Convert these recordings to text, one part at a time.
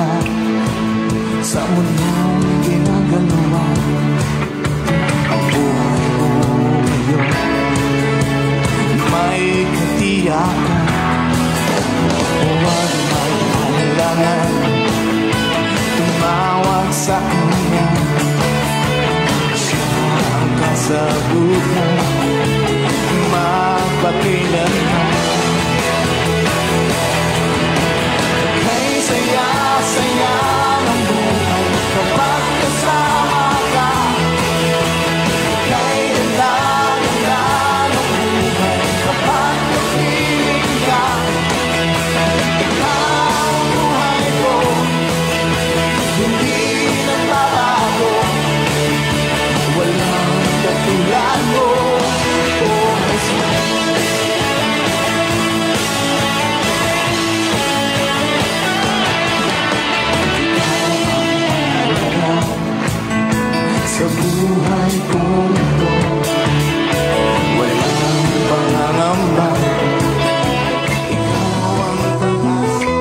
wala sa mundong ginagalawan. Ang buhay mo ngayon may katiyakan. Huwag mag-alinlangan, tumawag sa kanya. Siya ang kasagutan magpakailanman. Kay saya-saya ng buhay kapag kasama ka. Kay ganda-ganda ng buhay kapag kapiling ka. Ikaw ang buhay ko, hindi nagbabago. Walang katulad mo, oh Jesus. Sa buhay kong ito, walang pangangamba. Ikaw ang pag-asa.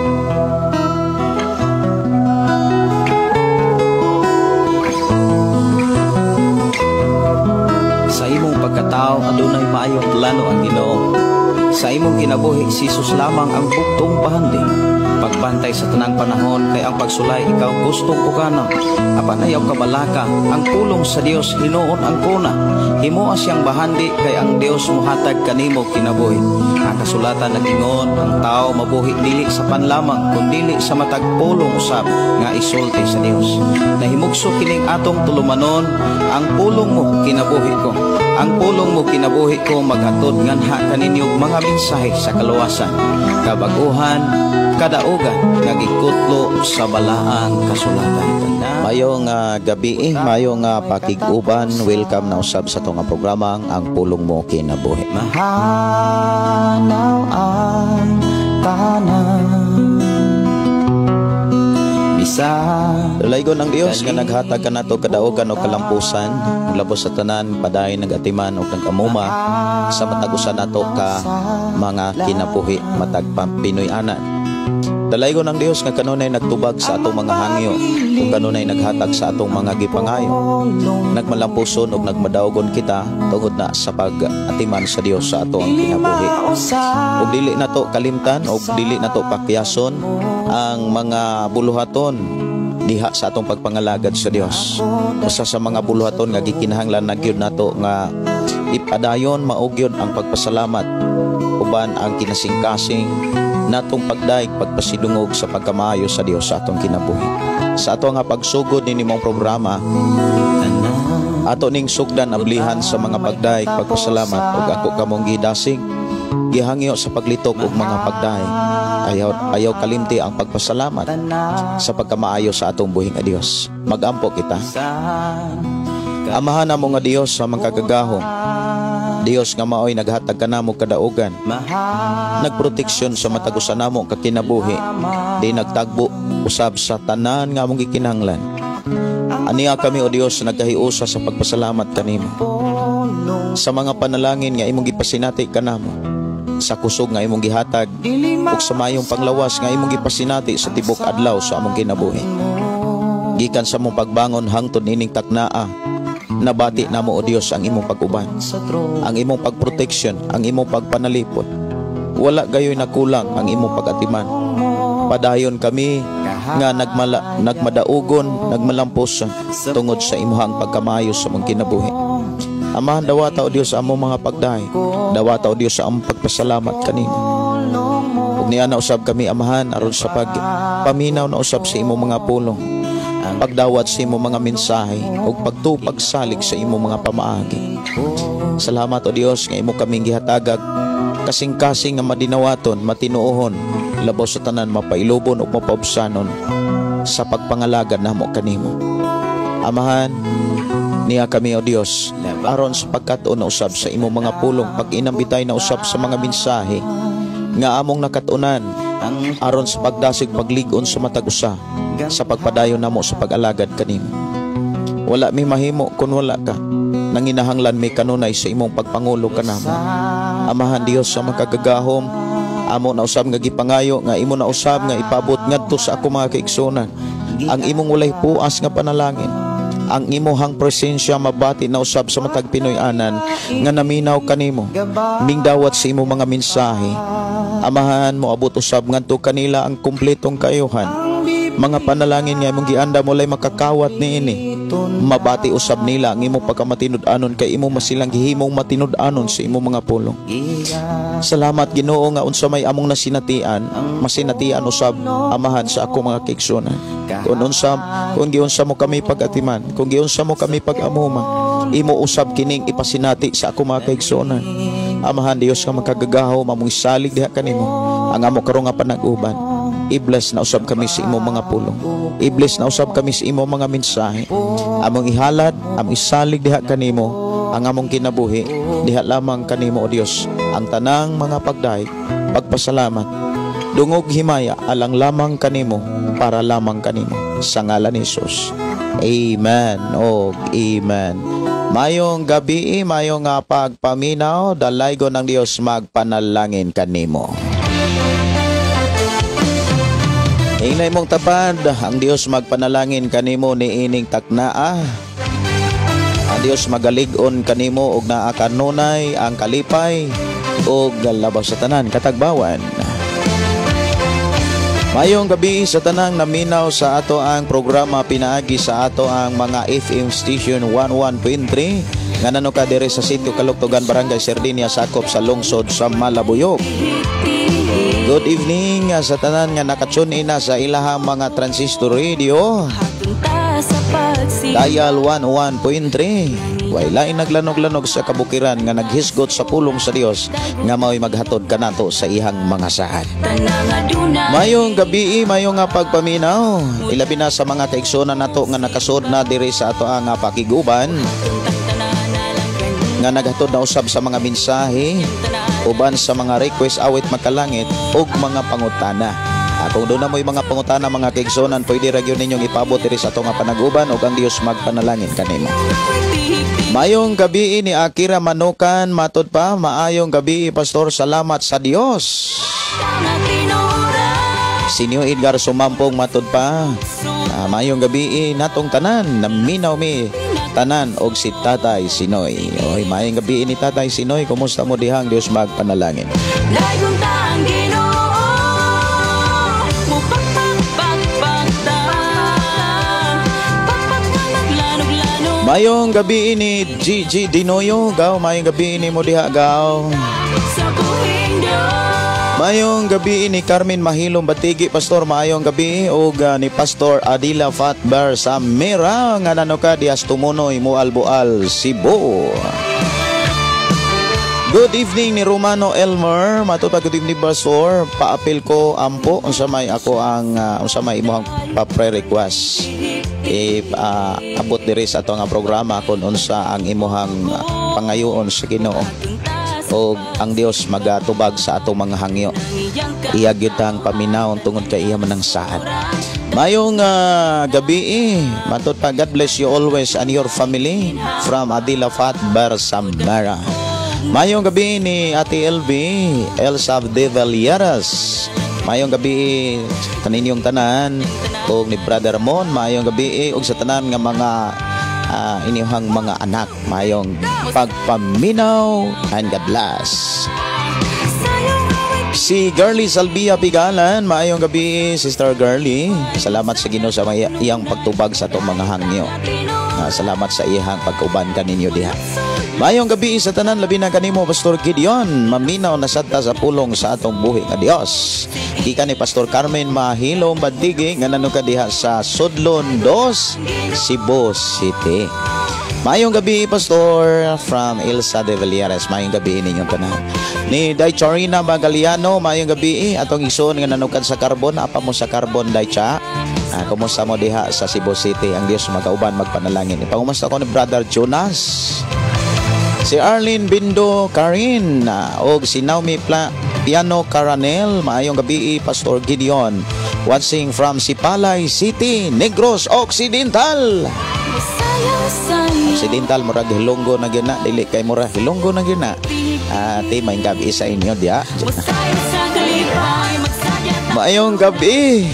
Sa imong pagkatao adunay maayong plano ang Ginoo. Sa imong kinabuhi si Jesus lamang ang bugtong bahandi. Pagbantay sa tanang panahon kay ang pagsulay ikaw gustong uganon. Apan ayaw kabalaka ang pulong sa Dios hinuon ang kuna. Himoa siyang bahandi kay ang Dios mohatag kanimo kinabuhi. Ang kasulatan nag-ingon ang tao mabuhi dili sa panlamang kundili sa matag pulong usab nga isulti sa Dios. Nahimugso kining atong tulumanon ang pulong mo kinabuhi ko. Ang pulong mo kinabuhi ko maghatod nganha kaninyo mga mensahe sa kaluwasan, kabaguhan, kadaugan nga gikutlo sa balaang kasulatan. Mayong gabi, mayong pakig-uban, welcome na usab sa atong programang Ang Pulong Mo Kinabuhi. Mahanaw ang tanan. Dalaygon ang Dios nga naghatag kanato kadaugan o kalampusan, labos sa tanan padayon nagatiman og nag-amuma sa matag usa nato ka mga kinabuhi matag Pinoy-anan. Dalaygon ang Dios nga kanunay nagtubag sa atong mga hangyo ug kanunay naghatag sa atong mga gipangayo. Nagmalampuson ug nagmadawgon kita tungod na sa pag-atiman sa Dios sa atong kinabuhi. Ug dili nato kalimtan ug dili nato pakyason ang mga buluhaton diha sa atong pagpangalagad sa Dios. Usa sa mga buluhaton nga gikinahanglan na gyud nato nga ipadayon mao gyud ang pagpasalamat uban ang kinasingkasing natong pagdaig pagpasidungog sa pagkamaayo sa Dios sa atong kinabuhi. Sa ato nga pagsugod nini mong programa, ato ning sugdan ablihan sa mga pagdaig pagpasalamat ug ako kamong gidasig gihangyo sa paglitok og mga pagdaig. Ayaw kalimti ang pagpasalamat sa pagkamaayo sa atong buhi nga Dios. Magampo kita. Amahan namo nga Dios sa mangkagagahom. Dios nga maoy naghatag kanamo kadaugan, nagproteksyon sa matag usa namo ka kinabuhi, di nagtagbo usab sa tanan nga among gikinahanglan. Aniya kami o Dios nagkahiusa sa pagpasalamat kanimo sa mga panalangin nga imong gipasinati kanamo, sa kusog nga imong gihatag ug sa maayong panglawas nga imong gipasinati sa tibok adlaw sa among kinabuhi. Gikan sa among pagbangon hangtod nining taknaa, nabati namo o Dios ang imong pag-uban, ang imong pagproteksyon, ang imong pagpanalipod. Wala gayoy nakulang ang imong pag-atiman. Padayon kami nga nagmadaugon, nagmalampos tungod sa imuhang pagkamayo sa among kinabuhi. Amahan, dawata o Dios among mga pagdahi. Dawata o Dios sa among pagpasalamat kanimo. Ug niya na usab kami, Amahan, aron sa pagpaminaw na usab sa imong mga pulong, pagdawat sa imong mga mensahe ug pagtupag salig sa imong mga pamaagi. Salamat o Dios nga imo kaming gihatagag kasing-kasing nga madinawaton, matinuohon, labaw sa tanan mapailubon ug mapaubsanon sa pagpangalagad namo kanimo. Amahan, niya kami o Dios aron sa pagkat-on na usab sa imong mga pulong, pag-inambitay na usab sa mga mensahe nga among nakat-unan aron sa pagdasig paglig-on sa matag usa sa pagpadayon namo sa pag-alagad kanimo. Wala mi mahimo kun wala ka. Nanginahanglan mi kanunay sa imong pagpangulo kanamo. Amahan Dios sa makagagahom, Amo na usab nga gipangayo nga imo na usab nga ipabot ngadto sa ako mga kaigsunan ang imong walay puas nga panalangin. Ang imuhang presensya mabati na usab sa matag Pinoy-anan nga naminaw kanimo, mingdawat sa imo mga mensahe. Amahan, moabot usab ngadto kanila ang kumpletong kaayuhan. Mga panalangin nga imong giandam walay makakawat niini. Mabati usab nila ang imong pagkamatinud-anon kay imo masilang gihimong matinud-anon sa imong mga pulong. Salamat, Ginoo, nga unsa may among nasinatian, masinatian usab, Amahan, sa ako mga kaigsunan. Kung giunsa mo kami pag-atiman, kung giunsa mo kami pag-amuma, imo usab kining ipasinati sa ako mga kaigsunan. Amahan Dios nga makagagahom, among isalig diha kanimo ang amo karon nga panag-uban. I-bless na usab kami sa imong mga pulong. I-bless na usab kami sa imong mga mensahe. Among ihalad, among isalig diha kanimo ang among kinabuhi, diha lamang kanimo, O Dios. Ang tanang mga pagdayeg, pagpasalamat, dungog, himaya alang lamang kanimo, para lamang kanimo. Sa ngalan ni Jesus. Amen. O amen. Mayong gabi, mayong nga pagpaminaw, dalaygon ng Dios magpanalangin kanimo. Inay mong tapad, ang Dios magpanalangin kanimo niining taknaa. Ang Dios magalig-on kanimo og naa kanunay ang kalipay og labaw sa tanan katagbawan. Mayong gabi sa tanang naminaw sa ato ang programa pinaagi sa ato ang mga FM station 11.3 nga nano ka diri sa sitio Kaluktugan, Barangay Sardinia, sakop sa lungsod sa Malabuyok. Good evening sa tanan nga nakatune in na sa ilahang mga transistor radio. Dial 101.3. Way lain naglanog-lanog sa kabukiran nga naghisgot sa pulong sa Dios nga mao'y maghatod kanato sa ihang mga saad. Mayong gabi, mayong nga pagpaminaw. Ilabi na sa mga kaigsuonan nato nga nakasud na diri sa ato ang pakiguban nga naghatod na usab sa mga mensahe uban sa mga request awit makalangit ug mga pangutana. Kung doon na mo'y mga pangutana, mga kaigsuonan, pwede ra gyud ninyong ipabot diri sa ato nga panaguban ug ang Dios magpanalangin kanimo. Mayong gabi ni Akira Manukan, matod pa, maayong gabi, Pastor, salamat sa Dios. Sinyo Edgar Sumampong, matod pa, maayong gabi natong tanan, naminaw mi tanan og si Tatay Sinoy. Oy, maayong gabi ni Tatay Sinoy, kumusta mo dihang? Dios magpanalangin. Mayong gabi ni Gigi Dinoyo, gaw, mayong gabi ni mo diha, gaw. Mayong gabi ni Carmen Mahilom Batigi, Pastor, maayong gabi og ni Pastor Adila Fatbar Samira nga nanoka dias Tumunoy, Mualboal, Cebu. Good evening ni Romano Elmer, matod pa, good evening, Pastor. Paapil ko ampo unsa may ako ang unsa may imong pa-pre-request. Abot diri sa ato nga programa kung unsa ang imuhang pangayoon sa Ginoo. O ang Dios magatubag sa atong mga hangyo. Iya gyud ang paminawon tungod kay iya man ang saad. Mayong gabi matod pa, God bless you always and your family from Adila Fatbar Samara. Mayong gabi ni Ate LB Elsa de Valleras. Mayong gabi kaninyong tanan ug ni Brother Mon, mayong gabi ug sa tanan nga mga inyong mga anak, mayong pagpaminaw and God bless. Si Girlie Salvia Pigalan, maayong gabi, Sister Girlie. Salamat sa Ginoo sa iyang pagtubag sa atong mga hangyo. Salamat sa iyang pagkauban kaninyo diha. Maayong gabi sa tanan, labi na kanimo, Pastor Gideon, maminaw na sadta sa pulong sa atong buhi nga Dios. Gikan ni Pastor Carmen Mahilom Badigi nga nanuka diha sa Sudlon 2, Cebu City. Maayong gabi, Pastor, from Elsa de Villares. Maayong gabi ninyong tanan. Ni Day Charina Magaliano, maayong gabi atong igsoon nga nanukad sa Carbon. Apa mo sa Carbon, Day Cha? Kumusta mo diha sa Cebu City? Ang Dios magauban, magpanalangin. Pangumusta ko ni Brother Jonas. Si Arlene Bindo Karin og si Naomi Piano Caranel, maayong gabi, Pastor Gideon. Watching from Sipalay City, Negros Occidental. Occidental, murag Hilonggo na gyud na, dili kay murag Hilonggo na gyud na. Ate, maayong gabi sa inyo diha. Maayong gabi.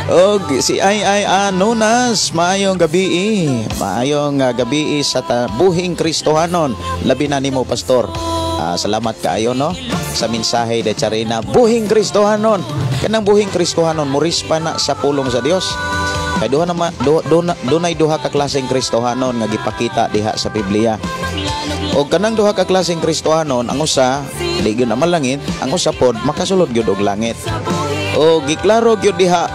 Og si Ay Ay Anunas, maayong gabi. Maayong gabi sa buhing Kristohanon. Labi na nimo, Pastor. Salamat kaayo, no, sa mensahe de Charina, buhing Kristohanon. Kanang buhing Kristohanon morispa na sa pulong sa Dios. Kay duha na do, do, dunay duha ka klaseng Kristohanon nga gipakita diha sa Biblia. Og kanang duha ka klaseng Kristohanon, ang usa di gyud na malangit, ang usa pod makasulod gyud og langit. O giklaro gyud diha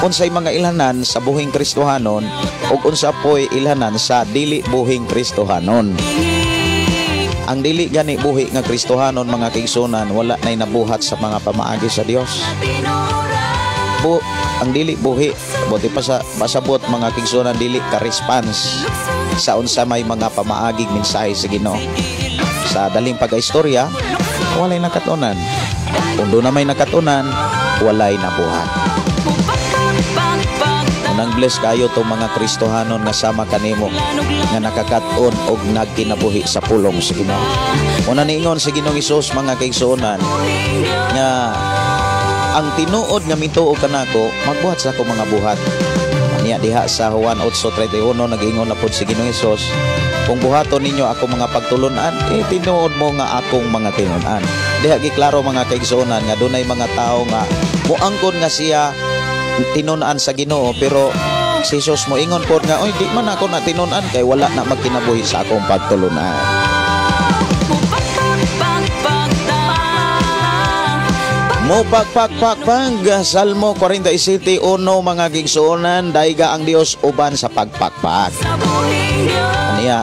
unsay mga ilhanan sa buhing Kristohanon ug unsa poy ilhanan sa dili buhing Kristohanon. Ang dili gani buhi nga Kristohanon, mga kaigsunan, wala nay nabuhat sa mga pamaagi sa Dios. Ang dili buhi, buti pa sa pasabot, mga kaigsunan, dili ka response sa unsa may mga pamaagig mensahe sa Ginoo. Sa daling pagkaistorya, walay nakatunan. Kung doon na may nakatunan, walay nabuhat. Unang bless kayo tong mga Kristohanon nga sama kanimo nga nakakaton og nagkinabuhi sa pulong sa Ginoo. Una niingon sa Ginoong Hesus, mga kaigsuonan, nga ang tinuod nga mituo kanako magbuhat sa akong mga buhat. Niya diha sa Juan 8:31, nag-ingon na pod si Ginoong Hesus, "Kung buhaton ninyo ako mga pagtulunan, eh, tinuod mo nga akong mga tinun-an." Diha giklaro, mga kaigsuonan, nga dunay mga tawo nga muangkon nga siya tinun-an sa Ginoo, pero si Jesus moingon pod nga, "Oy, di man ako na tinun-an kay wala na magkinabuhi sa akong pagtulunan." Mo pagpakpakpag, Salmo 47:1, mga gigsuonan, dayga ang Dios uban sa pagpakpak. Aniya,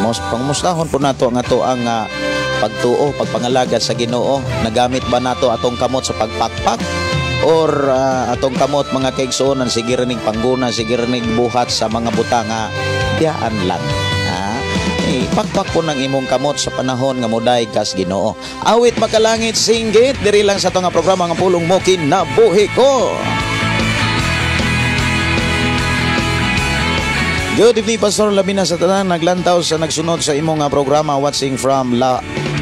mos pangmustahon po nato ang ato ang pagtuo, pagpangalagad sa Ginoo. Nagamit ba nato atong kamot sa pagpakpak? Or atong kamot, mga kaigsuonan, sige rinig pangguna, sige rinig buhat sa mga butanga, diyaan lang. Ha? Eh, pakpak po ng imong kamot sa panahon nga moday kas Ginoo. Awit Makalangit singgit diri lang sa ato nga programa nga Pulong Mo Kinabuhi Ko. Good evening, Pastor. Labina sa tanan naglantaw sa nagsunod sa imong nga programa, watching from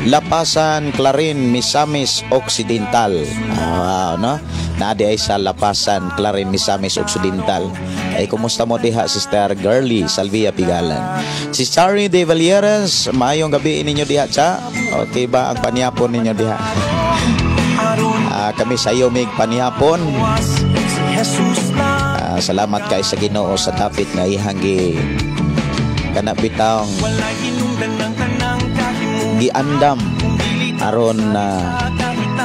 Lapasan, Clarin, Misamis Occidental. Wow, no? Naadi ay sa Lapasan, Clarin, Misamis Occidental. Ay kumusta mo diha, Sister Girly Salvia Pigalan? Si Chari de Valieres, maayong gabi ninyo diha, cha. Okay ba ang panihapon ninyo diha? Kami sa iyo mig panihapon. Salamat kay sa Ginoo sa dapit nga ihang gi kana bitawng giandam aron na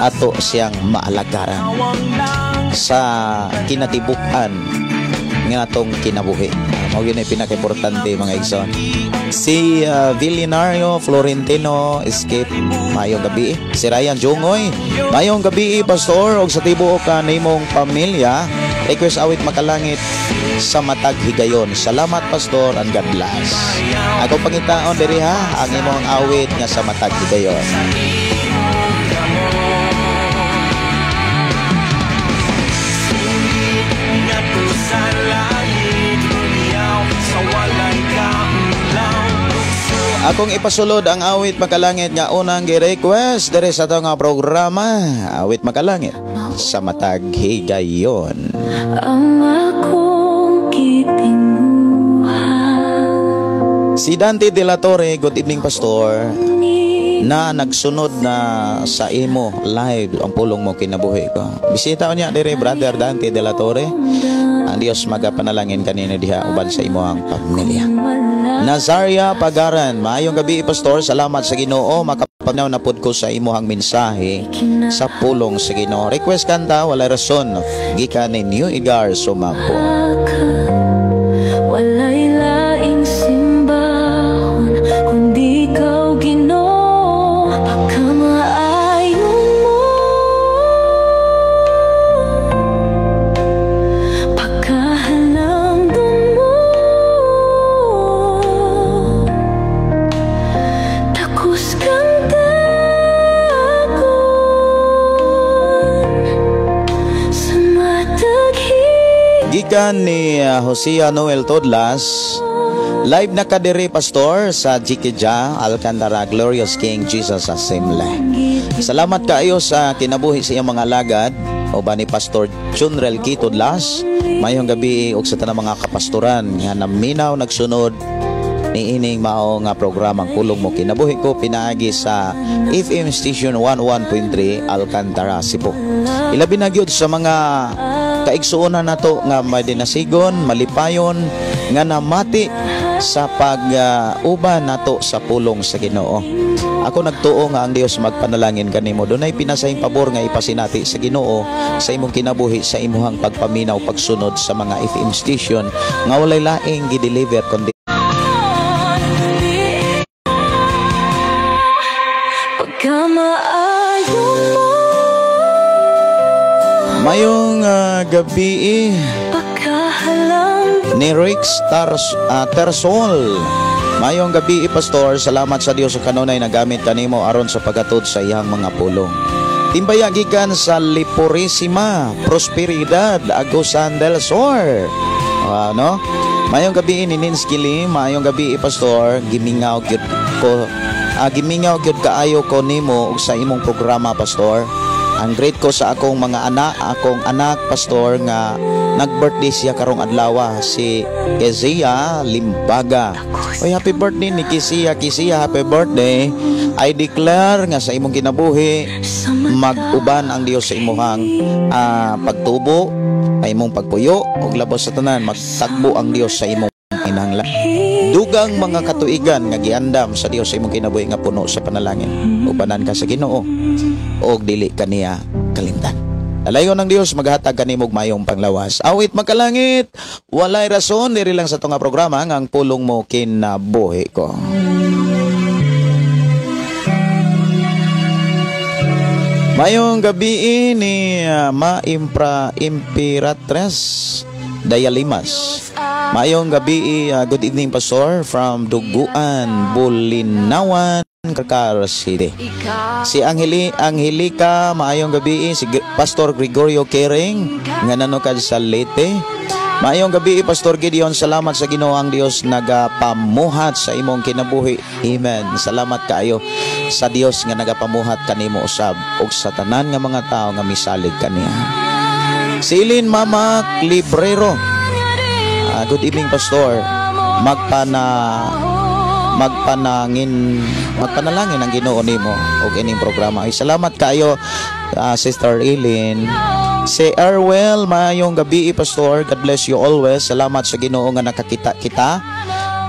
ato siyang maalagaran sa kinatibuk-an nga atong kinabuhi. Mao gyud ay pinaka-importante, mga igsoon. Si Villinario Florentino Escape, maayong gabi. Si Ryan Jungoy, maayong gabi, Pastor, og sa tibuok ka nimong pamilya. Request awit Makalangit sa matag higayon. Salamat, Pastor, and God bless. Ako pangitaon diri ha ang imong awit nga sa matag higayon. Akong ipasulod ang awit Makalangit nga unang gi-request diri sa atong programa, awit Makalangit sa matag higayon. Ang akong kitinguha. Si Dante De La Torre, good evening, Pastor, na nagsunod na sa imo live ang Pulong Mo Kinabuhi Ko. Bisita niya diri, Brother Dante De La Torre. Ang Dios magapanalangin kanino diha uban sa imo ang pamilya. Nazaria Pagaran, maayong gabi, Pastor. Salamat sa Ginoo, makapanaw na pud ko sa imuhang mensahe sa pulong sa Ginoo. Request kanta Walay Rason gikan ni New Edgar Sumapo. Walay laing simbahon kundi ikaw, Ginoo. Pagkamaayon mo, pagkahalamdon mo, takos kang takon sa matag Gikan ni Hosea Noel Todlas, live na kadiri, Pastor, sa Jikija, Alcantara, Glorious King Jesus Assembly. Salamat kaayo sa kinabuhi sa iyong mga alagad. Uban ni Pastor Junrel Quito Las. Mayong gabi og sa tanang mga kapastoran nga naminaw, nagsunod niining mao nga programang Pulong Mo Kinabuhi Ko pinaagi sa FM Station 11.3 Alcantara, Cebu. Ilabi na gyud sa mga kaigsuonan nato nga may dinasigon, malipayon nga namati sa pag-uban nato sa pulong sa Ginoo. Ako nagtuo nga ang Dios magpanalangin kanimo. Dunay pinasahing pabor nga ipasinati sa Ginoo sa imong kinabuhi, sa imuhang pagpaminaw, pagsunod sa mga FM station nga walay laing gi-deliver kundi Pagkamaayo mo. Mayong gabi Pagkahalang ni Rick Tersol. Mayong gabi, Pastor. Salamat sa Dios sa kanunay nagamit kanimo aron sa paghatod sa iyang mga pulong. Timbaya gikan sa Lipurisima, Prosperidad, Agusan del Sur. Ano? Mayong gabi ni Ninski Lim, mayong gabi, Pastor, gimingaw gyud ko. Gimingaw gyud kaayo ko nimo ug sa imong programa, Pastor. Ang great ko sa akong mga anak, akong anak, Pastor, nga nag-birthday siya karong adlaw, si Kezia Limbaga. Oy, happy birthday ni Kezia. Kezia, happy birthday. I declare nga sa imong kinabuhi mag-uban ang Dios sa imuhang pagtubo, sa imong pagpuyo, ug labaw sa tanan magtagbo ang Dios sa imong kinahanglan. Dugang mga katuigan nga giandam sa Dios sa imong kinabuhi nga puno sa panalangin. Ubanan ka sa Ginoo og dili kaniya kalimtan. Dalayon ng Dios maghatag kanimo og mayong panglawas. Awit magkalangit, walay rason, diri lang sa tunga programa nga ang Pulong Mo Kinabuhi Ko. Mayong gabi ni Ma Impra Imperatres Dayalimas. Mayong gabi, good evening, Pastor, from Duguan, Bulinawan, Carcar City. Si Angelica, maayong gabi, si Pastor Gregorio Kering nga nanukad sa Leyte. Maayong gabi, Pastor Gideon, salamat sa Ginoo ang Dios nagapamuhat sa imong kinabuhi. Amen. Salamat kaayo sa Dios nga nagapamuhat kanimo usab ug sa tanan nga mga tawo nga misalig kaniya. Silin Mama Librero. Good evening, Pastor. Magpanalangin ang Ginoo nimo og ining programa. Ay, salamat kaayo, Sister Eileen. Si Erwel, maayong gabi, Pastor. God bless you always. Salamat sa Ginoo nga nakakita kita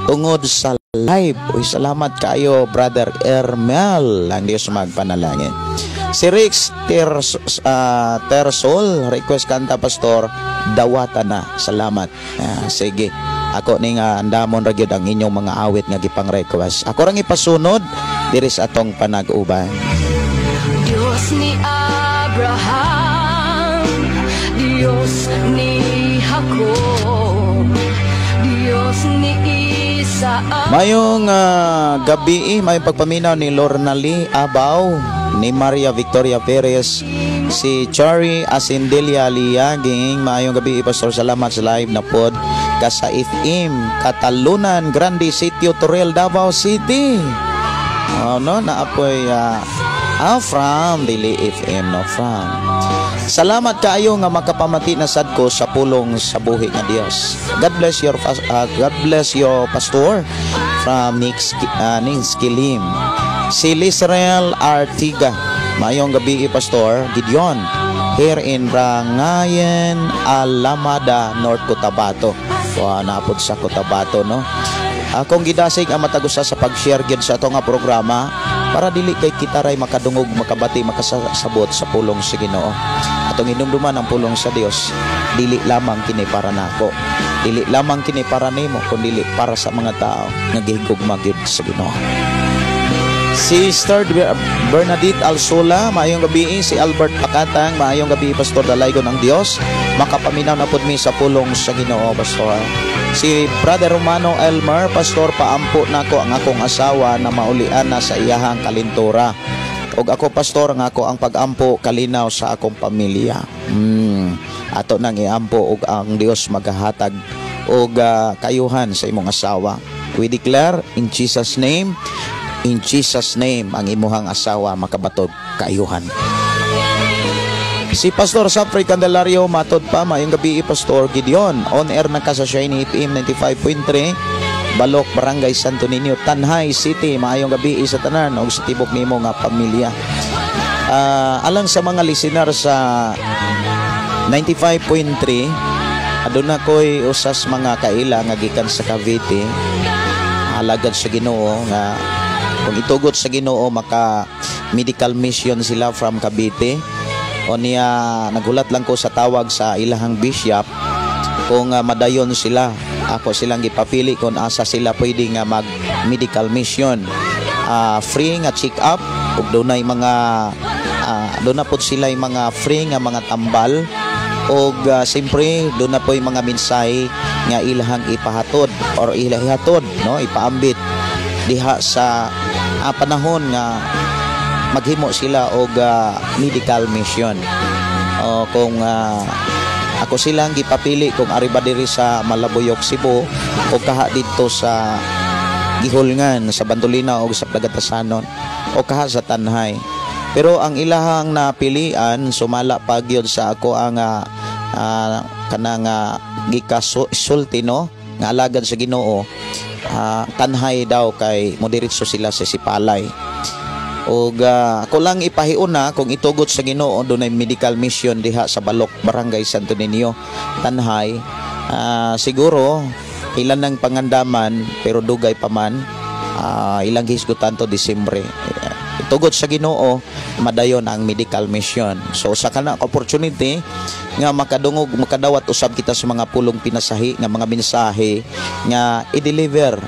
tungod sa live. Uy, salamat kaayo, Brother Ermel. Ang Dios magpanalangin. Si Rix Tersol, request kanta, Pastor, Dawata Na. Salamat. Sige. Ako ning andamon ra gyud ang inyong mga awit nga gipang-request. Ako rang ipasunod diri sa atong panag-uban. Dios ni Abraham, Dios ni Jacob, Dios ni Isaac. Mayong gabi, may pagpaminaw ni Lorna Lee Abaw, ni Maria Victoria Perez, si Chari Asindelia Liaging. Maayong gabi, Pastor. Salamat sa live na pod ka sa FM Catalunan, Grande Sitio, Torreal, Davao City. Oh, no, naapoy from dili FM, no, from. Salamat kaayo nga makapamati na sad ko sa pulong sa buhi nga Dios. God bless your pastor from Nix Kilim. Si Lisrael Artiga. Maayong gabi, Pastor Gideon, here in Rangayen, Alamada, North Cotabato. Wa naapod sa Cotabato, no. Akong gidasig ang matag usa sa pag-share gyud sa ato nga programa para dili kay kita ray makadungog, makabati, makasabot sa pulong sa Ginoo. Atong hinumduman ang pulong sa Dios, dili lamang kini para nako, dili lamang kini para nimo, kundi para sa mga tao nga gihigugma gyud sa Ginoo. Sister Bernadette Alsola, maayong gabi. Si Albert Pakatang, maayong gabi, Pastor. Dalaygon ang Dios, makapaminaw na pud mi sa pulong sa Ginoo, Pastor. Si Brother Romano Elmer, Pastor, paampo nako ang akong asawa na maulian na sa iyahang kalintura. Og ako, Pastor, nga ako ang pag-ampo kalinaw sa akong pamilya. Ato nang iampo og ang Dios magahatag og kayuhan sa imong asawa. We declare in Jesus' name, in Jesus' name, ang imuhang asawa makabatog kaayuhan. Si Pastor Safri Candelario, matod pa, maayong gabi, Pastor Gideon. On air na ka sa Shiny FM 95.3, Balok, Barangay Santo Niño, Tanjay City. Maayong gabi sa tanan og sa tibok nimo nga pamilya. Alang sa mga listener sa 95.3, aduna ko'y usas mga kaila nga gikan sa Cavite, alagad sa Ginoo, nga kung itugot sa Ginoo maka medical mission sila from Cavite. O niya, nagulat lang ko sa tawag sa ilahang bishop kung madayon sila. Ako silang gipapili kung asa sila pwede nga mag medical mission, free nga check up ug dunay mga doon na pod sila yung mga free nga mga tambal og siyempre doon na po yung mga mensahe nga ilahang ipahatod or ilahatod, no, ipaambit diha sa panahon nga maghimo sila og medical mission. O kung ako silang gipapili kung ari ba diri sa Malabuyok, Cebu, o kaha didto sa Gihulngan, sa Bandolina o sa Pagatasanon o kaha sa Tanjay. Pero ang ilahang napilian sumala pagyod sa ako ang kanang gikasulti, no, nga alagad sa Ginoo, Tanjay daw kay modiretso sila sa Sipalay. Og ako lang ipahiuna, kung itugot sa Ginoo dunay medical mission diha sa Balok, Barangay Santo Niño, Tanjay. Siguro ilan ng pangandaman, pero dugay pa man, ilang hisgutan to Disyembre. Itugot sa Ginoo madayon ang medical mission. So sa kana opportunity nga makadungog, makadawat usab kita sa mga pulong pinasahi nga mga mensahe nga i-deliver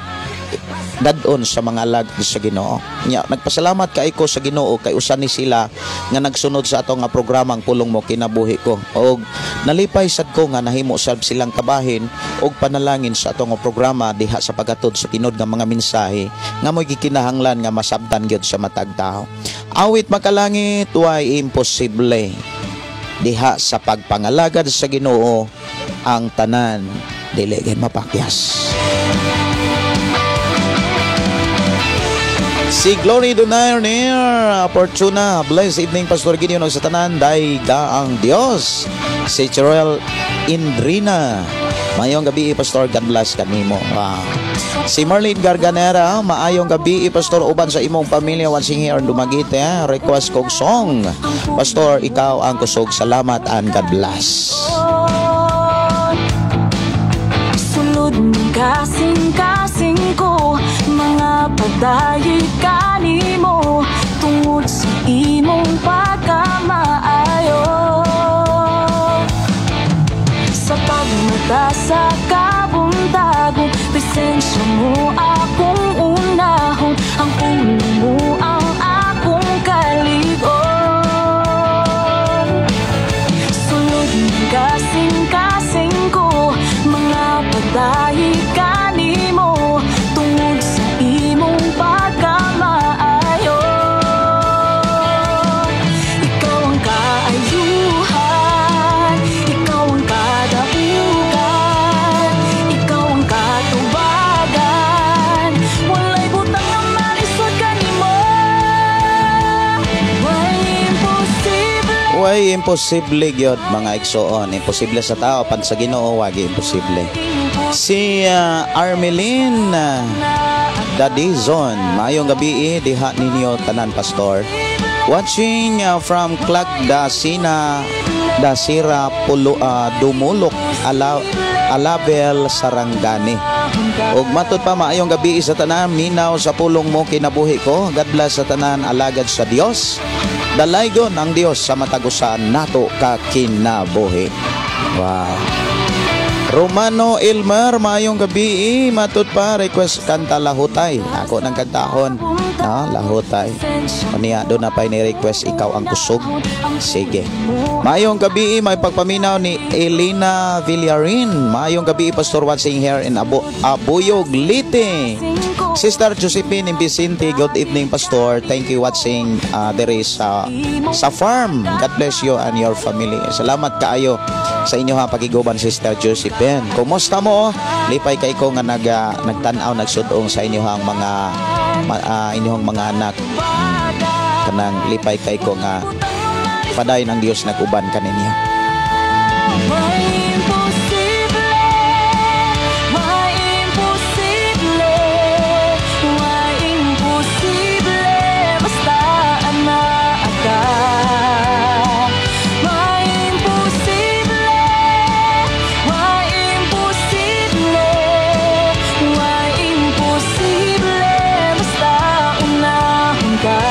dadon sa mga alagad sa Ginoo. Nya nagpasalamat kay ko sa Ginoo kay usa ni sila nga nagsunod sa ato nga programang Pulong Mo Kinabuhi Ko. Og nalipay sad ko nga nahimo sab silang kabahin og panalangin sa ato nga programa diha sa paghatod sa tinud nga mga mensahe nga mo'y gikinahanglan nga masabtan gyud sa matag tawo. Awit makalangit, way imposible. Diha sa pagpangalagad sa Ginoo ang tanan dili gid mapakyas. Si Glory Donaire near Fortuna. Blessed evening, Pastor Gideon, og sa tanan, dayga ang Dios. Si Cheryl Indrina. Maayong gabi, Pastor, God bless kanimo. Wow. Si Marlene Garganera, maayong gabi, Pastor, uban sa imong pamilya watching here in Dumaguete. Ha? Request kog song. Pastor, ikaw ang kusog. Salamat and God bless. Sulod ng kasing-kasing ko, mga padayoy kanimo tungod sa imong pagkamaayo. Sa pagmata sa kabuntagon, presensya mo akong unahon, ang puno mo ang akong kaligon. Sulod ng kasing-kasing ko, mga padayoy kanimo tungod sa imong pagkamaayo. Ikaw ang kaayuhan, ikaw ang kadaugan, ikaw ang katubagan. Walay butang nga malisod kanimo. Way imposible. Way imposible gyud, mga igsoon. Imposible sa tao, pan sa Ginoo wagi imposible. Si Armeline Dadizon, maayong gabi diha ninyo tanan, Pastor. Watching from Clark Dasina Dasira Pulo, Dumulok Alabel, Sarangani. Ug matod pa, maayong gabi sa tanan, minaw sa Pulong Mo Kinabuhi Ko. God bless sa tanan alagad sa Dios. Dalaygon ang Dios sa matag usa nato ka kinabuhi. Wow. Romano Elmer, maayong gabi. Matod pa, request kanta Lahutay. Ako nang kantahon. No, Lahutay. Unya, doon na pa ni request Ikaw ang Kusog. Sige. Maayong gabi, may pagpaminaw ni Elena Villarin. Maayong gabi, Pastor, watching here in Abuyog, Leyte. Sister Josephine Vicente, good evening, Pastor. Thank you watching there sa farm. God bless you and your family. Salamat kaayo sa inyo ha pagiguban, Sister Josephine. Kumusta mo? Lipay kay ko nga nagtan-aw, nagsudong sa inyong mga inyong mga anak. Kanang lipay kay ko nga Padayon ang Dios nag-uban kaninyo. May imposible, may imposible, may imposible, basta anaa ka. May imposible, may imposible, may imposible, basta unahon ka.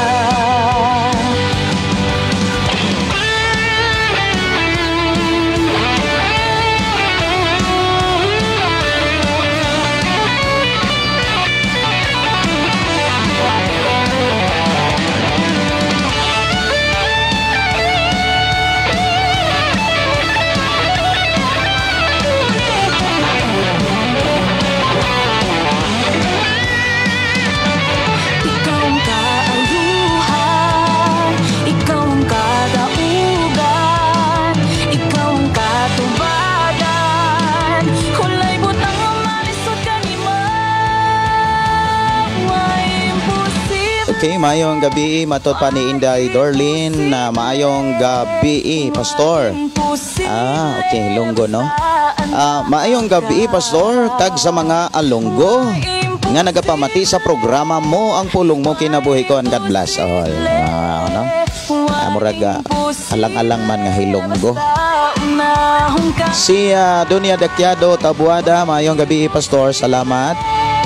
Ikaw ang kaayuhan, ikaw ang kadaugan, ikaw ang katubagan. Walay butang nga malisod kanimo. May imposible. Okay, maayong gabi matod pa ni Inday Dorlin na maayong gabi, Pastor. Ah, okay, Ilonggo, no? Maayong gabi, Pastor, kag sa mga alonggo nga nagapamati sa programa mo ang pulong mo kinabuhi ko, and God bless all. No? Murag alang-alang man nga Hilonggo. Si Dunia Dakyado Tabuada, maayong gabi, Pastor, salamat.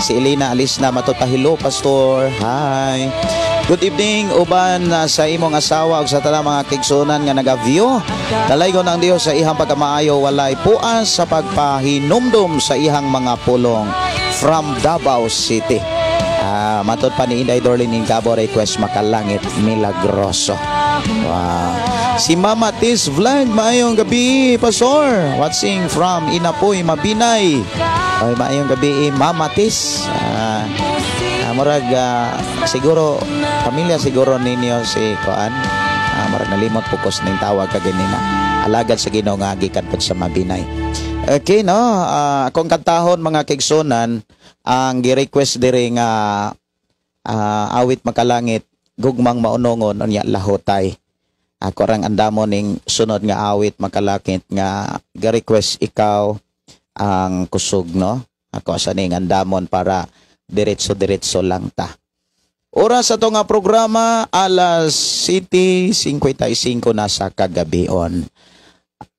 Si Elena Alisna matod pa, hello, Pastor. Hi. Good evening uban sa imong asawa ug sa tanang mga kigsunan nga naga-view. Dalaygon ang Dios sa ihang pagkamaayo, walay puas sa pagpahinumdum sa ihang mga pulong, from Davao City. Matod pa ni Inday Dorlin Ingabo, request Makalangit Milagroso. Wow. Si Mama Tis Vlog, maayong gabi, Pastor. Watching from Inapoy, Mabinay. Ay, maayong gabi, Mama Tis. Murag siguro pamilya siguro ninyo si Koan. Murag nalimot pukos ning tawag kaganina. Alagad sa Ginoo nga gikan pud sa Mabinay. Okay, no? Akong kantahon mga kigsunan, ang gi-request diri nga awit Makalangit, Gugmang Maunongon, unya Lahotay. Ako rang andamo ning sunod nga awit Makalangit nga gi-request Ikaw ang Kusog, no? Ako sa ning andamon para diretso-diretso lang ta. Oras sa nga programa alas 7:55 na sa kagabion.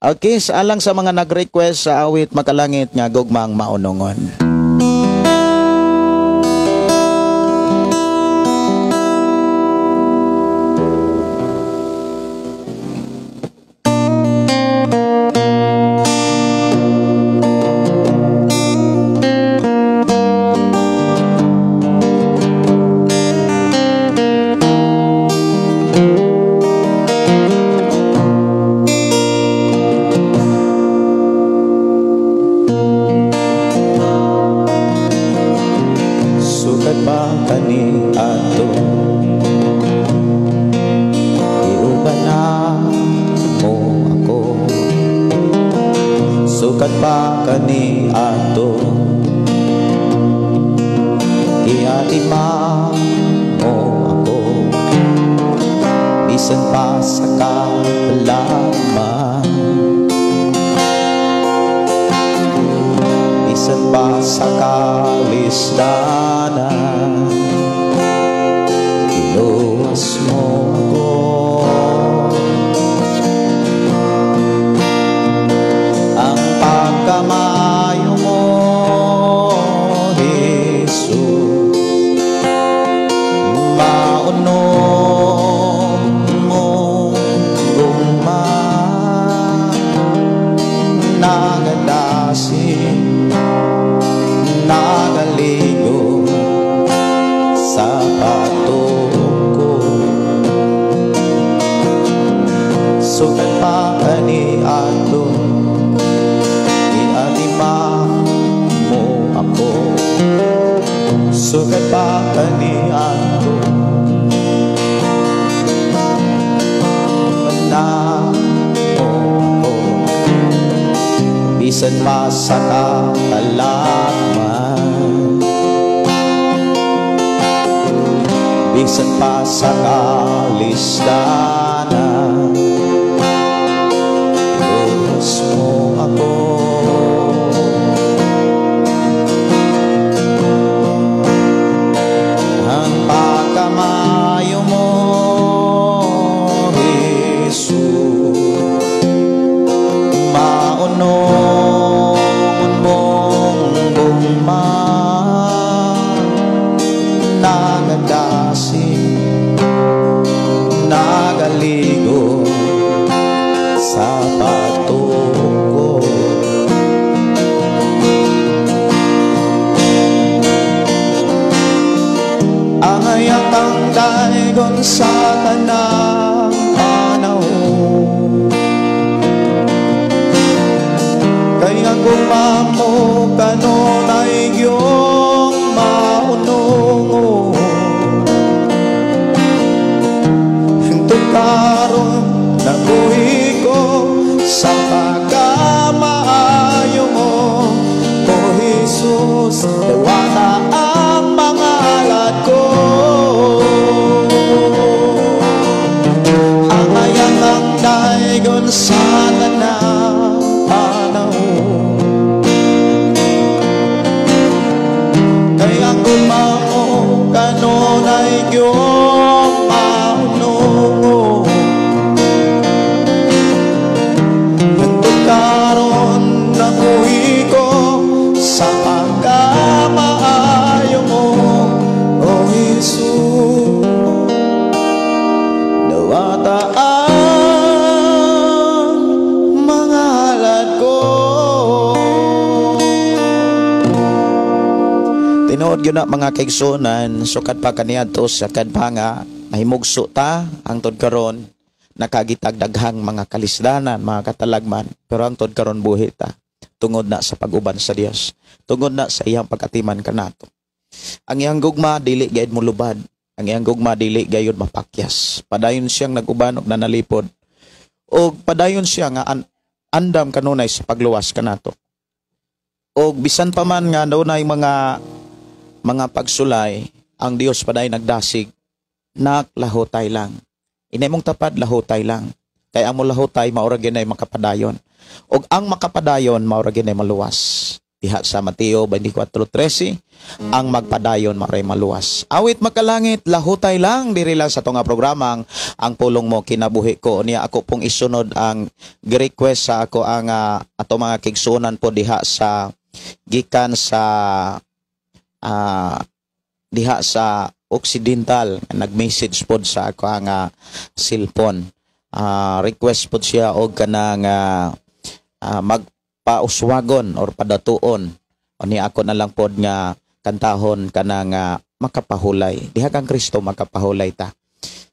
Okay, sa alang sa mga nag-request sa awit Makalangit nga Gugmang Maunongon. Sukat pa kani ato, iuban na mo ako. Sukat pa kani ato, ialima mo ako. Bisan pa sa kaalaman, bisan pa sa kalisdanan, iluwas mo ako. Ang pagkamayo mo, Jesus, maunon mo gugma, nagadasig, nagaligo sa patuko. Sukat pa kani ato, ialima mo ako. Sukat pa kani ato, na mo ako. Bisan pa sa katalakman, bisan pa sa kalisdanan, kang daygon sa tanang panahon. Kay ang gugma mo kanunay iyong maunong. Hangtod karon nabuhi ko sa pagkamaayo mo, O Jesus, dawata ang mga alad ko. Ang ayang daygon sa tanang panahon. Kay ang gugma mo kanunay iyong maunong. Hangtod karon nabuhi ko sa pagkamaayo mo, O Jesus, dawata ang mga alad ko. Tinuod gyud na mga kaigsuonan, sukad pa kaniadto sakad pa nga nahimugso ta hangtod karon nakagitag daghang mga kalisdanan, mga katalagman, pero hangtod karon buhi ta tungod na sa pag-uban sa Dios, tungod na sa iyang pag-atiman kanato. Ang iyang gugma dili gayud molubad, ang iyang gugma dili gayud mapakyas. Padayon siyang nag-uban og nanalipod, og padayon siya nga andam kanunay sa pagluwas kanato. Og bisan pa man nga dunay mga pagsulay, ang Dios paday nagdasig, naklahutay lang. Inay mong tapad, lahutay lang. Kay ang molahutay, maura gyud makapadayon. Og ang makapadayon, maura gyud maluwas. Diha sa Mateo 24:13, ang magpadayon maoray maluwas. Awit makalangit, lahutay lang, diri lang sa tunga programang Ang Pulong Mo Kinabuhi Ko. Niya ako pong isunod ang request sa ako ang ato mga kigsunan po diha sa gikan sa diha sa Occidental. Nag-message pod sa ako ang cellphone. Request pod siya og kanang magpauswagon or padatuon. O niya ako na lang pod nga kantahon kanang makapahulay. Diha kang Kristo makapahulay ta.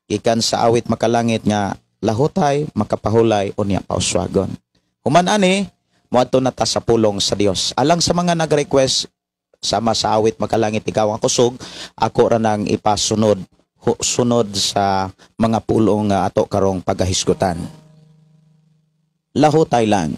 Gikan sa awit makalangit nga lahutay, makapahulay o niya pauswagon. Human ani, moadto na ta sa pulong sa Dios. Alang sa mga nag-request sama sa awit makalangit ikaw ang kusog, ako ra nang ipasunod sunod sa mga pulong nga ato karong pagahisgutan. Lahutay lang.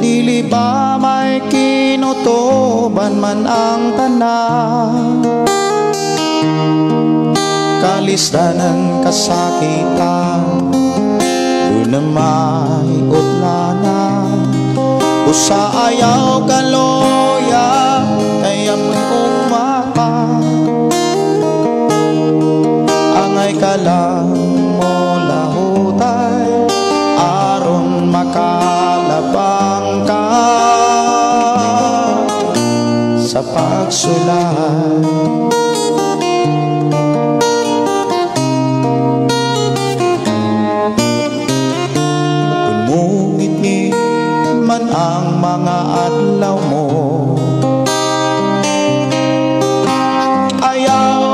Dili ba may kinutuban man ang tanan, kalisdanan kasakitan, doon na may utlanan. Usa ayaw kaloya, kaya may umapa. Angay ka lang mo lahutay, aron makalabang ka sa pagsulay. Kung mungitngit man ang mga adlaw mo, ayaw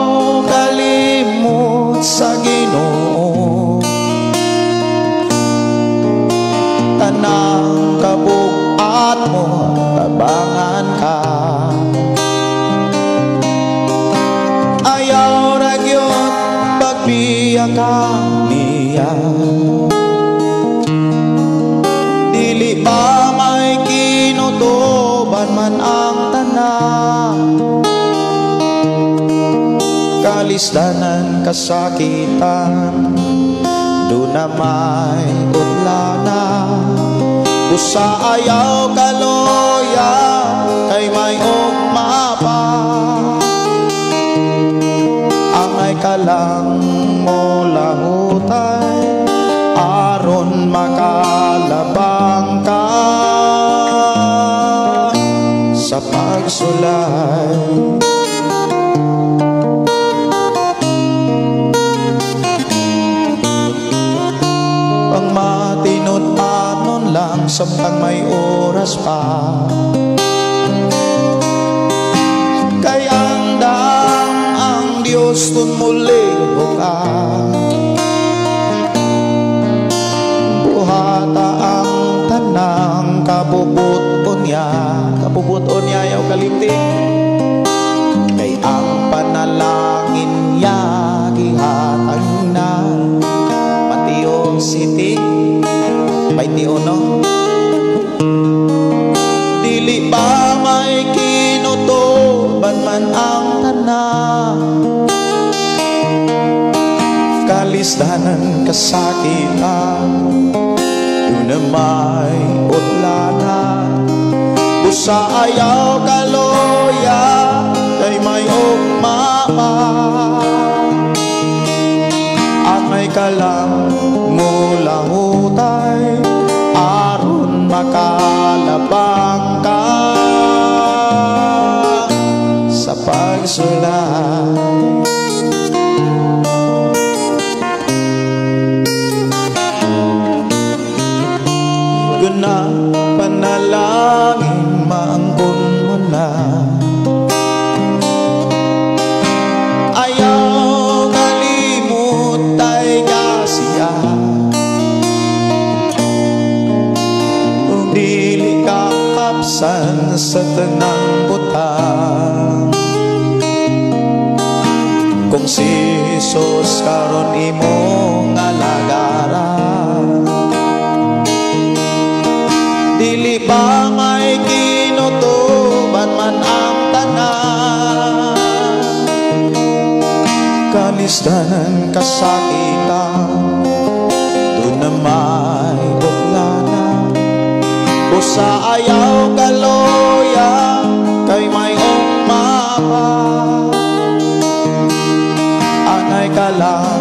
kalimot sa Ginoo. Tanang kabuat mo, tabangan ka. Ayaw ra gyud pagbiya ka niya. Dili ba may kinutuban man ang tanan, kalisdanan kasakitan, doon na may utlana. Busa ayaw kaloya, kay may ugma pa. Angay ka lang mo lahutay, aron makalabang ka pagsulay. Pangmatinud-anon lang samtang may oras pa, kay andam ang Diyos kung muli ka. Buhata ang tanang kabubuton niya, kabubuton niya ayaw kalimti, kay ang panalangin niya gihatag na. Mateo City 21. Dili ba may kinutuban man ang tanan, kalisdanan kasakitan, doon may utlanan. Busa ayaw kaloya kay may ugma pa, angay ka lang mulahutay aron makalabang ka sa pagsulay. Guna panalangin maangkon mo na, ayaw kalimut ay kasiya. Kung dili ka kapsan sa tanang butang, kung si Jesus karon imong alagaran, dili ba may kinutuban man ang tanan, kalisdanan kasakitan, doon na may buklana. Busa ayaw kaloya kay may ugma pa, angay ka lang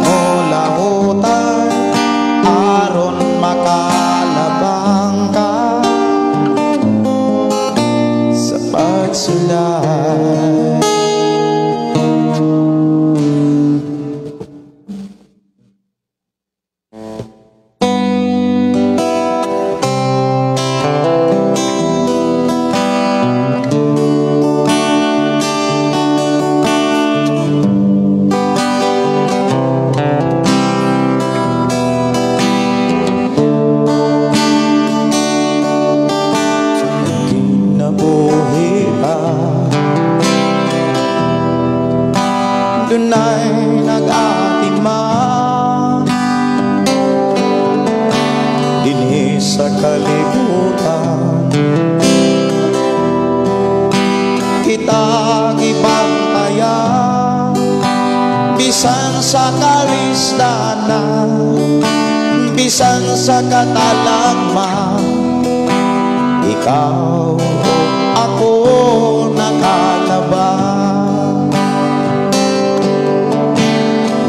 mulahutan aron makalabang ka sa pagsulay. Kinabuhi ka, dunay nag-atiman dinhi sa kalibutan. Kita gibantayan bisan sa kalisdanan, bisan sa katalagman, ikaw ako nakalabang.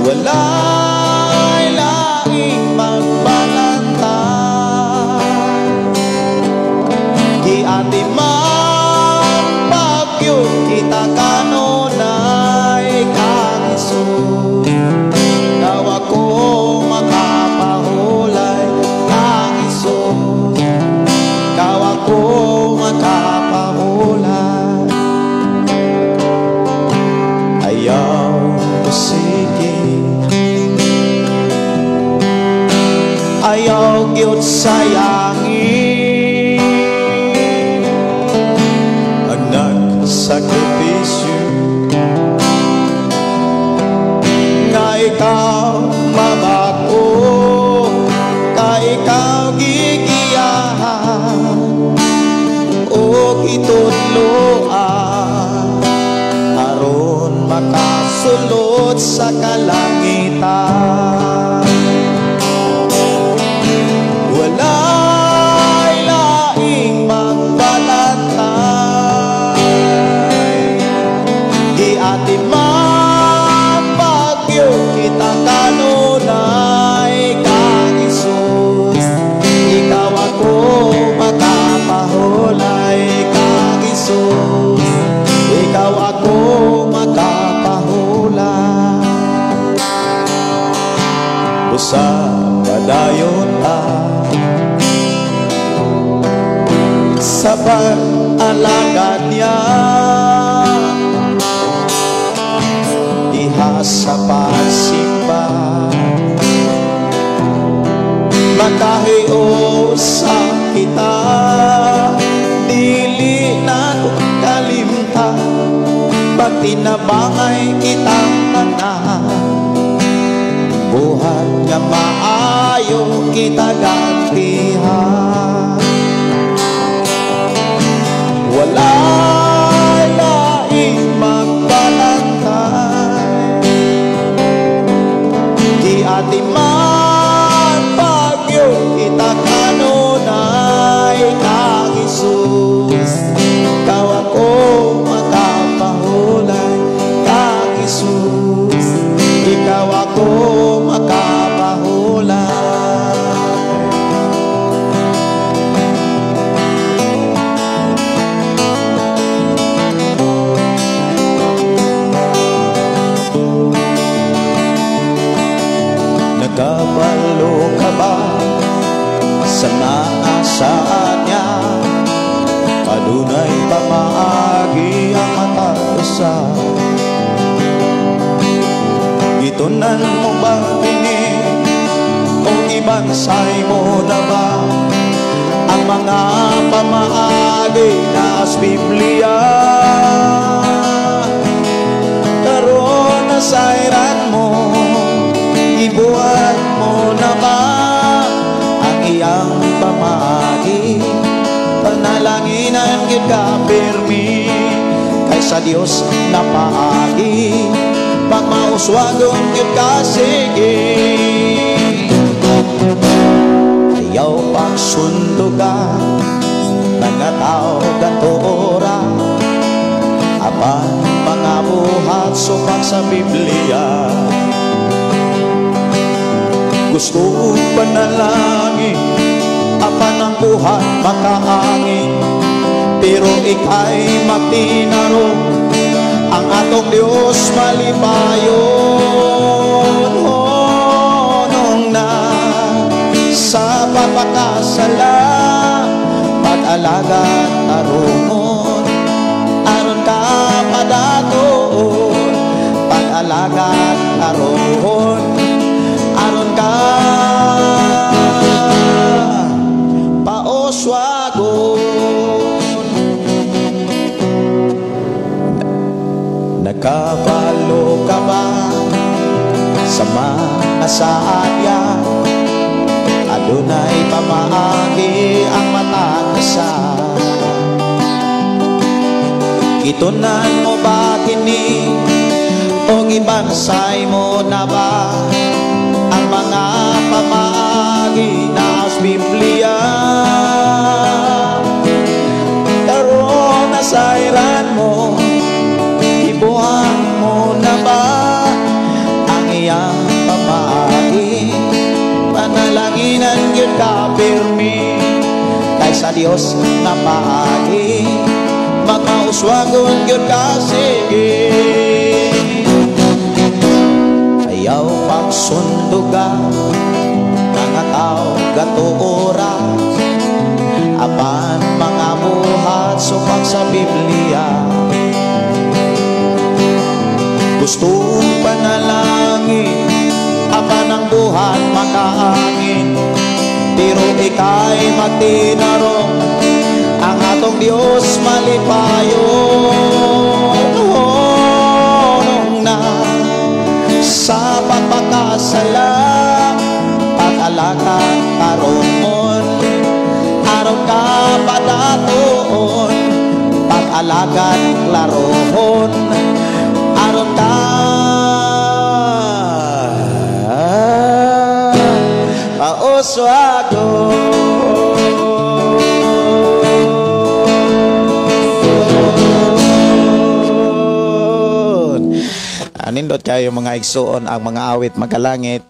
Wala'y laing magbalantay, giatiman pagyud kita kanunay kang Jesus. Ikaw ako makapahulay kang Jesus, ikaw ako makapahulay. Ayaw sige, ayaw gyud sayangin ang nagsakripisyo nga ikaw mabag-o, ka ikaw gigiyahan o gitudloan aron makasulod sa kalangitan. Wala'y Busa padayon ta sa pag-alagad niya, diha sa pagsimba. Makahiusa kita, dili nato kalimtan, pagtinabangay kitang tanan. Buhat nga maayo kita gantihan. Walay laing magpalantay, giati man bagyo kita kanunay. Kang Hesus, ikaw ako makapahulay. Kang Hesus, ikaw ako makapahulay. Nakabalo ka ba sa naasaan niya? Adunay pamaagi ang matag usa. Gitunan mo ba kini o ibansay mo na ba ang mga pamaagi na sa Biblia? Karon nasayran mo, ibuhat mo na ba ang iyang pamaagi? Panalanginan gyud ka pirmi, kay sa Dios na paagi, pagmauswagon gyud ka sige. Ayaw pagsunduga mga tao gatura, apan mga buhat supak sa Biblia. Gusto panalangin, apan ang buhat makaangin, pero ika'y magtinarong, ang atong Diyos malipayon. Honong na sa pagpakasala, pag-alagad tarungon, aron ka padatoon. Pag-alagad tarungon, aron ka pauswagon. Nakabalo ka ba sa mga saadya? Adunay pamaagi ang matag isa. Gitunan mo ba kini o gibansay mo na ba ang mga pamaagi na sa Biblia? Karon nasayran mo, ibuhat mo na ba ang iyang pamaagi? Panalanginan gyud ka pirmi, kay sa Dios nga paagi, magmauswagon gyud ka sige. Ayaw pagsunduga mga tao gatuora, apan mga buhat supak sa Biblia. Gusto panalangin, apan ang buhat makaangin, pero ika'y magtinarong, ang atong Diyos malipayon. Honong na sa pagpakasala, pag-alagad tarungon, aron ka padatoon. Pag-alagad klarohon, aron ka pauswagon. Anindot kayo mga igsuon ang mga awit magalangit.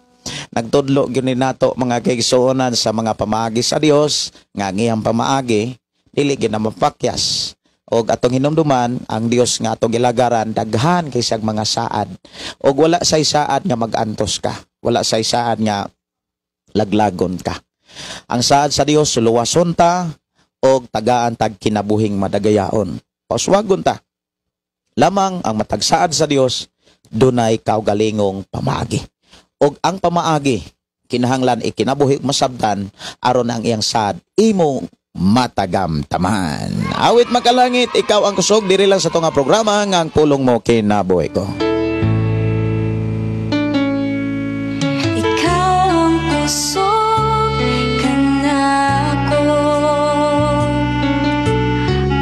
Nagtudlo gyud ni nato mga kaigsuonan sa mga pamaagi sa Dios nga ang iyang pamaagi dili gyud na mapakyas. Og atong hinumduman ang Dios nga atong gilagaran daghan kay siyang mga saad. Og wala say saad nga magantos ka. Wala say saad nga laglagon ka. Ang saad sa Dios, luwason ta og tagaan tag kinabuhing madagayaon. Pauswagon ta. Lamang ang matag saad sa Dios, dunay kaugalingong pamaagi. Og ang pamaagi kinahanglan ikinabuhi masabtan aron ang iyang saad imong matagamtaman. Awit Makalangit, Ikaw ang Kusog, diri lang sa tunga programa nga Ang Pulong Mo Kinabuhi Ko. Ikaw ang kusog kanako,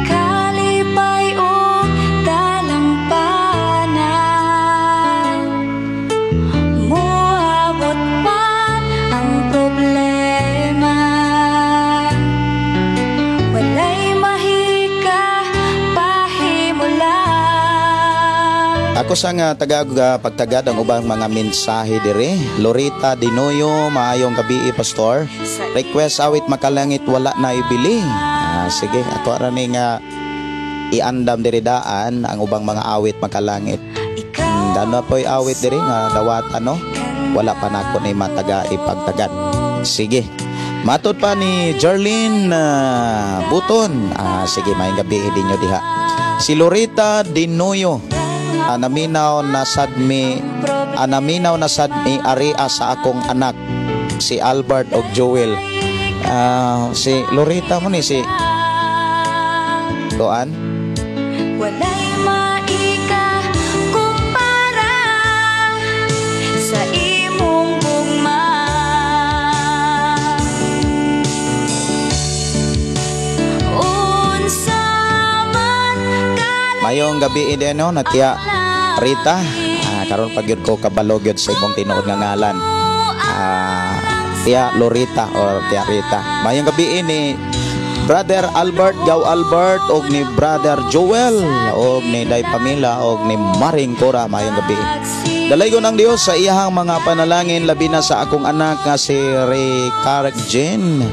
kalipay ug dalampana, moabot man ang problema, walay mahika pahimula. Ako sa nga tagag pagtagad ang ubang mga mensahe dire. Lorita Dinoyo, maayong gabi, Pastor. Request awit Makalangit, Wala Na Ibili. Sige, ato ra ni nga iandam diri daan ang ubang mga awit Makalangit. Dano po'y awit diri nga dawatan, no? Wala pa nako ni mataga ipagtagad. Sige. Matod pa ni Jerlyn Buton. Sige, maayong gabi dinyo diha. Si Lorita Dinoyo, naminaw na sad mi aria sa akong anak si Albert og Joel. Si Lorita mo ni si Doan. Walay maika kumpara sa imong gugma. Unsa man Mayong gabi din, no, natya Rita. Karon pag yun ko kabalo gyud sa imong tinuod nga ngalan. Tia Lorita or Tia Rita. Mayong gabi ni Brother Albert Gaw Albert og ni Brother Joel og ni Day Pamela og ni Maring Cora, mayong gabi. Dalaygon ang Dios sa iyahang mga panalangin, labi na sa akong anak nga si Ricardo Jean.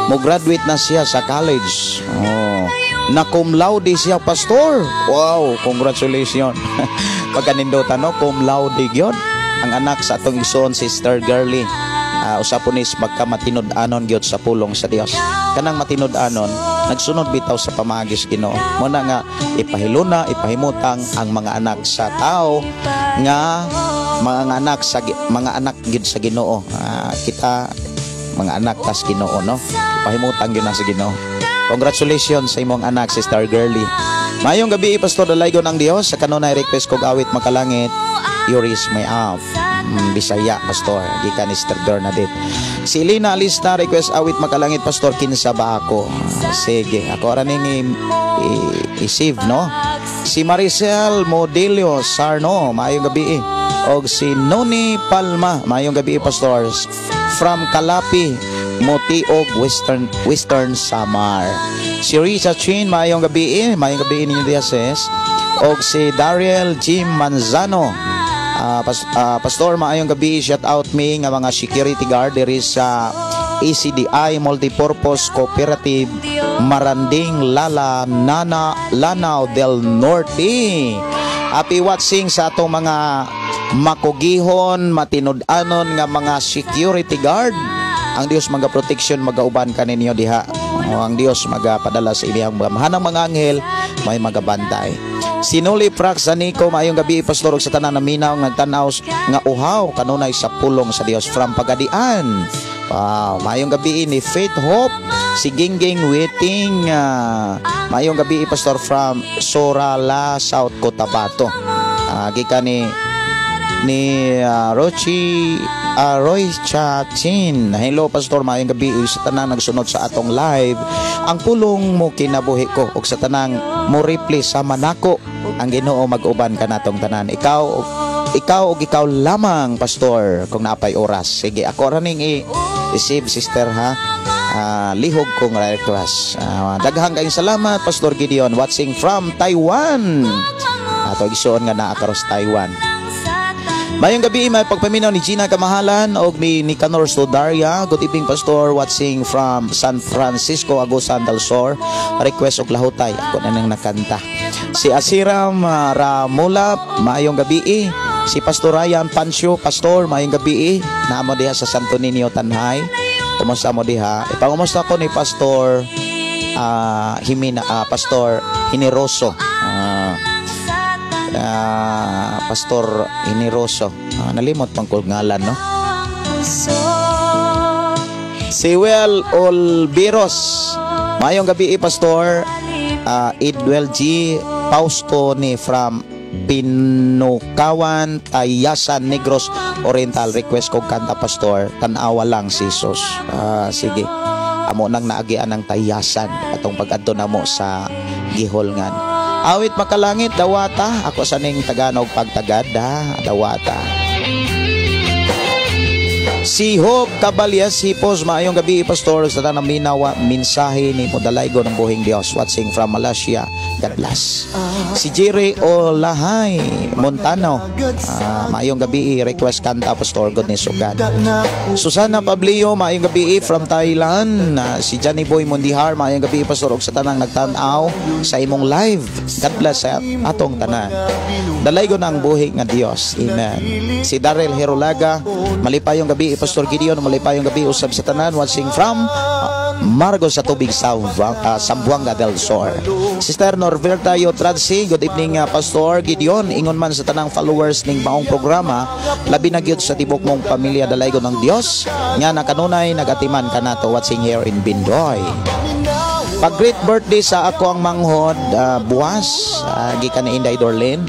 Mo graduate na siya sa college. Oh. Na cum laude siya, Pastor. Wow, congratulations. Pagkanindutan, no, cum laude gyud ang anak sa atong igsoon, Sister Girlie. Usa po nis magkamatinud-anon gyud sa pulong sa Dios. Kanang matinud-anon, nagsunod bitaw sa pamaagi sa Ginoo. Mo na nga ipahiluna, ipahimutang ang mga anak sa tao nga mga anak sa mga anak gyud sa Ginoo. Kita mga anak tas Ginoo, no? Ipahimutang gyud na sa Ginoo. Congratulations sa imong anak, Sister Girlie. Mayong gabi, Pastor, dalaygon ang Dios. Sa kanunay request kog awit Makalangit, You Raise Me Up. Bisaya, Pastor. Gikan ni Sister Bernadette. Si Elena Alista, request awit Makalangit, Pastor, kinsa ba ako? Sige, ako ra ning i-save, no? Si Maricel Modelio Sarno, maayong gabi. Og si Noni Palma, maayong gabi, Pastor. From Calapi, Motiog, Western Samar. Si Risa Chin, maayong gabi. Maayong gabi ninyo diha, sis. Og si Dariel Jim Manzano. Pastor, maayong gabi. Shout out me nga mga security guard diri sa ACDI Multipurpose Cooperative Maranding Lala Nana Lanao del Norte. Happy watching sa atong mga makugihon, matinud-anon nga mga security guard. Ang Dios maga protection, magauban kaninyo diha. O, ang Dios magapadala sa iyang mga mahanang mga anghel, may magabantay. Sinuli Prax Nico, maayong gabi, Pastor, ug sa tanan naminaw nagtan-aw nga uhaw kanunay sa pulong sa Dios from Pagadian. Wow, maayong gabi ni Faith Hope, si Gingging Waiting. Maayong gabi, Pastor, from Sorala, South Cotabato. Gikan ni Rochi Roy Chachin. Hello, Pastor, maayong gabi sa tanang nagsunod sa atong live. Ang Pulong Mo Kinabuhi Ko ug sa tanang mo reply sama nako, ang Ginoo mag-uban kanatong tanan. Ikaw ug ikaw lamang, Pastor, kung naapay oras. Sige, ako ra ning i-save, sister, ha. Lihog kong request. Daghang kayong salamat, Pastor Gideon, watching from Taiwan. Ato igsuon nga naa karos Taiwan. Mayong gabi, may pagpaminaw ni Gina Kamahalan og ni Nicanor Sodaria. Good evening, Pastor, watching from San Francisco, Agusan del Sur. Request og Lahutay. Ako na nang nakanta. Si Asiram Ramula, maayong gabi. Si Pastor Ryan Pancio, Pastor, maayong gabi. Naa mo diha sa Santo Niño, Tanjay. Kumusta mo diha? Ipangumusta ko ni Pastor Himina, Pastor Hiniroso. Pastor Hiniroso. Nalimot pang ko ngalan, no? Si Well Olbiros. Maayong gabi, Pastor. Idwell G. Fausto ni from Pinukawan, Tayasan, Negros Oriental. Request ko kanta, Pastor. Tanawa Lang si Jesus. Sige. Amo nang naagian ng Tayasan atong pag-adto namo sa Giholngan. Awit Makalangit, Dawata. Ako sa ning Taganog pagtagad, ha? Dawata. Si Hope Caballes Hipos, maayong gabi, Pastor, sa tanang minawa mensahe ni Modalaygo ng buhing Dios, watching from Malaysia. God bless. Si Jerry Olahay Montano, maayong gabi, request kanta, Pastor, Goodness of God. Susana Pablio, maayong gabi from Thailand. Si Johnny Boy Mundihar, maayong gabi, Pastor, ug sa tanang nagtan-aw sa imong live. God bless sa atong tanan. Dalaygo ng buhi nga Dios. Amen. Si Darrell Herolaga, malipayong gabi, Pastor Gideon, malipayong gabi usab sa tanan watching from Margos sa Tubig sa Zamboanga del Sur. Sister Norberta Yotradsi, good evening, Pastor Gideon. Ingon man sa tanang followers ning maong programa, labi na gyud sa tibok mong pamilya, dalaygo ng Dios nga nakanunay nagatiman kanato, watching here in Bindoy. Pag great birthday sa ako ang manghod buwas, gikan ni Inday Dorlin.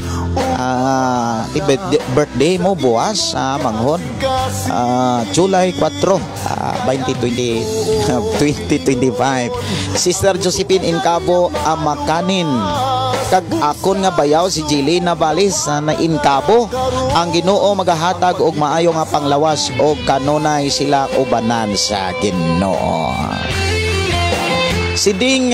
Birthday mo buwas, manghod. July 4, 2020, 2025. Sister Josephine Incabo Amakanin. Kag akon nga bayaw si Jelena Balis na Incabo. Ang Ginoo magahatag og maayo nga panglawas og kanunay sila ubanan sa Ginoo. Si Ding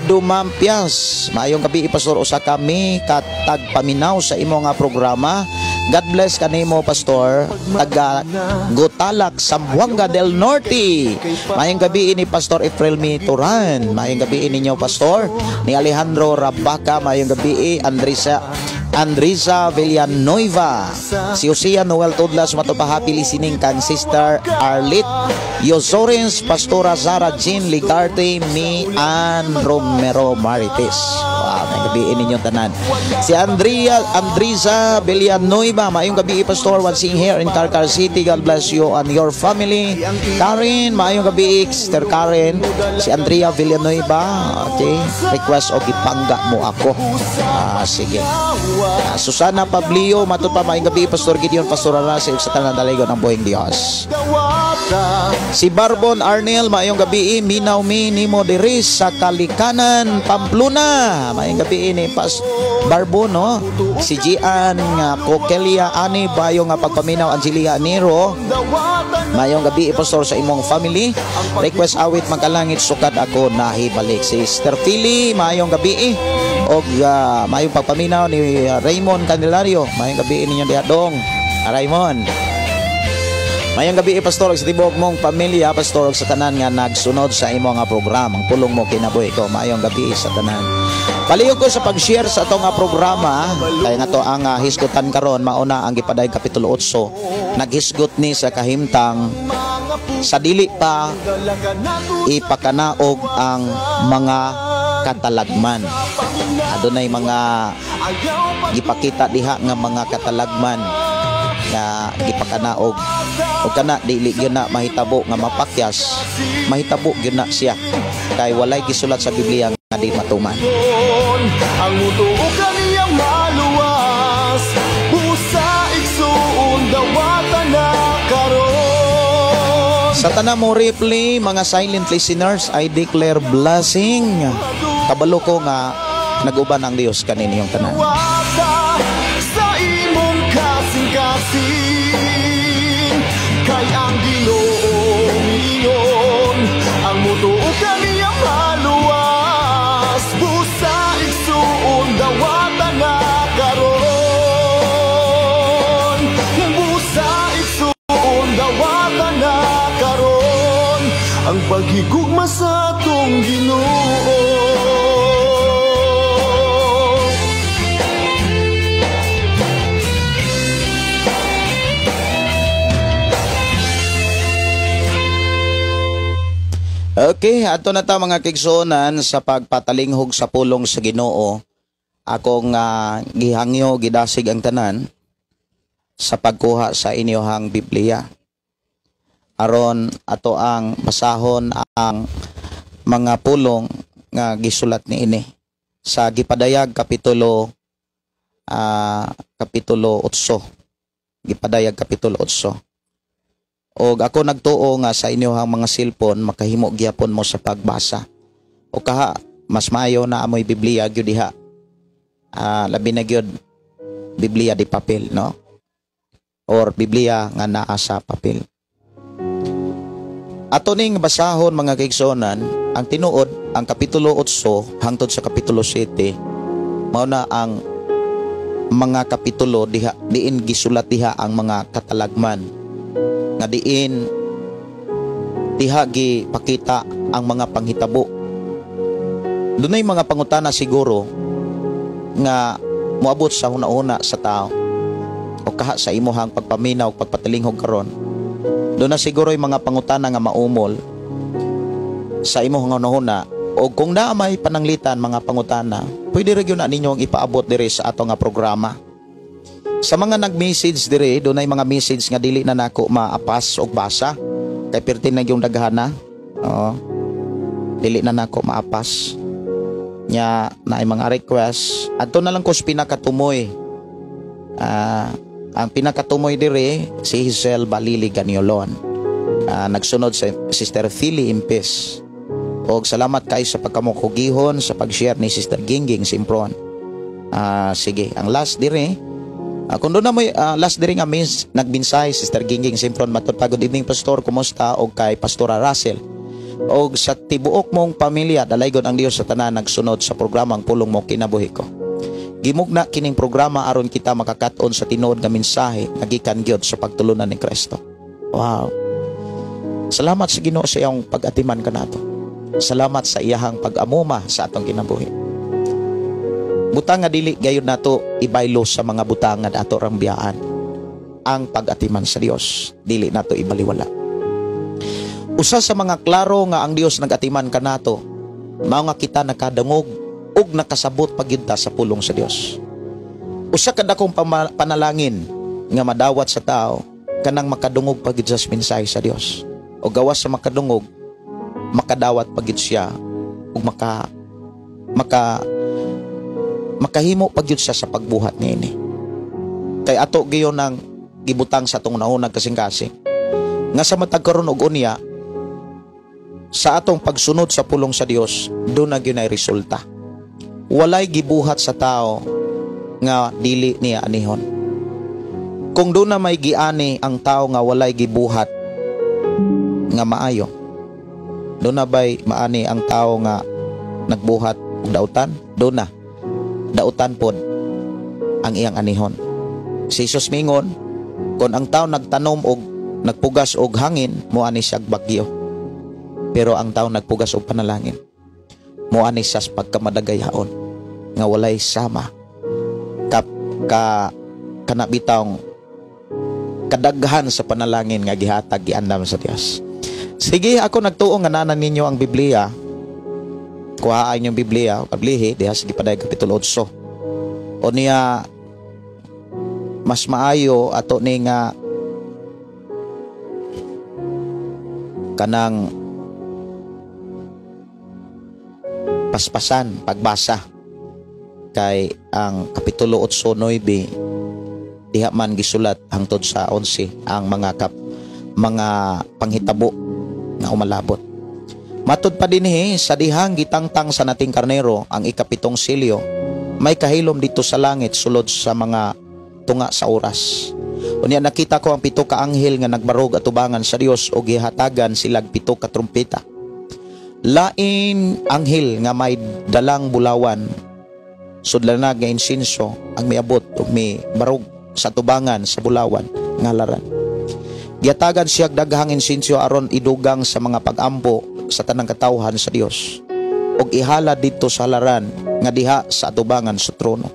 Dumampias, maayong gabi, Pastor, usa kami katagpaminaw sa imo nga programa. God bless kanimo, Pastor. Taga Gotalak, Zamboanga del Norte. Maayong gabi ni Pastor Efrel Turan. Maayong gabi ninyo, Pastor. Ni Alejandro Rabaca, maayong gabi. Andresa Andrisa Villanueva. Si Usia Noel Tudlas, matupa happy listening kang Sister Arlit Yosorens, Pastora Zara Jean Ligarte, mi Ann Romero Marites. Wow, maayong gabi ninyo tanan. Si Andrea Andrisa Villanueva, maayong gabi, Pastor, watching here in Carcar City. God bless you and your family. Karen, maayong gabi, Sister Karen. Si Andrea Villanueva, okay. Request og Ipangga Mo Ako. Sige. Susana Pablio, matud pa maayong gabi, Pastor Gideon, Pastor Arasi, ug sa tanan dalaygon ng buhing Dios. Si Barbon Arnel, maayong gabi, minaw mi nimo diri sa Kalikanan, Pamplona. Maayong gabi ni Pas Barbon, no? Si Gian nga Coquelia ani bayo nga pagpaminaw Angelia Nero. Maayong gabi, Pastor, sa imong family. Request awit Magkalangit, Sukad Ako Nahibalik. Si Sister Philly, maayong gabi. Og maayong pagpaminaw ni Raymond Candelario. Maayong gabi ninyo diha dong. Raymond. Maayong gabi, Pastor, sa tibok mong pamilya, Pastor, sa tanan nga nagsunod sa imo nga programa. Ang Pulong Mo Kinabuhi Ko. Maayong gabi sa tanan. Palihog ko sa pag-share sa ato nga programa, kaya nga to ang hisgutan karon mauna ang gipaday kapitulo 8. Naghisgot ni sa kahimtang sa dili pa ipakanaog ang mga katalagman. Adunay mga gipakita diha nga mga katalagman nga gipakanaog o kana dili gyud na mahitabo nga mapakyas, mahitabo gyud na siya kay walay gisulat sa Biblia nga di matuman. Ang mutuo kaniyang maluwas. Busa igsuon, dawata na karon. Sa tanan mo replay, mga silent listeners, I declare blessing. Kabalo ko nga nag-uban ang Dios kaninyong tanan. Dawata sa imong kasing-kasing. Kay ang Ginoo miingon, ang mutuo kaniyang maluwas. Busa igsuon, dawata na karon. Busa igsuon, dawata na karon ang paghigugma sa atong Ginoo. Okay, ato na ta, mga kaigsuonan, sa pagpatalinghog sa pulong sa Ginoo. Akong gihangyo, gidasig ang tanan sa pagkuha sa inyohang Biblia. Aron ato ang basahon ang mga pulong nga gisulat niini sa Gipadayag kapitulo 8. Gipadayag kapitulo 8. Og ako nagtuo nga sa inyohang mga cellphone makahimo gyapon mo sa pagbasa. O kaha mas maayo na amoy Biblia gyud diha. Labi na gyud Biblia di papel, no? Or Biblia nga naa sa papel. Ato ning basahon, mga kaigsuonan, ang tinuod ang kapitulo 8 hangtod sa kapitulo 7, mao na ang mga kapitulo diha diin gisulat diha ang mga katalagman nga diin diha gipakita ang mga panghitabo. Dunay mga pangutana siguro nga moabot sa huna-huna sa tao o kaha sa imuhang pagpaminaw, pagpatalinghog karon. Doon na siguro yung mga pangutana nga maumol sa imong hunahuna, o kung naa may pananglitan mga pangutana, pwede ra gyud na ninyo ang ipaabot diri sa ato nga programa. Sa mga nag-message diri, dunay mga message nga dili na nako maapas og basa kay perti na yung daghana. Oo. Dili na nako maapas. Nya naay mga request. Adto na lang ko sa pinakatumoy. Ang pinakatumoy diri si Hazel Balili Ganiolon. Nagsunod sa Sister Philly Impes. Og salamat kay sa pagkamukugihon sa pag-share ni Sister Gingging Simpron. Sige, ang last diri, kung doon na mo last diri nga means nagmensahe Sister Gingging Simpron, matud pa, "Good evening, Pastor, kumusta?" Og kay Pastora Russell. Og sa tibuok mong pamilya, dalaygon ang Dios sa tanan nagsunod sa programang Pulong Mo Kinabuhi Ko. Gimugna kining programa aron kita makakat-on sa tinuod nga mensahe nga gikan gyud sa pagtulunan ni Kristo. Wow. Salamat sa Ginoo sa iyang pag-atiman kanato. Salamat sa iyahang pag-amuma sa atong kinabuhi. Butang nga dili gayud nato ibaylo sa mga butang nga ato rang biyaan. Ang pag-atiman sa Dios, dili nato ibaliwala. Usa sa mga klaro nga ang Dios nag-atiman kanato, mao nga kita nakadungog ug nakasabot pagyud ta sa pulong sa Dios. Usa ka dakong panalangin nga madawat sa tao kanang makadungog pagyud sa mensahe sa Dios. O gawas sa makadungog, makadawat pagyud siya ug maka maka makahimo pagyud siya sa pagbuhat niini. Kay ato giyon ang gibutang sa atong naunang kasing-kasing. Nga sa matag karon og unya sa atong pagsunod sa pulong sa Dios, doon na gyud ay resulta. Walay gibuhat sa tao nga dili niya anihon. Kung doon na may giani ang tao nga walay gibuhat nga maayo, doon na ba'y maani ang tao nga nagbuhat og dautan? Doon na. Dautan pod ang iyang anihon. Si Jesus mingon, kung ang tao nagtanom og nagpugas og hangin, moani siya bagyo. Pero ang tao nagpugas og panalangin, moani siya sa pagkamadagayaon nga walay sama kap ka kana bitawng kadaghan sa panalangin nga gihatag, giandam sa Dios. Sige, ako nagtuo nga naa na ninyo ang Biblia. Kuhaan yung Biblia, kablihi diha sa Gipadayag kapitulo 8. O niya mas maayo ato ni nga kanang paspasan pagbasa kay ang kapitulo 8:9 diha man gisulat hangtod sa 11 ang mga panghitabo nga umalabot. Matud pa dinhi, sa dihang gitangtang sa nating karnero ang ikapitong silyo, may kahilom dito sa langit sulod sa mga tunga sa oras. Unya nakita ko ang 7 ka anghel nga nagbarog atubangan sa Dios og gihatagan silag 7 ka trumpeta. Lain anghel nga may dalang bulawan sudlanag nga insinso ang miabot ug mibarog sa tubangan sa bulawan nga halaran. Gihatagan siya daghang insinso aron idugang sa mga pag-ampo sa tanang katawhan sa Dios ug ihala didto sa halaran nga diha sa atubangan sa trono.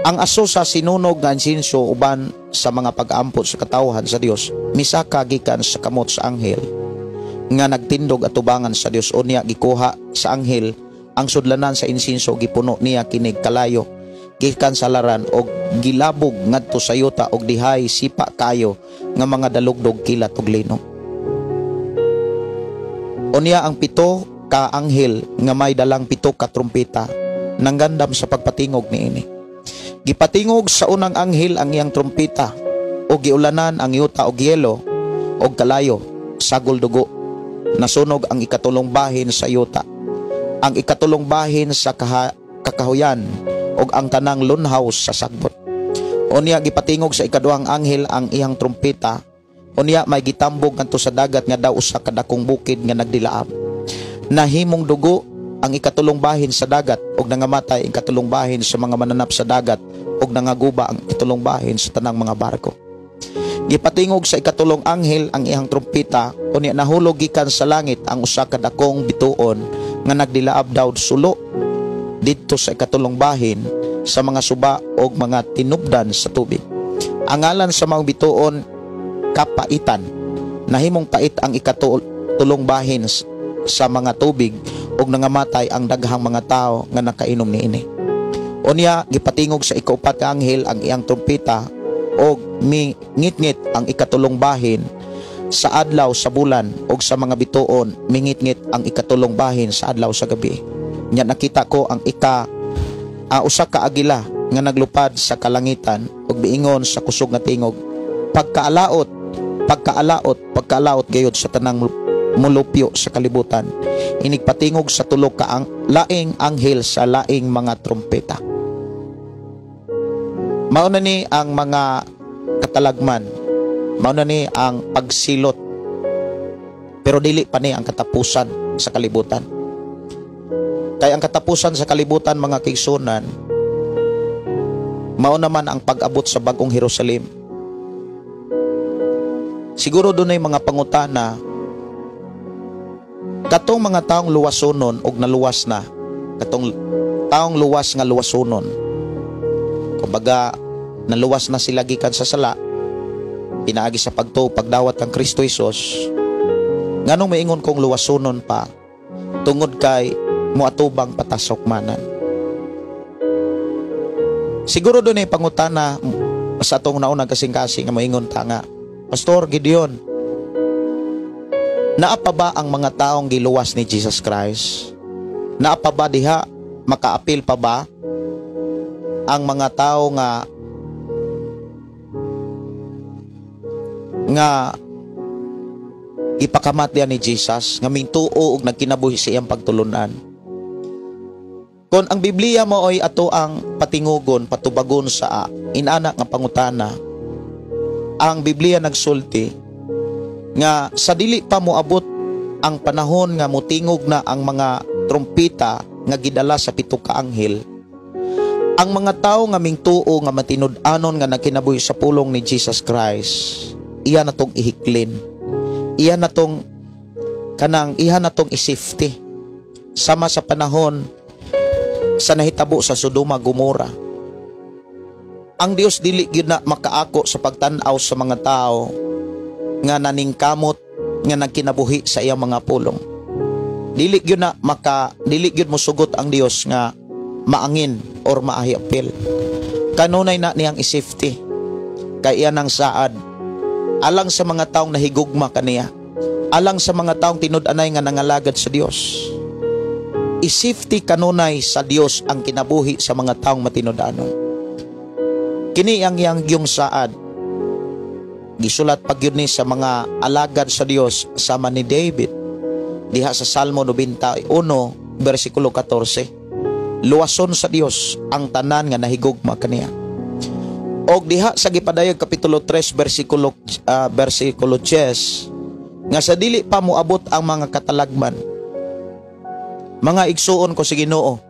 Ang aso sa sinunog nga insinso uban sa mga pag-ampo sa katawhan sa Dios misaka gikan sa kamot sa anghel nga nagtindog atubangan sa Dios. Unya gikuha sa anghel ang sudlanan sa insinso, gipuno niya kinig kalayo gikan sa halaran og gilabog ngadto sa yuta, og dihay sipa kayo nga mga dalugdog, kilat og linog. Unya ang pito ka anghel nga may dalang pito ka trumpeta nanggandam sa pagpatingog niini. Gipatingog sa unang anghel ang iyang trumpeta og giulanan ang yuta og yelo og kalayo sagol dugo. Nasunog ang ikatulong bahin sa yuta, ang ikatulong bahin sa kakahuyan ug ang tanang lunhaw sa sagbot. Unya gipatingog sa ikaduhang anghel ang iyang trumpeta. Unya may gitambog ngadto sa dagat nga daw usa ka dakong bukid nga nagdilaab. Nahimong dugo ang ikatulong bahin sa dagat ug nangamatay ang ikatulong bahin sa mga mananap sa dagat ug nangaguba ang ikatulong bahin sa tanang mga barko. Gipatingog sa ikatulong anghel ang iyang trumpeta, unya nahulog gikan sa langit ang usa ka dakong bituon nga nagdilaab daw sulo didto sa ikatulong bahin sa mga suba og mga tinubdan sa tubig. Ang ngalan sa maong bituon, Kapaitan. Nahimong pait ang ikatulong bahin sa mga tubig ug nangamatay ang daghang mga tao nga nakainom niini. Unya gipatingog sa ikaupat ka anghel ang iyang trumpeta og mingitngit ang ikatulong bahin sa adlaw, sa bulan ug sa mga bituon, mingitngit ang ikatulong bahin sa adlaw, sa gabi. Nya nakita ko ang usa ka agila nga naglupad sa kalangitan ug miingon sa kusog nga tingog, "Pagkaalaot, pagkaalaot, pagkaalaot gayud sa tanang mulupyo sa kalibutan inigpatingog sa tulo ka ang laing anghel sa laing mga trumpeta." Mao na ni ang mga katalagman, mao na ni ang pagsilot, pero dili pa ni ang katapusan sa kalibutan. Kay ang katapusan sa kalibutan, mga kaigsuonan, mao naman ang pag-abot sa bagong Jerusalem. Siguro dunay mga pangutana, katong mga taong luwasonon og naluwas na, katong taong luwas nga luwasonon, kumbaga naluwas na sila gikan sa sala pinaagi sa pagtuo, pagdawat kang Kristo Hesus. Nganong maingon kong luwasonon pa? Tungod kay moatubang pa ta sa hukmanan. Siguro dunay pangutana sa atong naunang kasing-kasing nga moingon ta nga, "Pastor Gideon, naa pa ba ang mga taong giluwas ni Jesus Christ? Naa pa ba diha? Makaapil pa ba ang mga tao nga ipakamat diha ni Jesus, nga mingtuo og nagkinabuhi sa iyang pagtulunan?" Kung ang Biblia mo ay ato ang patingugon, patubagon sa inana nga pangutana, ang Biblia nagsulti nga sa dili pa moabot ang panahon nga motingog na ang mga trumpita nga gidala sa pito ka anghel, ang mga tao nga mingtuo, nga matinud-anon, nga nagkinabuhi sa pulong ni Jesus Christ, iya na tong ihiklin, iya na tong kanang iya na tong isafety, sama sa panahon sa nahitabo sa Sodoma, Gomora. Ang Dios dili gyud na makaako sa pagtan-aw sa mga tao nga naningkamot nga nagkinabuhi sa iyang mga pulong. Dili gyud mosugot ang Dios nga maangin or maahiapil. Kanunay na niyang isafety kay iya nang saad alang sa mga taong nahigugma kaniya, alang sa mga taong tinud-anay nga nangalagad sa Dios. Isafety kanunay sa Dios ang kinabuhi sa mga taong matinud-anon. Kini ang iyang yung saad. Gisulat pag yun ni sa mga alagad sa Dios sama ni David diha sa Salmo 91 versikulo 14. Luwason sa Dios ang tanan nga nahigugma kaniya. Og diha sa Gipadayag kapitulo 3 versikulo 10 nga sa dili pa moabot ang mga katalagman, mga igsuon ko sa Ginoo,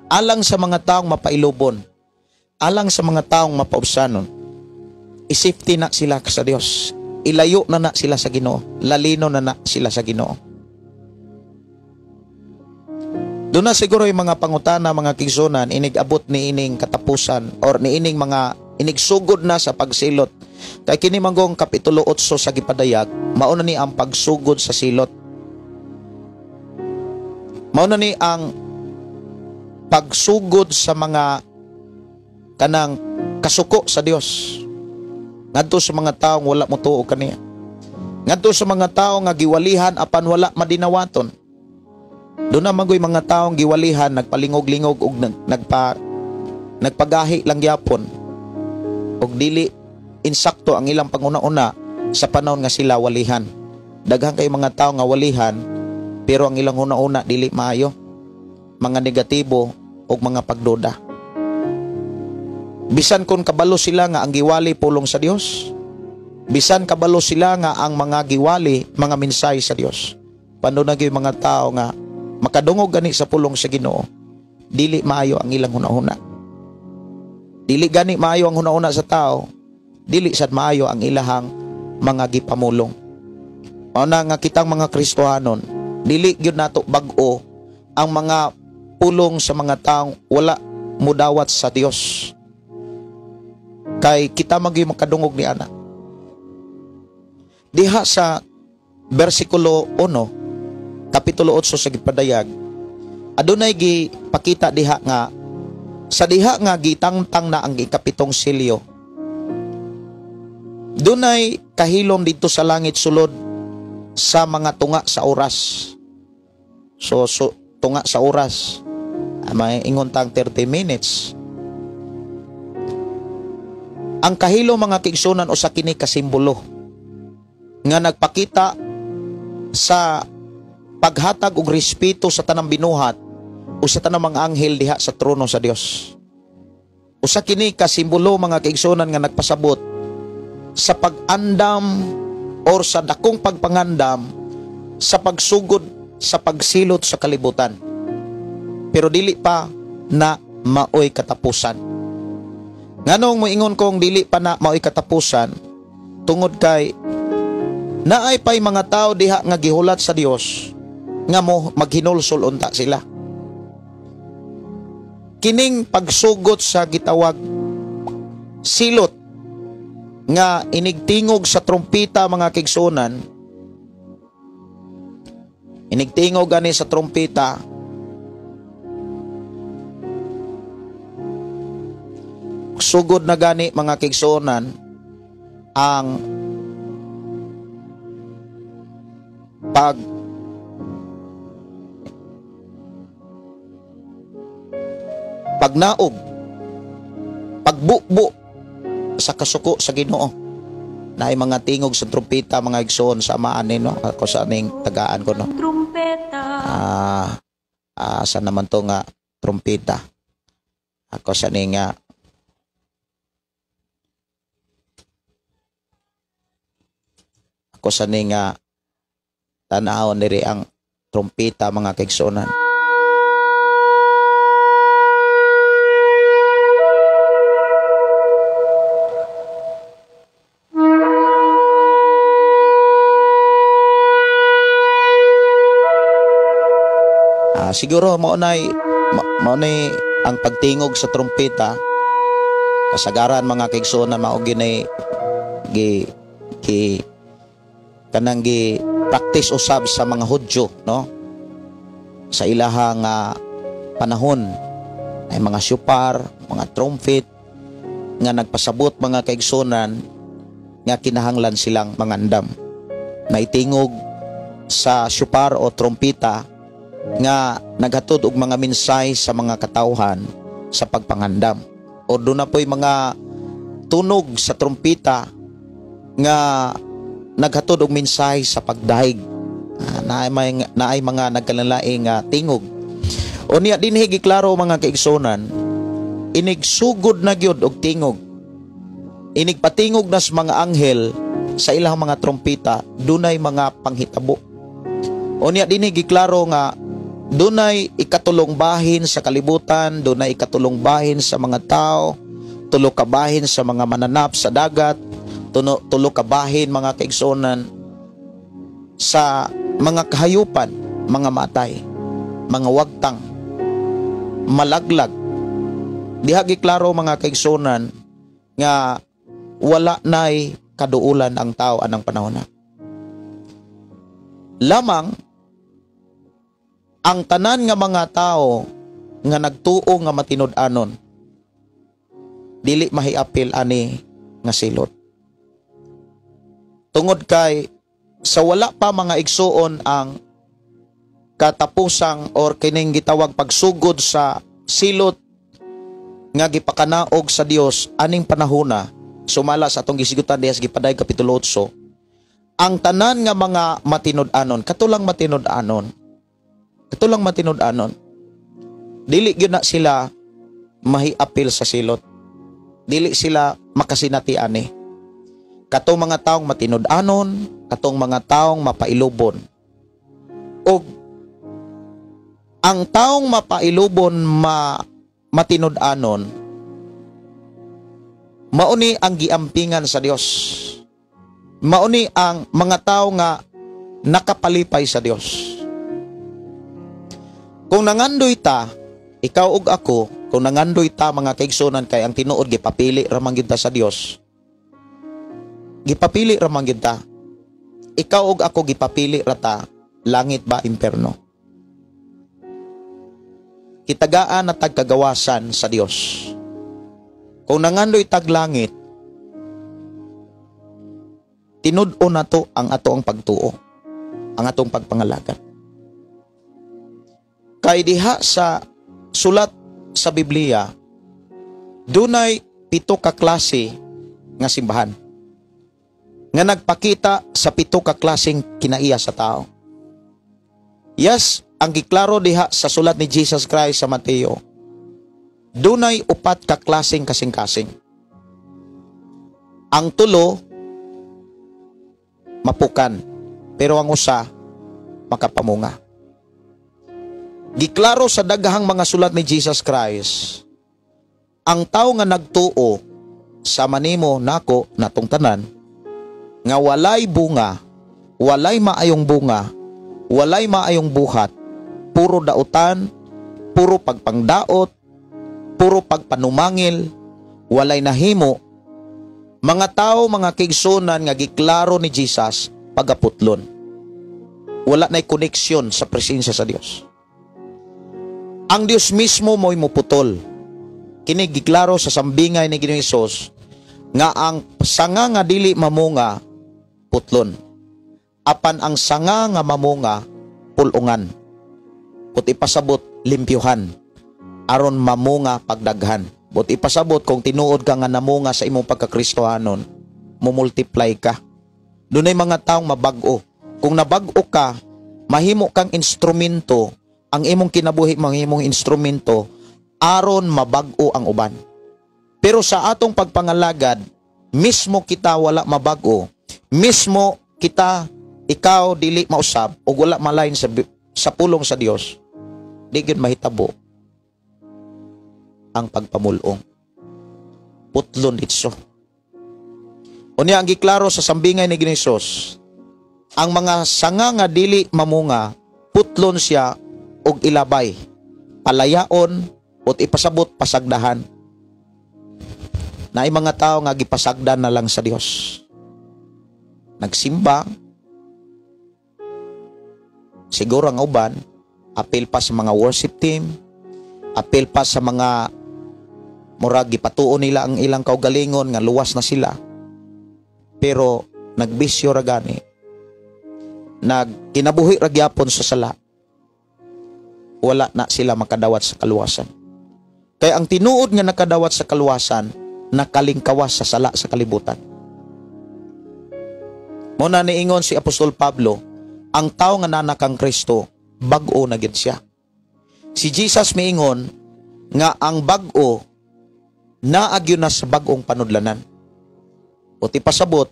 alang sa mga taong mapailubon, alang sa mga taong mapaubsanon, isafety na sila sa Dios. Ilayo na na sila sa Ginoo, lalino na na sila sa Ginoo. Doon na siguro yung mga pangutana, mga kigsunan, inig-abot ni ining katapusan or ni ining mga inigsugod na sa pagsilot. Kay kini manggong kapitulo 8 sa Gipadayag, mauna ni ang pagsugod sa silot. Mao na ni ang pagsugod sa mga kanang kasuko sa Dios ngadto sa mga taong wala motuo kaniya, ngadto sa mga tawo nga giwalihan apan wala madinawaton. Doon na magoy mga taong giwalihan, nagpalingog-lingog og nagpagahi lang gyapon og dili insakto ang ilang panguna-una sa panahon nga sila walihan. Daghan kay mga tawo nga walihan pero ang ilang una-una dili maayo, mga negatibo og mga pagduda. Bisan kon kabalo sila nga ang giwali pulong sa Dios, bisan kabalo sila nga ang mga giwali mga mensahe sa Dios, pandunag yung mga tao nga makadungog gani sa pulong sa Ginoo, dili maayo ang ilang hunahuna. Dili gani maayo ang hunahuna sa tao, dili sad maayo ang ilahang mga gipamulong. Mao na nga kitang mga Kristohanon, dili gyud nato bag-o ang mga pulong sa mga taong wala mudawat sa Dios. Kay kita magyud makadungog ni ana. Diha sa bersikulo 1, kapitulo 8 sa gipadayag, adunay gipakita diha nga sa diha nga gitangtang na ang ikapitong selyo, dunay kahilom didto sa langit sulod sa mga tunga sa oras. So tunga sa oras, may ingon tang 30 minutes. Ang kahilom mga kaigsunan usa kini ka simbolo nga nagpakita sa paghatag og respeto sa tanang binuhat o sa tanang mga anghel diha sa trono sa Dios. Usa kini ka simbolo mga kaigsunan nga nagpasabot sa pag-andam or sa dakong pagpangandam sa pagsugod sa pagsilot sa kalibutan. Pero dili pa na maoy katapusan. Nganong moingon kong dili pa na maoy katapusan, tungod kay naay pay mga tao diha nga gihulat sa Dios nga mo maghinulsol unta sila. Kining pagsugot sa gitawag silot nga inigtingog sa trumpita mga kaigsunan, inigtingog gani sa trumpita, sugod na gani mga kaigsunan ang pagnaog, pagbubo sa kasuko sa Ginoo. Naay mga tingog sa trumpeta mga igsoon sa amaan ni, no? Ako sa aning tagaan ko, no? Trumpeta. Sa naman to nga trumpeta. Ako sa ning ako sa ning tan-awon diri ang trumpeta mga kaigsuonan. Siguro mao nay ang pagtingog sa trumpeta. Kasagaran mga kaigsuonan mao ginay gi kanang gi practice usab sa mga Hudyo, no? Sa ilahang panahon ay mga shofar, mga trumpet nga nagpasabot mga kaigsuonan nga kinahanglan silang mangandam. Naitingog sa shofar o trumpeta nga naghatod og mga mensahe sa mga katawhan sa pagpangandam. O doon na po'y mga tunog sa trumpeta nga naghatod og mensahe sa pagdahig. Naay mga nagkalalaing tingog. O niya dinhi giklaro mga kaigsunan, inigsugod na gyud og tingog. Inigpatingog na sa mga anghel sa ilang mga trumpeta, dunay mga panghitabo. O niya dinhi giklaro nga dunay ikatulong bahin sa kalibutan, dunay ikatulong bahin sa mga tao, tulo ka bahin sa mga mananap sa dagat, tulo ka bahin mga kaigsuonan sa mga kahayupan, mga matay, mga wagtang, malaglag. Diha giklaro mga kaigsuonan nga wala nay kaduulan ang tao anang panahon na. Lamang Ang tanan nga mga tao nga nagtuo nga matinud-anon, dili mahiapil ani nga silot. Tungod kay sa wala pa, mga igsuon, ang katapusang or kining gitawag pagsugod sa silot nga gipakanaog sa Dios aning panahona, sumala sa atong gisigutan diha sa gipadayag kapitulo 8, ang tanan nga mga matinud-anon, katulang matinud-anon, dili gyud na sila mahiapil sa silot, dili sila makasinati ani. Katong mga taong matinud-anon, katong mga taong mapailubon, og ang taong mapailubon, matinud-anon, mauni ang giampingan sa Dios, mauni ang mga tao nga nakapalipay sa Dios. Kung nangandoy ta, ikaw ug ako, kung nangandoy ta, mga kaigsunan, kay ang tinuod gipapili ra man gyud ta sa Dios, gipapili ra man gyud ta. Ikaw ug ako, gipapili ra ta, langit ba, imperno. Kitagaan na tagkagawasan sa Dios. Kung nangandoy tag langit, tinud-o na to ang ato ang pagtuo, ang atong pagpangalagad. Kay diha sa sulat sa Biblia, dunay 7 ka klase nga simbahan nga nagpakita sa 7 ka klaseng kinaiya sa tao. Yes, ang giklaro diha sa sulat ni Jesus Christ sa Mateo, dunay 4 ka klaseng kasing-kasing. Ang 3 mapukan, pero ang 1 makapamunga. Giklaro sa daghang mga sulat ni Jesus Christ, ang tao nga nagtuo sa manimo nako natong tanan nga walay bunga, walay maayong bunga, walay maayong buhat, puro dautan, puro pagpangdaot, puro pagpanumangil, walay nahimo, mga tao, mga kaigsunan, nga giklaro ni Jesus, pagaputlon. Wala na'y koneksyon sa presensya sa Dios. Ang Dios mismo mo'y muputol. Kini giklaro sa sambingay ni Ginoong Hesus nga ang sanga nga dili mamunga, putlon. Apan ang sanga nga mamunga, pulungan. But ipasabot, limpyuhan aron mamunga pagdaghan. But ipasabot, kung tinuod ka nga namunga sa imong pagkakristohanon, mumultiply ka. Dunay mga taong mabag-o. Kung nabag-o ka, mahimo kang instrumento, ang imong kinabuhi mahimong instrumento aron mabag-o ang uban. Pero sa atong pagpangalagad, mismo kita wala mabag-o, mismo kita, ikaw dili mausab o wala malain sa pulong sa Dios, di gyud mahitabo ang pagpamulong. Putlon ditso. Unya ang giklaro sa sambingay ni Ginoong Hesus, ang mga sanga nga dili mamunga, putlon siya og ilabay, palayaon ot ipasabot pasagdahan. Naay mga tao nga gipasagdan na lang sa Dios. Nagsimba, siguro ang uban, apil pa sa mga worship team, apil pa sa mga murag gipatuo nila ang ilang kaugalingon nga luwas na sila. Pero nagbisyo ra gani, nagkinabuhi ra gyapon sa sala, wala na sila makadawat sa kaluwasan. Kaya ang tinuod nga nakadawat sa kaluwasan, nakalingkawas sa sala sa kalibutan. Mao na niingon si Apostol Pablo, ang tao nga nanakang Kristo, bag-o na gid siya. Si Jesus miingon nga ang bag-o naagyo na sa bag-ong panudlanan. O ti pasabot,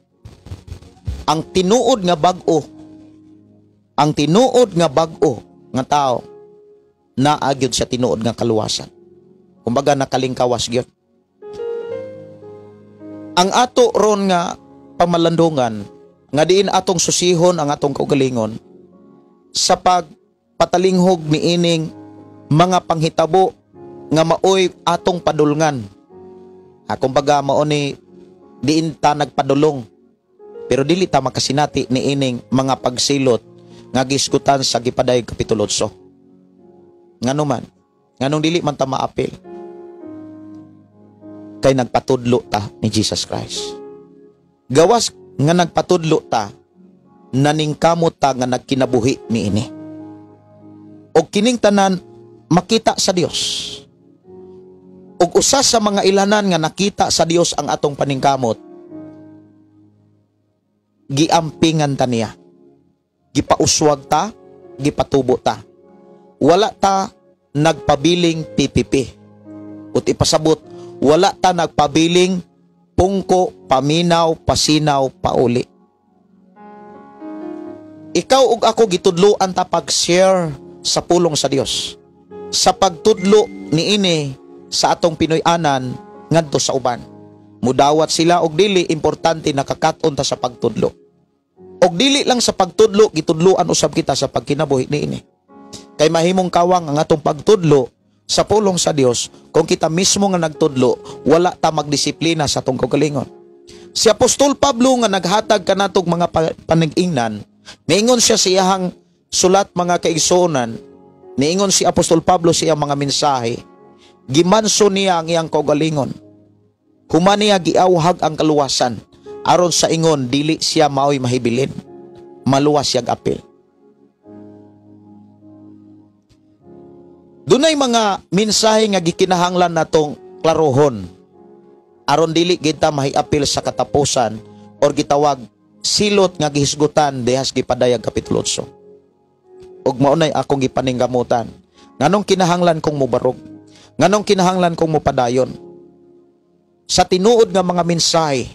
ang tinuod nga bag-o, ang tinuod nga bag-o nga tao, naagyod sa tinuod nga kaluwasan. Kumbaga nakalingkawas gyud. Ang ato ron nga pamalandungan nga diin atong susihon ang atong kaugalingon sa pagpatalinghog niining mga panghitabo nga maoy atong padulngan. Kumbaga mao ni diin ta nagpadulong, pero dili ta makasinati niining mga pagsilot nga gisgutan sa gipadayag kapitulo 8. Ngano man? Nganong dili man ta maapil? Kay nagpatudlo ta ni Jesus Christ. Gawas nga nagpatudlo ta, naningkamot ta nga nagkinabuhi niini. Og kining tanan makita sa Dios. Og usa sa mga ilanan nga nakita sa Dios ang atong paningkamot, giampingan ta niya. Gipauswag ta, gipatubo ta. Wala ta nagpabiling PPP. Ut ipasabot, wala ta nagpabiling pungko, paminaw, pasinaw, pauli. Ikaw ug ako gitudloan ta pag-share sa pulong sa Dios. Sa pagtudlo niini sa atong Pinoy-anan ngadto sa uban. Mudawat sila og dili, importante nakakat-on ta sa pagtudlo. Og dili lang sa pagtudlo, gitudloan usab kita sa pagkinabuhi niini. Kay mahimong kawang ang atong pagtudlo sa pulong sa Dios kung kita mismo nga nagtudlo, wala ta magdisiplina sa atong kaugalingon. Si Apostol Pablo nga naghatag kanatog mga panag-ingnan, niingon siya sa iyahang sulat, mga kaigsuonan, niingon si Apostol Pablo sa iyang mga mensahe, gimanso niya ang iyang kaugalingon. Human niya giawhag ang kaluwasan, aron sa ingon dili siya maoy mahibilin, maluwas siyang apil. Dunay mga mensahe nga gikinahanglan natong klarohon aron dili kita mahiapil sa katapusan or gitawag silot nga gihisgutan dihas gipadayag Kapitulo 8. Ug maunay akong gipaningkamutan. Nganong kinahanglan kong mobarog? Nganong kinahanglan kong mopadayon? Sa tinuod nga mga mensahe,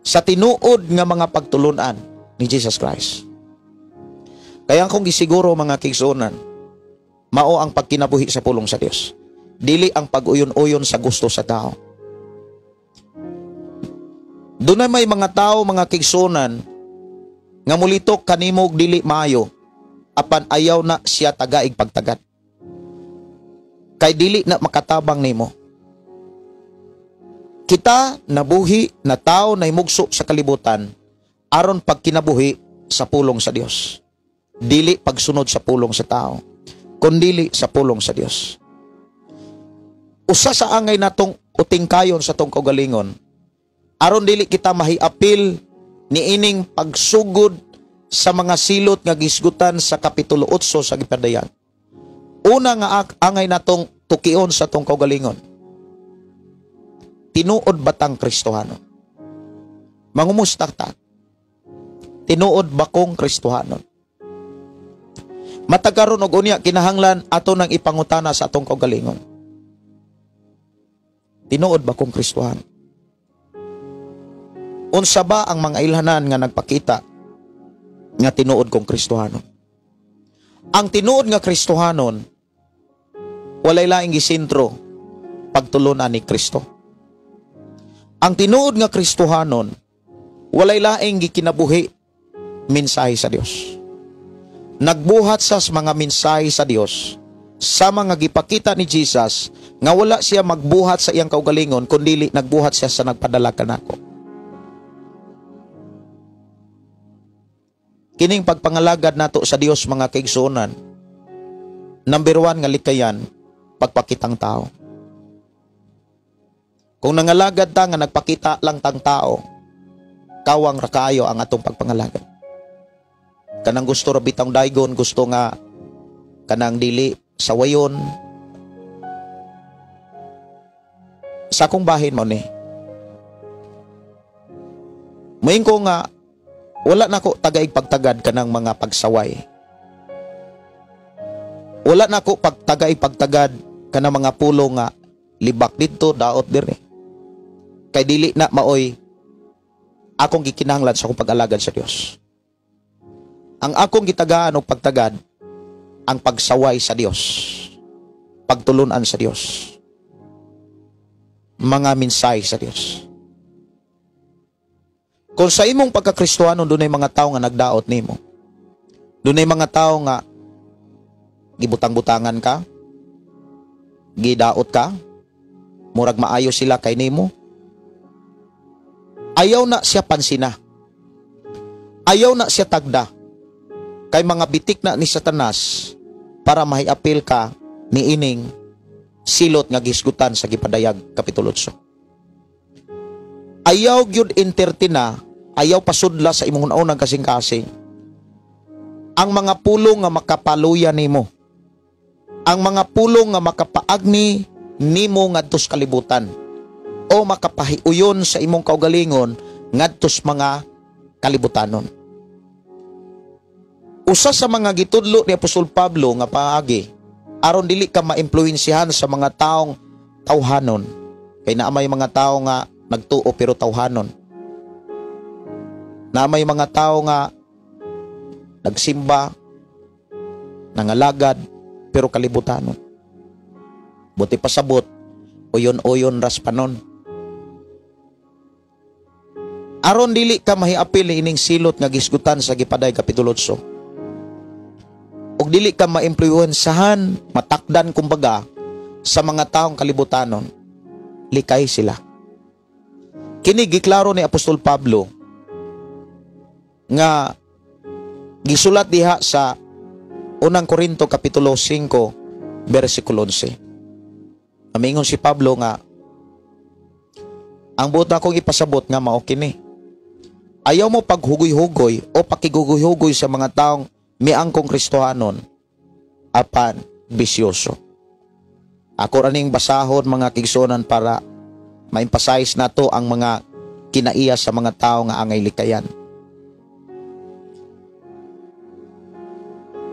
sa tinuod nga mga pagtulunan ni Jesus Christ. Kaya akong gisiguro, mga kaigsuonan, mao ang pagkinabuhi sa pulong sa Dios. Dili ang pag-uyon-uyon sa gusto sa tao. Dunay may mga tao, mga kaigsuonan, nga mulitok kanimo og dili maayo, apan ayaw na siya tagaig pagtagad. Kay dili na makatabang nimo. Kita nabuhi na tao na himugso sa kalibutan aron pagkinabuhi sa pulong sa Dios. Dili pagsunod sa pulong sa tao, kundili sa pulong sa Dios. Usa sa angay natong utingkayon sa tong kaugalingon aron dili kita mahiapil niining pagsugod sa mga silot nga gisgutan sa Kapitulo 8 sa gipadayag. Una nga angay natong tukion sa tong kaugalingon, tinuod ba tang Kristohano? Mangumusta ta? Tinuod ba kong Kristohano? Matag karon og unya kinahanglan ato nang ipangutana sa atong kaugalingon. Tinuod ba kong Kristohano? Unsa ba ang mga ilhanan nga nagpakita nga tinuod kong Kristohano? Ang tinuod nga Kristohanon walay laing gisentro pagtulunan ni Kristo. Ang tinuod nga Kristohanon walay laing gikinabuhi mensahe sa Dios. Nagbuhat sa mga mensahe sa Dios sa mga gipakita ni Jesus nga wala siya magbuhat sa iyang kaugalingon kundili nagbuhat siya sa nagpadala kanako. Kining pagpangalagad nato sa Dios, mga kaigsuonan, number 1 nga likayan, pagpakitang tao. Kung nangalagad ta nga nagpakita lang tang tao, kawang ra kaayo ang atong pagpangalagad. Kanang gusto ra bitang daygon, gusto nga kanang dili sawayon. Sa akong bahin mo ni, moingon ko nga wala nako tagaig pagtagad kanang mga pagsaway. Wala nako pagtagaig pagtagad kanang mga pulo nga libak didto, daot dire. Kay dili na maoy akong gikinahanglan sa akong pag-alagad sa Dios. Ang akong gitagaan og pagtagad ang pagsaway sa Dios, pagtulunan sa Dios, mga mensahe sa Dios. Kung sa imong pagkakristohanon dunay mga tawo nga nagdaot nimo, dunay mga tawo nga gibutang-butangan ka, gidaot ka, murag maayo sila kay nimo, ayaw na siya pansina, ayaw na siya tagda, kay mga bitik na ni Satanas para mahiapil ka niining silot nga gisgutan sa gipadayag Kapitulo 8. Ayaw gyud entertain, ayaw pasudla sa imong unang kasing-kasing ang mga pulong nga makapaluya nimo, ang mga pulong nga makapaagni nimo ngadto sa kalibutan o makapahiuyon sa imong kaugalingon ngadto sa mga kalibutanon. Usa sa mga gitudlo ni Apostol Pablo nga paagi aron dili ka maimpluwensiyahan sa mga taong tawhanon, kay naa may mga tao nga nagtuo pero tawhanon, naa may mga tao nga nagsimba, nangalagad pero kalibutanon. Buti pasabot, uyon-uyon ras panon. Aron dili ka mahiapil ining silot nga gisgutan sa gipaday Kapitulo 8. Og dili ka maimpluwensahan, matakdan kumbaga sa mga taong kalibutanon, likay sila. Kini giklaro ni Apostol Pablo nga gisulat diha sa Unang Korinto Kapitulo 5 versikulo 11. Amingon si Pablo nga ang buot akong ipasabot nga mao kini. Ayaw mo paghugoy-hugoy o pakigugoy-hugoy sa mga taong miangkong Kristohanon apan bisyoso. Ako raning basahon mga kigsunan para ma-emphasize nato ang mga kinaiya sa mga tao nga angay likayan,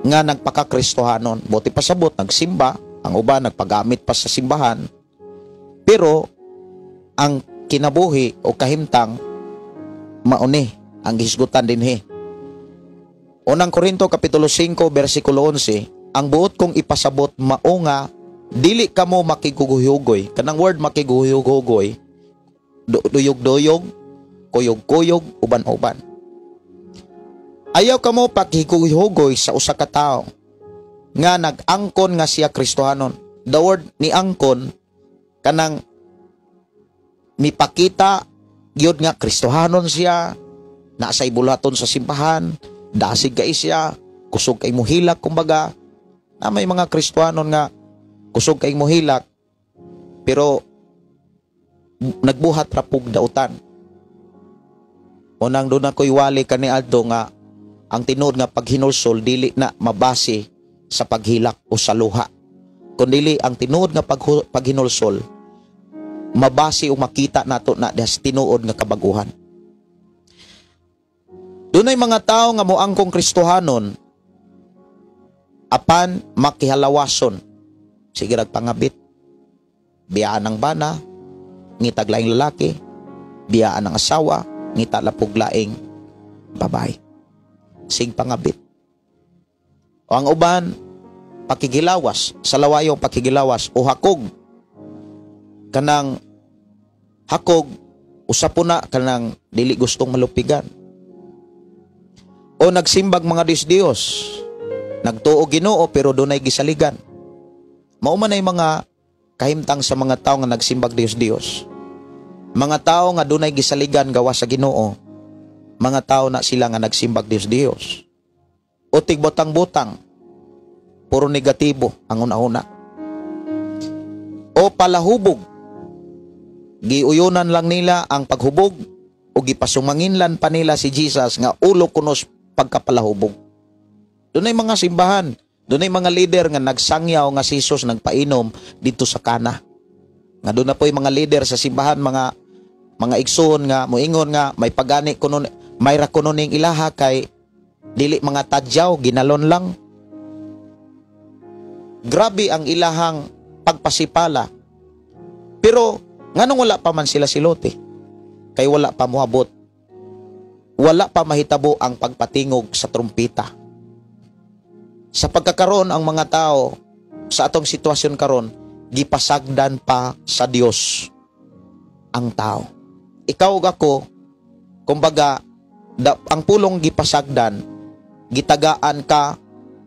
nga nagpakakristohanon. Buti pasabot, nagsimba, ang uban nagpagamit pa sa simbahan, pero ang kinabuhi o kahimtang mauni ang gihisgutan dinhi. Unang Korinto Kapitulo 5 versikulo 11, ang buot kong ipasabot mao nga dili kamo makiguhugoy. Kanang word makiguhugoy, duyog-duyog, kuyog-kuyog, uban-uban. Ayaw kamo pakiguhugoy sa usa ka tawo nga nag-angkon nga siya Kristohanon. The word ni angkon kanang mipakita gyud nga Kristohanon siya, nasa ibulaton sa simbahan, dasig kay siya, kusog kay muhilak kumbaga. Na may mga Kristohanon nga kusog kay muhilak pero nagbuhat ra pug dautan. Unang doon ako'y wali kaniadto nga ang tinuod nga paghinulsol dili na mabase sa paghilak o sa luha, kundili ang tinuod nga paghinulsol mabase o makita nato na sa tinuod nga kabaguhan. Dunay mga tao nga moangkong Kristohanon apan makihalawason, sige rag pangabit, biyaan ang bana, ngitag laing lalaki, biyaan ang asawa, ngita lapog laing babae, sig pangabit. O ang uban pakigilawas, sa lawayong pakigilawas o hakog, kanang hakog usa po na kanang dili gustong malupigan. O nagsimbag mga Diyos-Diyos, nagtuo Ginoo pero dunay gisaligan. Mao man ay mga kahimtang sa mga tao nga nagsimbag Diyos-Diyos. Mga tao nga dunay gisaligan gawa sa Ginoo, mga tao na sila nga nagsimbag Diyos-Diyos. O tigbotang-butang, puro negatibo ang una-una. O palahubog, giuyunan lang nila ang paghubog o gipasumanginlan pa nila si Jesus nga ulo kunos pagkapalahubog. Dunay mga simbahan, dunay mga leader nga nagsangyaw nga si Jesus nagpainom dito sa Kana. Nga doon na po'y mga leader sa simbahan, mga igsoon nga moingon nga may pagani kuno, may ra kuno ning ilaha kay dili mga tadyaw, ginalon lang. Grabe ang ilahang pagpasipala. Pero nganong wala pa man sila silote? Kay wala pa moabot. Wala pa mahitabo ang pagpatingog sa trumpita. Sa pagkakaroon ang mga tao sa atong sitwasyon karon, gipasagdan pa sa Dios ang tao. Ikaw ug ako, kumbaga ang pulong gipasagdan, gitagaan ka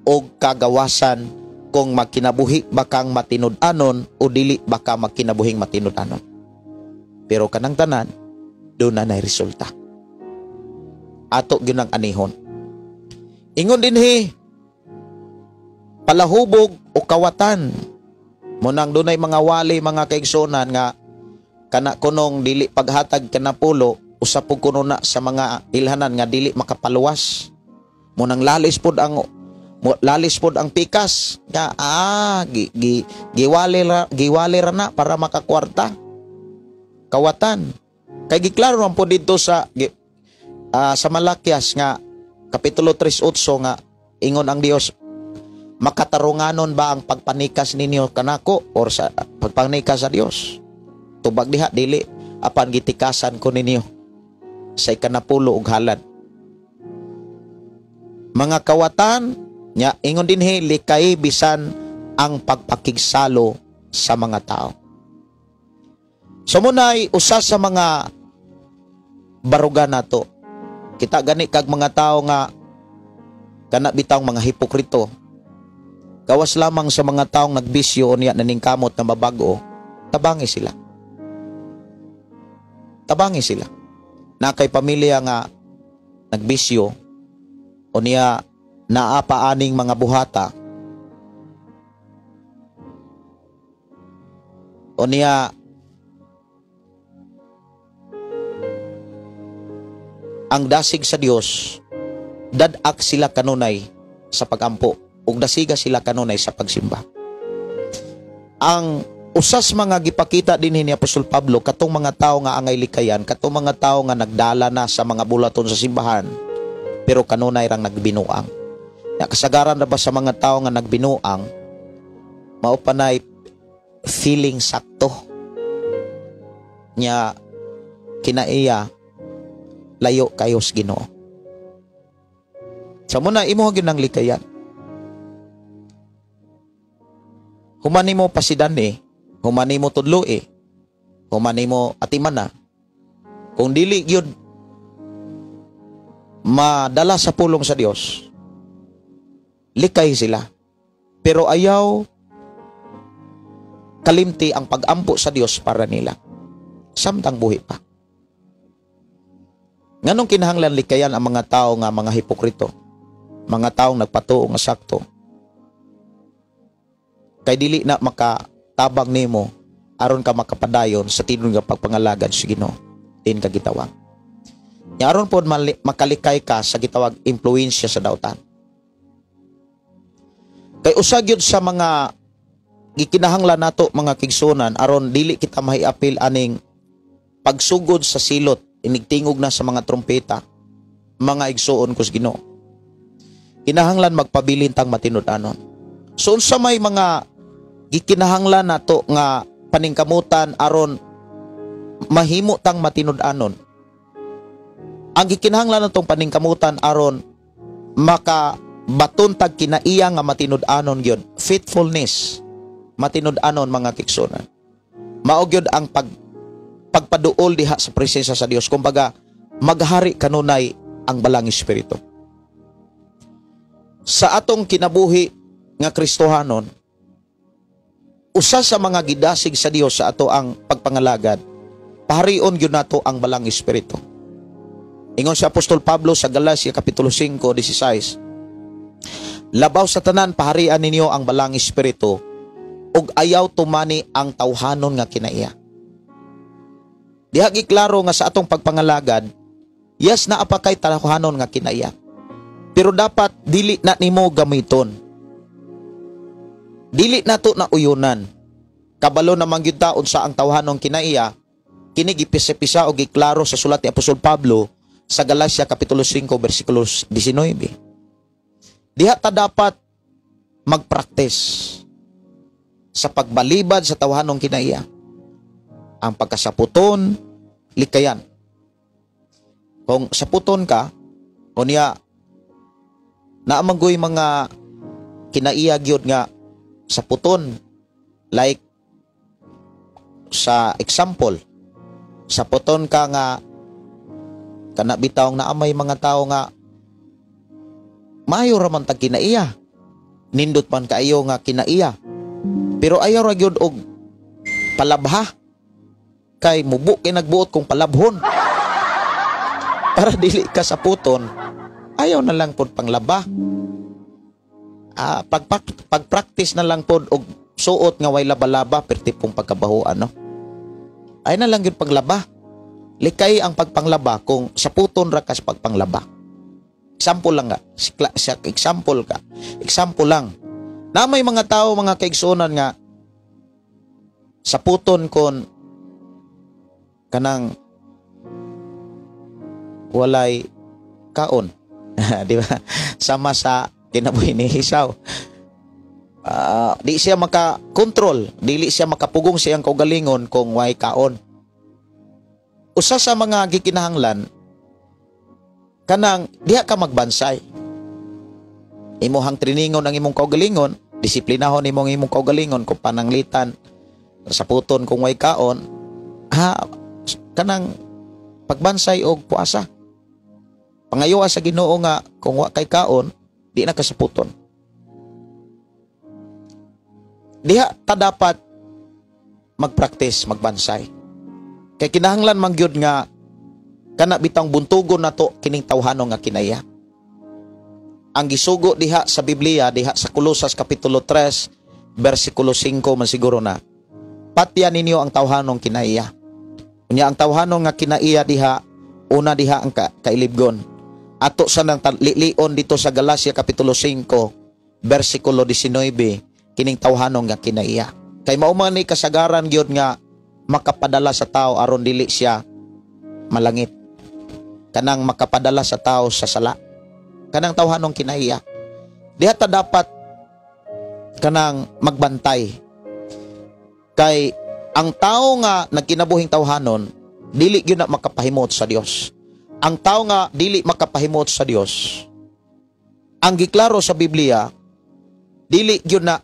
og kagawasan kung magkinabuhi ba kang matinud-anon o dili ba ka magkinabuhing matinud-anon. Pero kanang tanan, doon na nay resulta. Ato gyud ang anihon. Ingon dinhi, Palahubog o kawatan. Munang dunay mga wali mga kaigsunan nga kana kunong dili paghatag kanapulo, usa pud kuno na sa mga ilhanan nga dili makapaluwas. Munang lalis pod ang pikas nga giwali ra na para makakwarta. Kawatan. Kay giklaro man po didto sa sa Malakias nga kapitulo 3:8 nga ingon ang Dios, makatarunganon ba ang pagpanikas ninyo kanako or sa pagpanikas sa Dios? Tubag diha dili, apan gitikasan ko ninyo sa ikanapulo og halad. Mga kawatan nya ingon dinhi, likay bisan ang pagpakigsalo sa mga tao. So munay usa sa mga baruga nato. Kita gani kag mga tao nga kana bitawng mga hipokrito. Gawas lamang sa mga taong nagbisyo o niya naningkamot na mabago, tabangi sila. Tabangi sila. Na kay pamilya nga nagbisyo o niya naa pa aning mga buhata o niya ang dasig sa Dios, dadak sila kanunay sa pagampo ug dasiga sila kanunay sa pagsimba. Ang usas mga gipakita dinhi ni Apostol Pablo katong mga tawo nga angay likayan, katong mga tawo nga nagdala na sa mga bulaton sa simbahan pero kanunay rang nagbinuang. Ya, kasagaran na ba sa mga tawo nga nagbinuang mao panay feeling sakto nya kinaiya layo kayo sa Ginoo. Sa muna imo gyud nang likayan. Human nimo pasidan human nimo tudlo human nimo atiman na. Kung dili gyud madala sa pulong sa Dios, likay sila. Pero ayaw kalimti ang pagampo sa Dios para nila samtang buhi pa. Nganong kinahanglan likayan ang mga tao nga mga hipokrito, mga taong nagpatuo nga sakto? Kay dili na makatabang nimo aron ka makapadayon sa tinuod nga pagpangalagad sa Ginoo, din ka gitawag. Nya aron pod makalikay ka sa gitawag impluwensya sa dautan. Kay usa gyud sa mga gikinahanglan nato mga kigsunan aron dili kita mahiapil aning pagsugod sa silot, inigtingog na sa mga trumpeta, mga igsuon ko sa Ginoo. Kinahanglan magpabilin tang matinud-anon. So unsa may mga gikinahanglan nato nga paningkamutan aron mahimo tang matinud-anon? Ang gikinahanglan natong paningkamutan aron makabaton tag kinaiya nga matinud-anon gyud, faithfulness, matinud-anon mga kigsunan. Mao gyud ang pagpaduol diha sa presensya sa Dios. Kumbaga, maghari kanunay ang balang espiritu. Sa atong kinabuhi nga Kristohanon, usa sa mga gidasig sa Dios sa ato ang pagpangalagad, paharion gyud nato ang balang espiritu. Ingon si Apostol Pablo sa Galacia kapitulo 5:16, labaw sa tanan paharian ninyo ang balang espiritu ug ayaw tumani ang tawhanon nga kinaiya. Diha giklaro nga sa atong pagpangalagad, yes, naa pa kay tawhanon nga kinaiya. Pero dapat dili na nimo gamiton. Dili na to na uyunan. Kabalo naman gyud ta unsa ang tawhanong kinaiya, kini gipisa-pisa o giklaro sa sulat ni Apostol Pablo sa Galacia kapitulo 5 bersikulo 19. Diha ta dapat magpraktis sa pagbalibad sa tawhanong kinaiya. Ang pagkasaputon, likayan. Kung saputon ka, o niya, naamanggoy mga kinaiya gyud nga saputon. Like, sa example, saputon ka nga, kana bitawng naamay mga tao nga, maayo ra man tag kinaiya. Nindot man kaayo nga kinaiya. Pero ayaw ra gyud og palabha. Kay mubo kay nagbuot kung palabhon. Para dili ka saputon, ayaw na lang pud panglaba. Pag-practice na lang pod og suot nga way laba-laba, perti pong pagkabahuan, no? Ay na lang yun paglaba. Likay ang pagpanglaba kung saputon ra kas pagpanglaba. Example lang nga. Example ka. Example lang. Na may mga tao, mga kaigsuonan, nga saputon kon kanang walay kaon. Di ba? Sama sa kinabuhi ni Esau. Di siya maka-control, dili siya makapugong sa iyang kaugalingon kung way kaon. Usa sa mga gikinahanglan kanang diha ka magbansay. Imuhang triningon ang imong kaugalingon, disiplinahon imong imong kaugalingon kung pananglitan saputon kung way kaon, ha, kanang pagbansay og puasa. Pangayoa sa Ginoo nga kung wa kay kaon, di na kasaputon. Diha ta dapat magpraktis, magbansay. Kay kinahanglan man gyud nga kana bitang buntugon nato kining tawhanon nga kinaiya. Ang gisugo diha sa Biblia, diha sa Kolosas kapitulo 3 bersikulo 5 man siguro na. Patya ninyo ang tawhanong kinaiya. Unya ang tawhanon nga kinaiya diha, una diha ang kailibgon. Ato sa nang lilion dito sa Galacia kapitulo 5 bersikulo 19 kining tawhanon nga kinaiya. Kay mao man ni kasagaran gyud nga makapadala sa tao aron dili siya malangit. Kanang makapadala sa tao sa sala. Kanang tawhanong kinaiya. Diha ta dapat kanang magbantay. Kay ang tao nga nagkinabuhing tawhanon, dili gyud na makapahimot sa Dios. Ang tao nga dili makapahimot sa Dios, ang giklaro sa Biblia, dili gyud na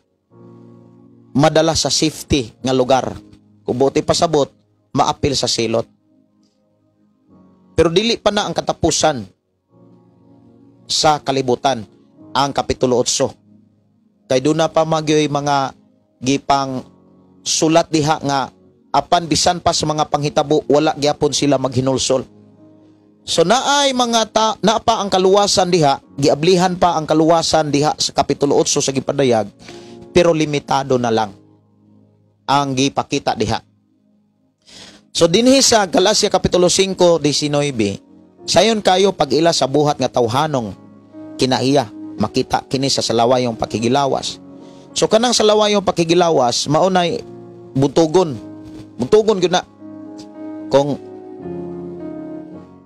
madala sa safety nga lugar. Kung buti pasabot, maapil sa silot. Pero dili pa na ang katapusan sa kalibutan, ang kapitulo 8. Kay doon na pa magyoy mga gipang sulat diha nga apan bisan pa sa mga panghitabo, wala gyapon sila maghinulsol. So naay mga naa pa ang kaluwasan diha, giablihan pa ang kaluwasan diha sa kapitulo 8 sa gipadayag, pero limitado na lang ang gipakita diha. So dinhi sa Galacia kapitulo 5:19, sayon kayo pag-ila sa buhat nga tawhanong kinaiya, makita kini sa salawayong pakigilawas. So kanang salawayong pakigilawas mao nay buntugon. Buntugon gyud na. Kung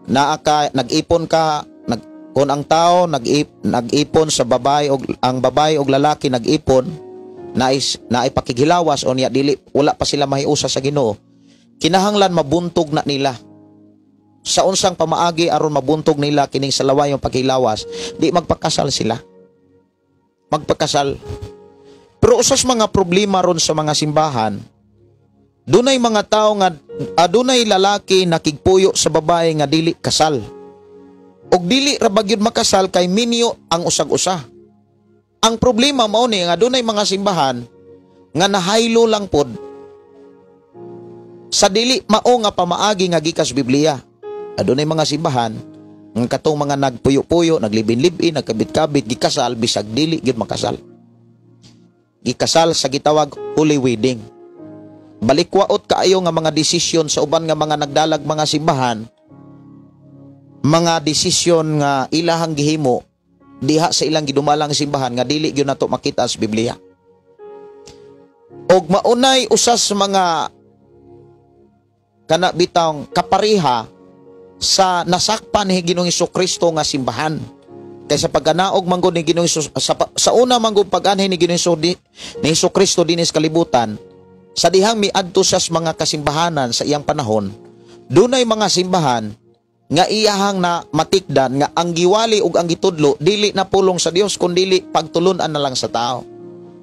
naa ka, nag-ipon ka, kung ang tao nag-ipon sa babae og ang babae og lalaki nag-ipon, naay pakigilawas o niya dili wala pa sila mahiusa sa Ginoo, kinahanglan mabuntog na nila. Sa unsang pamaagi aron mabuntog nila kining salawayong pakilawas, di magpakasal sila. Magpakasal. Pero usas mga problema ron sa mga simbahan, dunay mga tao nga adunay lalaki nakigpuyo sa babae nga dili kasal. Og dili ra ba gyud makasal kay minyo ang usag-usa. Ang problema mao ni nga dunay mga simbahan nga nahaylo lang pod sa dili mao nga pamaagi nga gikas Biblia. Adunay mga simbahan nga katong mga nagpuyo-puyo, naglibin-libin, nagkabit-kabit, gikasal bisag dili gyud makasal. Gikasal sa gitawag holy wedding. Balikwaot kaayo nga mga desisyon sa uban nga mga nagdalag mga simbahan, mga desisyon nga ilahang gihimo diha sa ilang gidumalang simbahan nga dili gyud nato makita sa Biblia. Og maunay usas mga kana bitang kapareha sa nasakpan ni Ginoong Hesukristo nga simbahan. Kaysa pagkanaog manggod ni Ginoong Hesus sa una manggod pag-anhi ni Ginoong ni Hesukristo dinis kalibutan, sa dihang miadto siya sa mga kasimbahanan sa iyang panahon, dunay mga simbahan nga iyahang na matikdan nga ang giwali ug ang gitudlo dili na pulong sa Dios kun dili pagtulun-an na lang sa tao.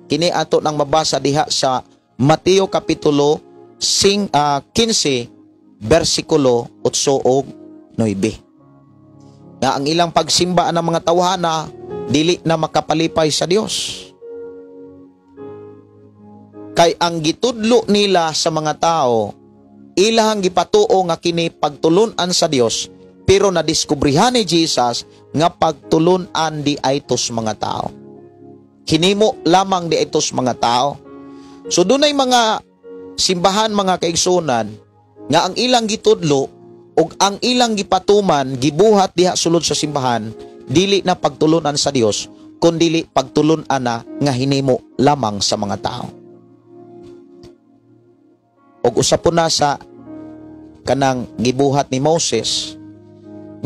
Kini ato nang mabasa diha sa Mateo kapitulo 15 bersikulo 8 ug 9. Nga ang ilang pagsimba ng mga tawhana dili na makapalipay sa Dios. Kay ang gitudlo nila sa mga tao, ilahang gipatuo nga kini pagtulun-an sa Dios, pero nadiskubrihan ni Jesus nga pagtulun-an di ay tos mga tao. Hinimo lamang di itos mga tao. So dunay mga simbahan, mga kaigsunan, nga ang ilang gitudlo ug ang ilang gipatuman gibuhat diha sulod sa simbahan, dili na pagtulunan sa Dios kundili pagtulunan na nga hinimo lamang sa mga tao. Ug usa po na sa kanang gibuhat ni Moses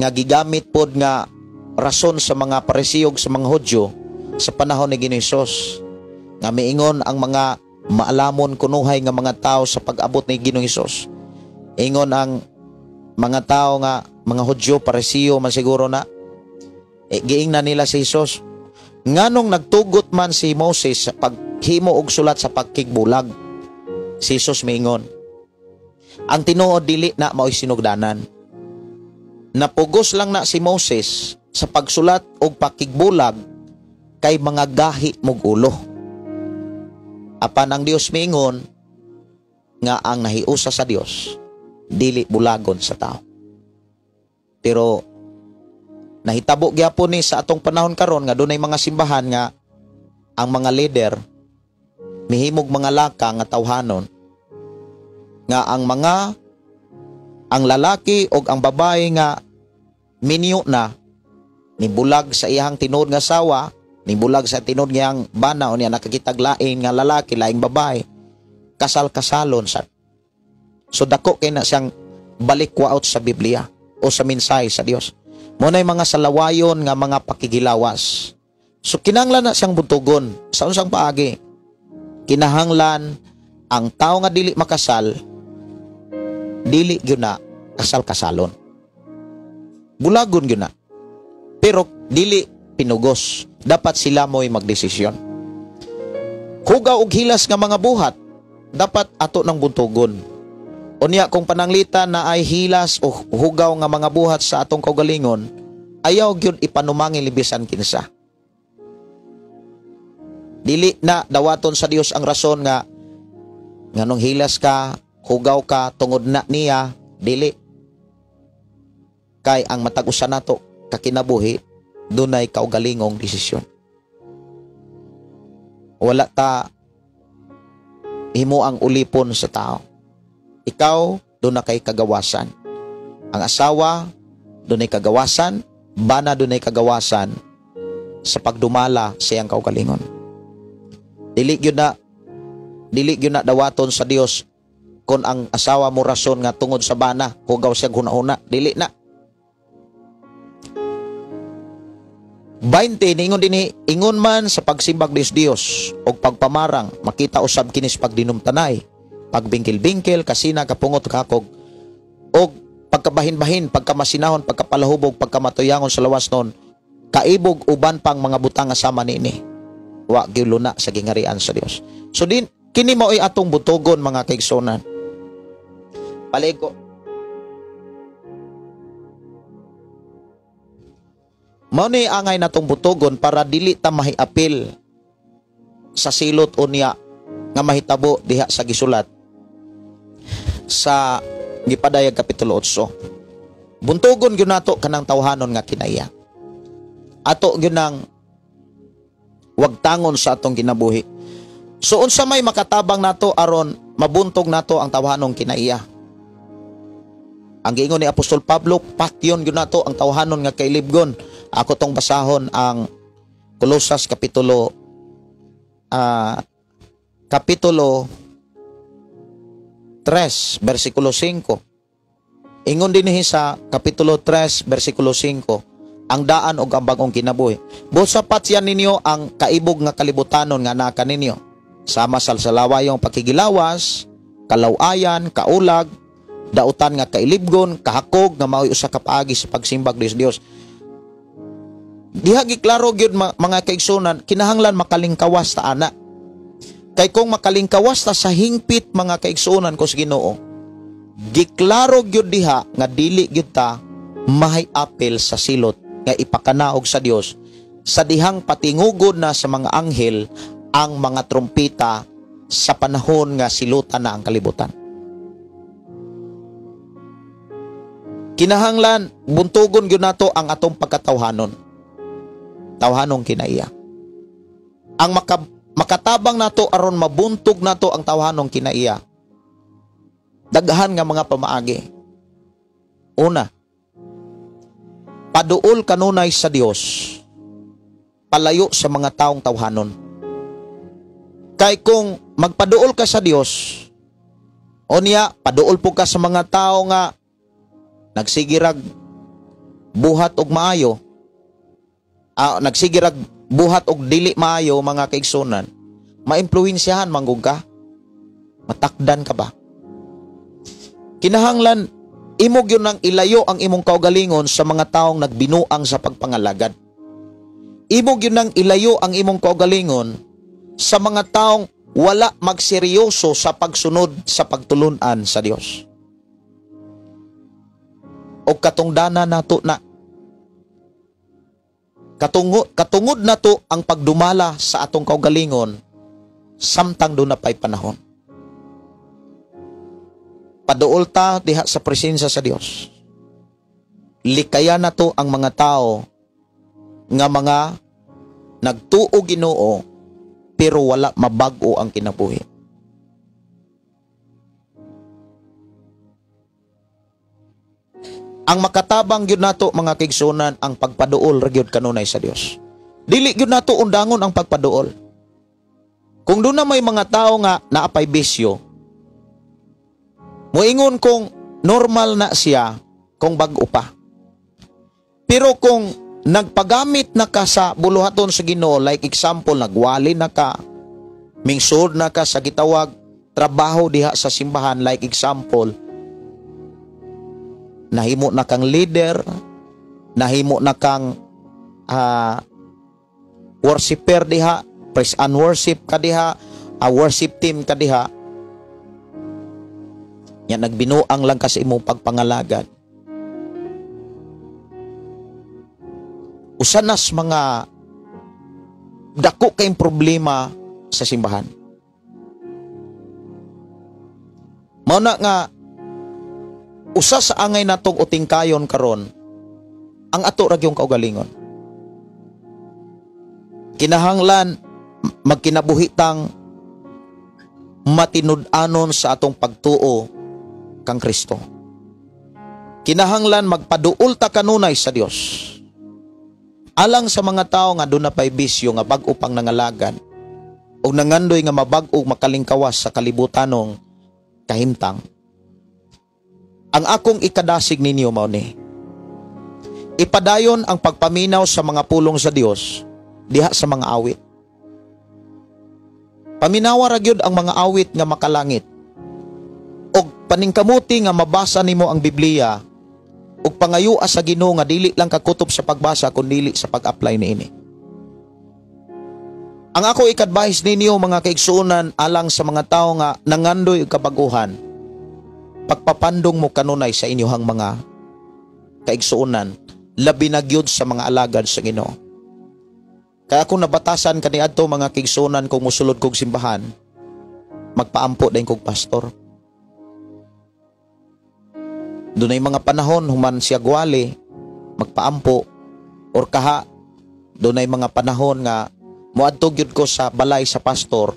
nga gigamit pod nga rason sa mga Pariseo, sa mga Hudyo sa panahon ni Ginoong Hesus, nga miingon ang mga maalamon kunuhay nga mga tao sa pag-abot ni Ginoong Hesus. Ingon ang mga tao nga mga Hudyo, Pariseo man siguro na, giingnan nila si Hesus, nganong nagtugot man si Moses sa paghimo og sulat sa pagkigbulag? Si Hesus miingon, ang tinuod, dili na mao'y sinugdanan. Napugos lang na si Moses sa pagsulat og pakigbulag kay mga gahi mog ulo. Apan ang Dios miingon nga ang nahiusa sa Dios dili bulagon sa tao. Pero nahitabo gyapon ni sa atong panahon karon nga dunay mga simbahan nga ang mga leader mihimog mga laka nga tawhanon nga ang lalaki og ang babae nga minyo na nibulag sa iyang tinuod nga asawa, nibulag sa tinuod ngayang bana o niya nakakitag lain nga lalaki, laing babae, kasal-kasalon sa. So dako kay na siyang balikwaot sa Biblia o sa mensahe sa Dios. Mo nay mga salawayon nga mga pakigilawas. So kinahanglan na siyang buntugon sa unsang paagi. Kinahanglan ang tao nga dili makasal, dili gyud na kasal-kasalon. Bulagon gyud na. Pero dili pinugos. Dapat sila mo'y magdesisyon. Hugaw og hilas nga mga buhat, dapat ato ng buntugon. Unya kung pananglitan na ay hilas o hugaw nga mga buhat sa atong kaugalingon, ayaw gyud ipanumangil bisan kinsa. Dili na dawaton sa Dios ang rason nga nganong hilas ka, hugaw ka tungod na niya, dili. Kay ang matag usa nato kakinabuhi dunay kaugalingong desisyon. Wala ta himo ang ulipon sa tao. Ikaw doon na kay kagawasan. Ang asawa doon ay kagawasan, bana doon ay kagawasan sa pagdumala sa iyang kaugalingon. Dili gyud na dawaton sa Dios kung ang asawa mo rason nga tungod sa bana hugaw siya huna-huna, dili na. 20 ningon dinhi, ingon man sa pagsimbag Dios Dios og pagpamarang makita usab kinis pagdinumtanay, pagbingkil-bingkil, kasina, kapungot, kakog og pagkabahin-bahin, pagkamasinahon, pagkapalahubog, pagkamatuyangon sa lawas nun, kaibog uban pang mga butang nga sama niini, wa gyud luna sa gingarian sa Dios. So din kini mao'y atong butugon, mga kaigsunan. Paliko. Mao ni angay natong butugon para dili ta mahiapil sa silot unya nga mahitabo diha sa gisulat sa gipadayag kapitulo 8. Buntugon gyud nato kanang tawhanon nga kinaiya. Ato gyud nang wagtangon sa atong kinabuhi. So unsa may makatabang nato aron mabuntog nato ang tawhanong kinaiya? Ang giingon ni Apostol Pablo, patyon gyud nato ang tawhanon nga kailibgon. Ako tong basahon ang Kolosas kapitulo 3 bersikulo 5. Ingon dinhi sa kapitulo 3 bersikulo 5 ang daan og ang bagong kinabuhi. Busa patyan ninyo ang kaibog nga kalibutanon nga naa kaninyo, sama sa salawayong pakigilawas, kalawayan, kaulag, dautan nga kailibgon, kahakog nga mao'y usa ka paagi sa pagsimbag Dios Dios. Diha giklaro gyud, mga kaigsunan, kinahanglan makalingkawas ta ana. Kay kung makalingkawas ta sa hingpit, mga kaigsunan ko sa Ginoo, giklaro gyud diha nga dili gyud ta mahiapil sa silot nga ipakanaog sa Dios sa dihang patingugod na sa mga anghel ang mga trumpeta sa panahon nga silutan na ang kalibutan. Kinahanglan buntugon gyud nato ang atong pagkatawhanon. Tawhanong kinaiya. Ang makatabang nato aron mabuntog nato ang tawhanong kinaiya. Daghan nga mga pamaagi. Una, paduol kanunay sa Dios, palayo sa mga taong tawhanon. Kay kung magpaduol ka sa Dios, o niya, paduol po ka sa mga tao nga nagsigirag buhat og maayo, nagsigirag buhat og dili maayo, mga kaigsunan, maimpluwensyahan manggug ka, matakdan ka ba? Kinahanglan imo gyud nang ilayo ang imong kaugalingon sa mga taong nagbinuang sa pagpangalagad. Imo gyud nang ilayo ang imong kaugalingon sa mga taong wala magseryoso sa pagsunod sa pagtulun-an sa Dios. O katungdana nato na katungod nato ang pagdumala sa atong kaugalingon samtang doon na pa'y panahon. Paduol ta diha sa presensya sa Dios. Likaya nato ang mga tao nga mga nagtuo Ginoo pero wala mabag-o ang kinabuhi. Ang makatabang gyud nato, mga kaigsunan, ang pagpaduol ra gyud kanunay sa Dios. Dili gyud nato undangon ang pagpaduol. Kung doon na may mga tao nga naapay bisyo, moingon kung normal na siya kung bag-o pa. Pero kung nagpagamit na ka sa buluhaton sa Ginoo, like example, nagwali na ka, mingsud na ka sa gitawag trabaho diha sa simbahan, like example, nahimo na kang leader, nahimo na kang worshipper diha, praise and worship ka diha, worship team ka diha, nya nagbinuang lang ka sa imong pagpangalagad. Usa nas mga dako kayong problema sa simbahan. Mao na nga usa sa angay natong utingkayon karon ang ato ra gyung kaugalingon. Kinahanglan magkinabuhi tang matinud-anon sa atong pagtuo kang Kristo. Kinahanglan magpaduol ta kanunay sa Dios. Alang sa mga tao nga doon na pa'y bisyo nga bag-o pang nangalagan o nangandoy nga mabag-o makalingkawas sa kalibutanong kahimtang. Ang akong ikadasig ninyo mao ni, ipadayon ang pagpaminaw sa mga pulong sa Dios diha sa mga awit. Paminawa ra gyud ang mga awit nga makalangit. Og paningkamuti nga mabasa nimo ang Biblia ug pangayua sa Ginoo nga dili lang kakutob sa pagbasa kun dili sa pag-apply niini. Ang ako ikadbahis ninyo, mga kaigsuonan, alang sa mga tawo nga nangandoy og kabaguhan, pagpapandong mo kanunay sa inyohang mga kaigsuonan, labi na gyud sa mga alagad sa Ginoo. Kaya akong nabatasan kaniadto, mga kaigsuonan, kung musulod kog simbahan, magpaampo din kog pastor. Dunay mga panahon human siya gwali, magpaampo or kaha dunay mga panahon nga moadto gyud ko sa balay sa pastor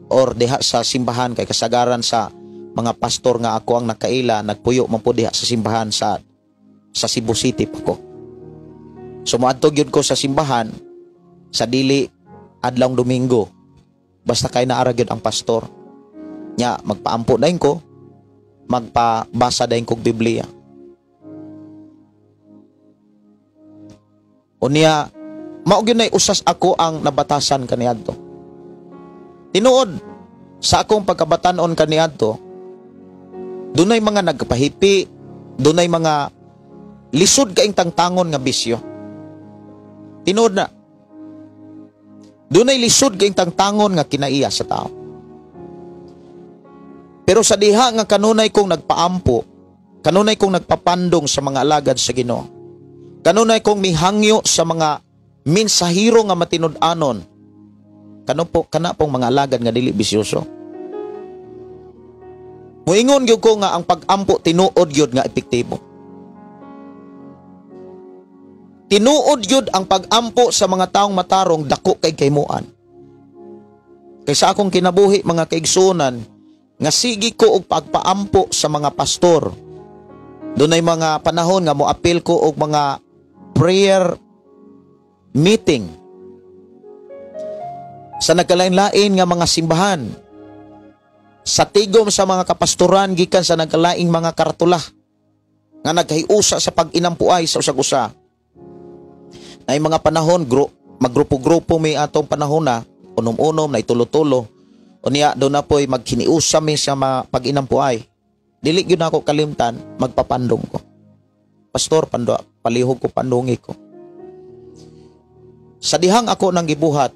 or diha sa simbahan, kay kasagaran sa mga pastor nga ako ang nakaila, nagpuyo man po diha sa simbahan sa Cebu City pa ko. So moadto gyud ko sa simbahan sa dili adlawng Domingo, basta kay naara gyud ang pastor. Nya magpaampo dayon ko, magpabasa dayon kog Biblia. Unya mao gyud nay usas ako ang nabatasan kaniadto. Tinuod sa akong pagkabatan-on kaniadto, dunay mga nagpahipi, dunay mga lisod kaing tangtangon nga bisyo. Tinuod na. Dunay lisod kaing tangtangon nga kinaiya sa tao. Pero sa diha nga kanunay kong nagpaampo, kanunay kong nagpapandong sa mga alagad sa Ginoo, kanunay kong mihangyo sa mga minsahiro nga matinud-anon, kana pong mga alagad nga dili bisyoso. Muingon gyud ko nga ang pag-ampo tinuod gyud nga epektibo. Tinuod gyud ang pag-ampo sa mga taong matarong dako kay kaymuan. Kaysa akong kinabuhi, mga kaigsuonan, nga sige ko og pagpaampo sa mga pastor. Dunay mga panahon nga moapil ko og mga prayer meeting sa nagkalain-lain nga mga simbahan, sa tigom sa mga kapastoran gikan sa nagkalaing mga karatula nga nagkahiusa sa pag-inampuay sa usag-usa. Nay mga panahon maggrupo-grupo mi atong panahon na unom-unom na itulo-tulo. Unya do na po'y magkiniusa mi sa mga pag-inampuay. Dili gyud nako kalimtan, magpapandong ko. Pastor, pando, palihog ko, pandungi ko. Sa dihang ako nang gibuhat,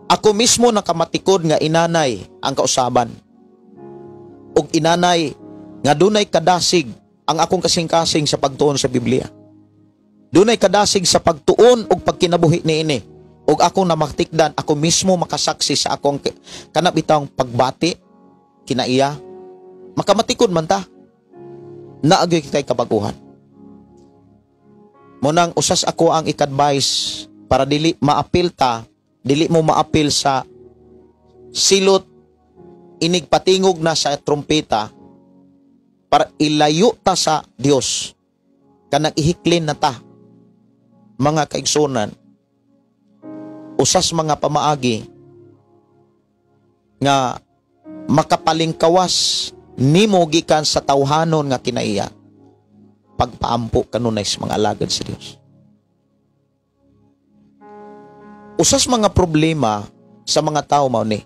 ako mismo nakamatikod nga inanay ang kausaban. Og inanay nga dunay kadasig ang akong kasing-kasing sa pagtuon sa Biblia. Dunay kadasig sa pagtuon og pagkinabuhi niini. Og ako namatikdan, ako mismo makasaksi sa akong kanabitang pagbati kinaiya. Makamatikod man ta. Naagyoy kitay kabaguhan. Munang usas ako ang ik-advise para dili maapil ta, dili mo maapil sa silot inig patingog na sa trompeta para ilayo ta sa Dios, kanang ihiklin na ta, mga kaigsunan. Usas mga pamaagi nga makapalingkawas nimo gikan sa tawhanon nga kinaiya, pagpaampo kanunay sa mga alagad sa Dios. Usas mga problema sa mga tao mao ni,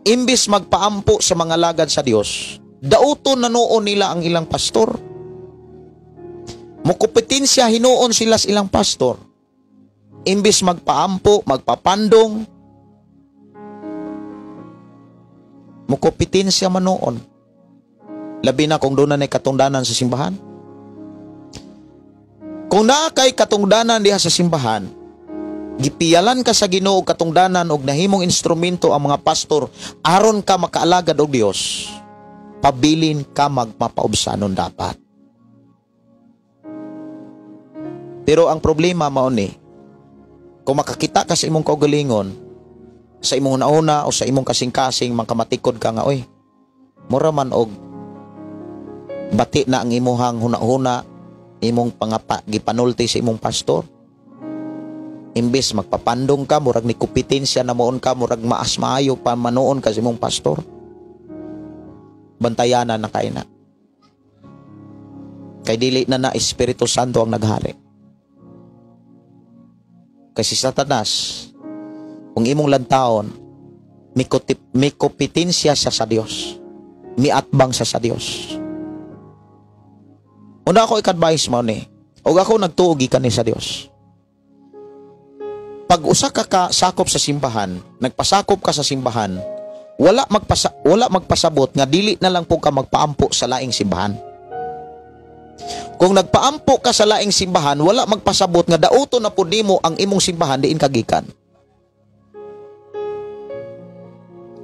imbis magpaampo sa mga alagad sa Dios, dauton na noon nila ang ilang pastor. Mukumpetensya hinuon sila sa ilang pastor. Imbis magpaampo, magpapandong, mukumpetensya man noon. Labi na kung doon na katungdanan sa simbahan. Kung naa kay katungdanan diha sa simbahan, gipiyalan ka sa Ginoo katungdanan og nahimong instrumento ang mga pastor aron ka makaalagad og Dios, pabilin ka magpapaubsanon dapat. Pero ang problema mao ni, kung makakita ka sa imong kaugalingon, sa imong nauna o sa imong kasing-kasing, makamatikod ka nga, oy, mura man og bati na ang imuhang huna-huna, imong pangapa, gipanulti sa imong pastor. Imbes magpapandong ka, murag ni kompetensya na moon ka, murag maas maayo pa manoon ka sa imong pastor. Bantayanan na kay na. Kay dili na na Espiritu Santo ang naghari. Kasi Satanas, kung imong lantaon, may kompetensya siya sa Dios. Miatbang siya sa Dios. Una ako ik-advise mo ni, og ako nagtuo gikan ni sa Dios. Pag usa ka kasakop sa simbahan, nagpasakop ka sa simbahan, wala magpasabot nga dili na lang po ka magpaampo sa laing simbahan. Kung nagpaampo ka sa laing simbahan, wala magpasabot nga dauto na po nimo ang imong simbahan diin kagikan.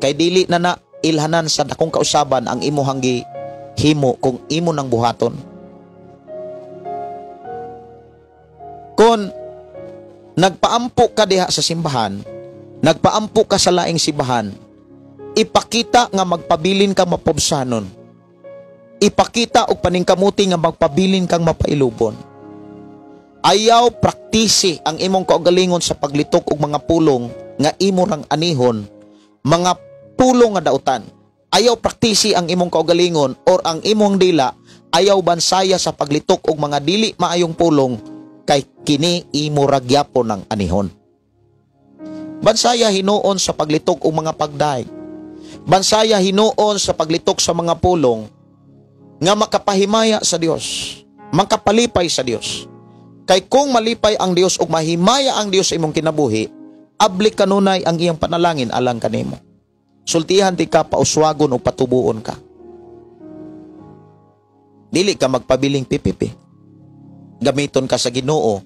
Kay dili na na ilhanan sa dakong kausaban ang imuhang gihimo kung imo nang buhaton. Kung nagpaampo ka diha sa simbahan, nagpaampo ka sa laing simbahan, ipakita nga magpabilin kang mapobsanon. Ipakita og paningkamuti nga magpabilin kang mapailubon. Ayaw praktisi ang imong kaugalingon sa paglitok og mga pulong nga imo rang anihon, mga pulong nga dautan. Ayaw praktisi ang imong kaugalingon or ang imong dila, ayaw bansaya sa paglitok og mga dili maayong pulong kay kini imo ra gyapon ang anihon. Bansaya hinuon sa paglitok og mga pagdaig. Bansaya hinuon sa paglitok sa mga pulong nga makapahimaya sa Dios, makapalipay sa Dios. Kay kung malipay ang Dios ug mahimaya ang Dios sa imong kinabuhi, abli kanunay ang iyang panalangin alang kanimo. Sultihan ti ka, pauswagon o patubuon ka. Dili ka magpabiling pipipi. Gamiton ka sa Ginoo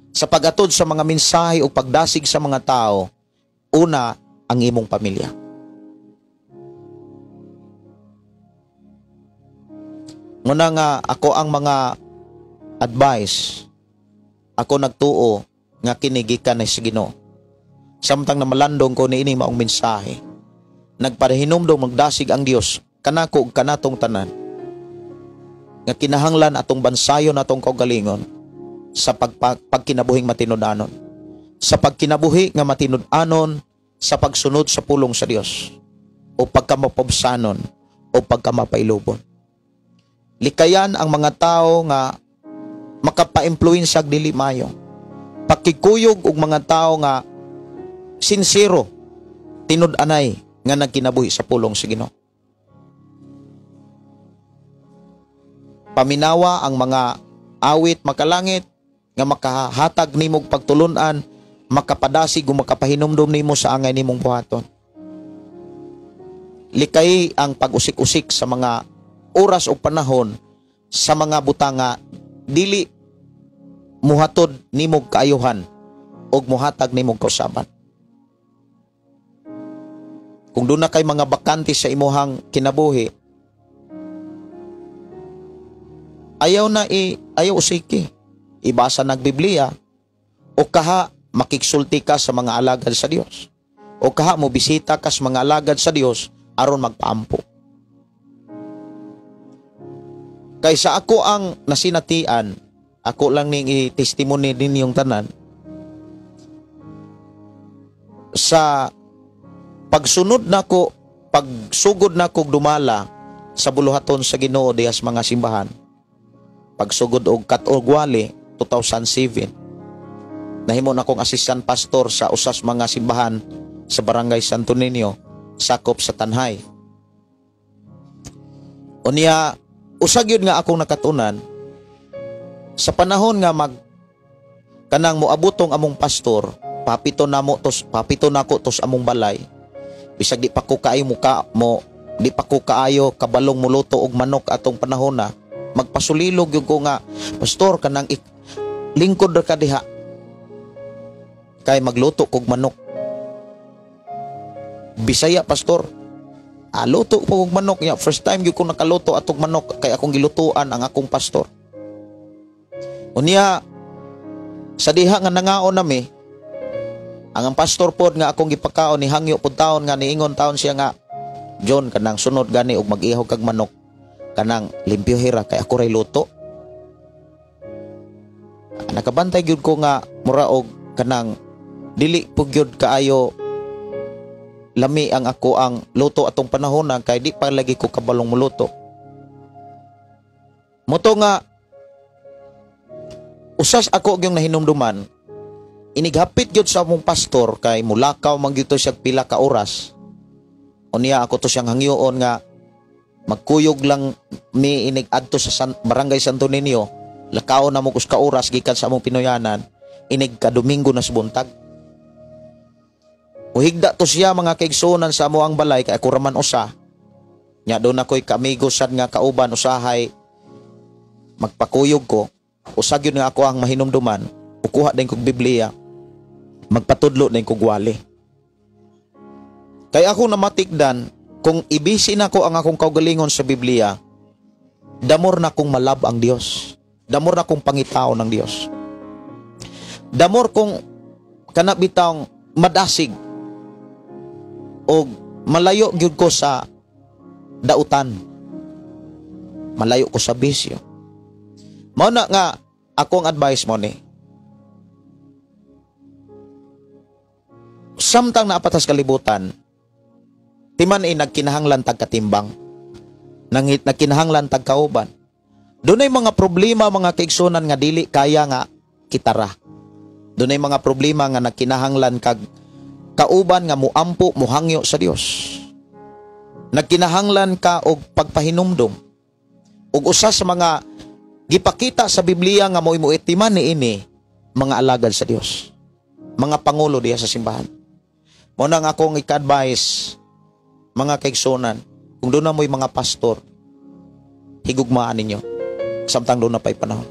sa pagatod sa mga mensahe o pagdasig sa mga tao, una ang imong pamilya. Muna nga ako ang mga advice, ako nagtuo nga kinigikan ni sa Ginoo. Samtang namalandong ko niini maong mensahe, nagpahinumdom, magdasig ang Dios kanako ug kanatong tanan nga kinahanglan atong bansayon atong kaugalingon sa pagkinabuhing matinud-anon. Sa pagkinabuhi nga matinud-anon sa pagsunod sa pulong sa Dios o pagkamapobsanon o pagkamapailubon. Likayan ang mga tao nga makapa-impluwensya dili mayo. Pakikuyog og mga tao nga sinsero, tinud-anay nga nagkinabuhi sa pulong sa Ginoo. Paminawa ang mga awit makalangit nga makahatag nimog pagtulunan, makapadasig o makapahinumdom nimo sa angay nimong buhaton. Likay ang pag-usik-usik sa mga oras o panahon sa mga butanga dili muhatod nimog kaayuhan og muhatag nimog kausaban. Kung doon na kay mga bakante sa imuhang kinabuhi, ayaw na ayaw usiki. Ibasa nag Biblia o kaha makiksulti ka sa mga alagad sa Dios o kaha mo bisita ka sa mga alagad sa Dios aron magpaampo. Kaysa ako ang nasinatian, ako lang ning i-testimony ninyong tanan sa pagsunod nako, pagsugod nako dumala sa buluhaton sa Ginoo diha sa mga simbahan. Pagsugod og kat-og wali 2007, nahimo na akong assistant pastor sa usas mga simbahan sa Barangay Santo Niño, sakop sa Tanjay. Unya, usag yun nga akong nakatunan sa panahon nga mag kanang moabutong among pastor, papito namo tos, papito nako tos among balay. Bisag di pa ko kaayo muka mo, di pa ko kaayo kabalong muluto og manok atong panahon na, magpasulilog gyud ko nga, pastor, kanang lingkod ra ka diha kay magluto kog manok. Bisaya, pastor. Luto po kog manok niya. First time gyud ko nakaluto atong manok kay akong gilutuan ang akong pastor. Unya sa diha nga nangaon nami, ang pastor pod nga akong gipakaon ni hangyo pod taon nga niingon taon siya nga, John, kanang sunod gani og mag-ihaw kag manok, kanang limpyohira kay ako ray luto. Nakabantay gyud ko nga mura og kanang dili pud gyud kaayo lami ang ako ang luto atong panahon na kay di pa lagi ko kabalong muluto. Moto nga usas ako gyung nahinumduman, inighapit gyud sa among pastor kay mulakaw man gyud to siya pila ka oras. Unya ako to siyang hangyoon nga magkuyog lang mi inig adto sa Barangay Santo Niño, lakaw na mo kus ka oras gikan sa among Pinoyanan, inig ka Domingo na sa buntag. Uhigda to siya mga kaigsuonan sa amo ang balay kay ako raman usa. Nya doon ako'y kaamigo sad nga kauban usahay magpakuyog ko. Usag yun nga ako ang mahinumduman, ukuha din kog Biblia, magpatudlo din kog wali. Kay ako namatikdan, kung ibisi na ko ang akong kaugalingon sa Biblia, damor na kong malab ang Dios. Damor na kong pangitao ng Dios. Damor kong kanabitang madasig o malayo gyud ko sa dautan. Malayo ko sa bisyo. Mao na nga akong advice mo ni, samtang naapatas kalibutan, timan ay nagkinahanglan tag katimbang, nagkinahanglan tag kauban. Dunay mga problema mga kaigsunan nga dili kaya nga kitara. Dunay mga problema nga nagkinahanglan kag kauban nga muampo, muhangyo sa Dios. Nagkinahanglan ka og pagpahinumdom. Ug usa sa mga gipakita sa Biblia nga mo'y muitiman niini mga alagad sa Dios, mga pangulo diha sa simbahan. Mao nang akong ika-advise mga kaigsunan, kung doon na mo'y mga pastor, higugmaan ninyo samtang doon na pa'y panahon.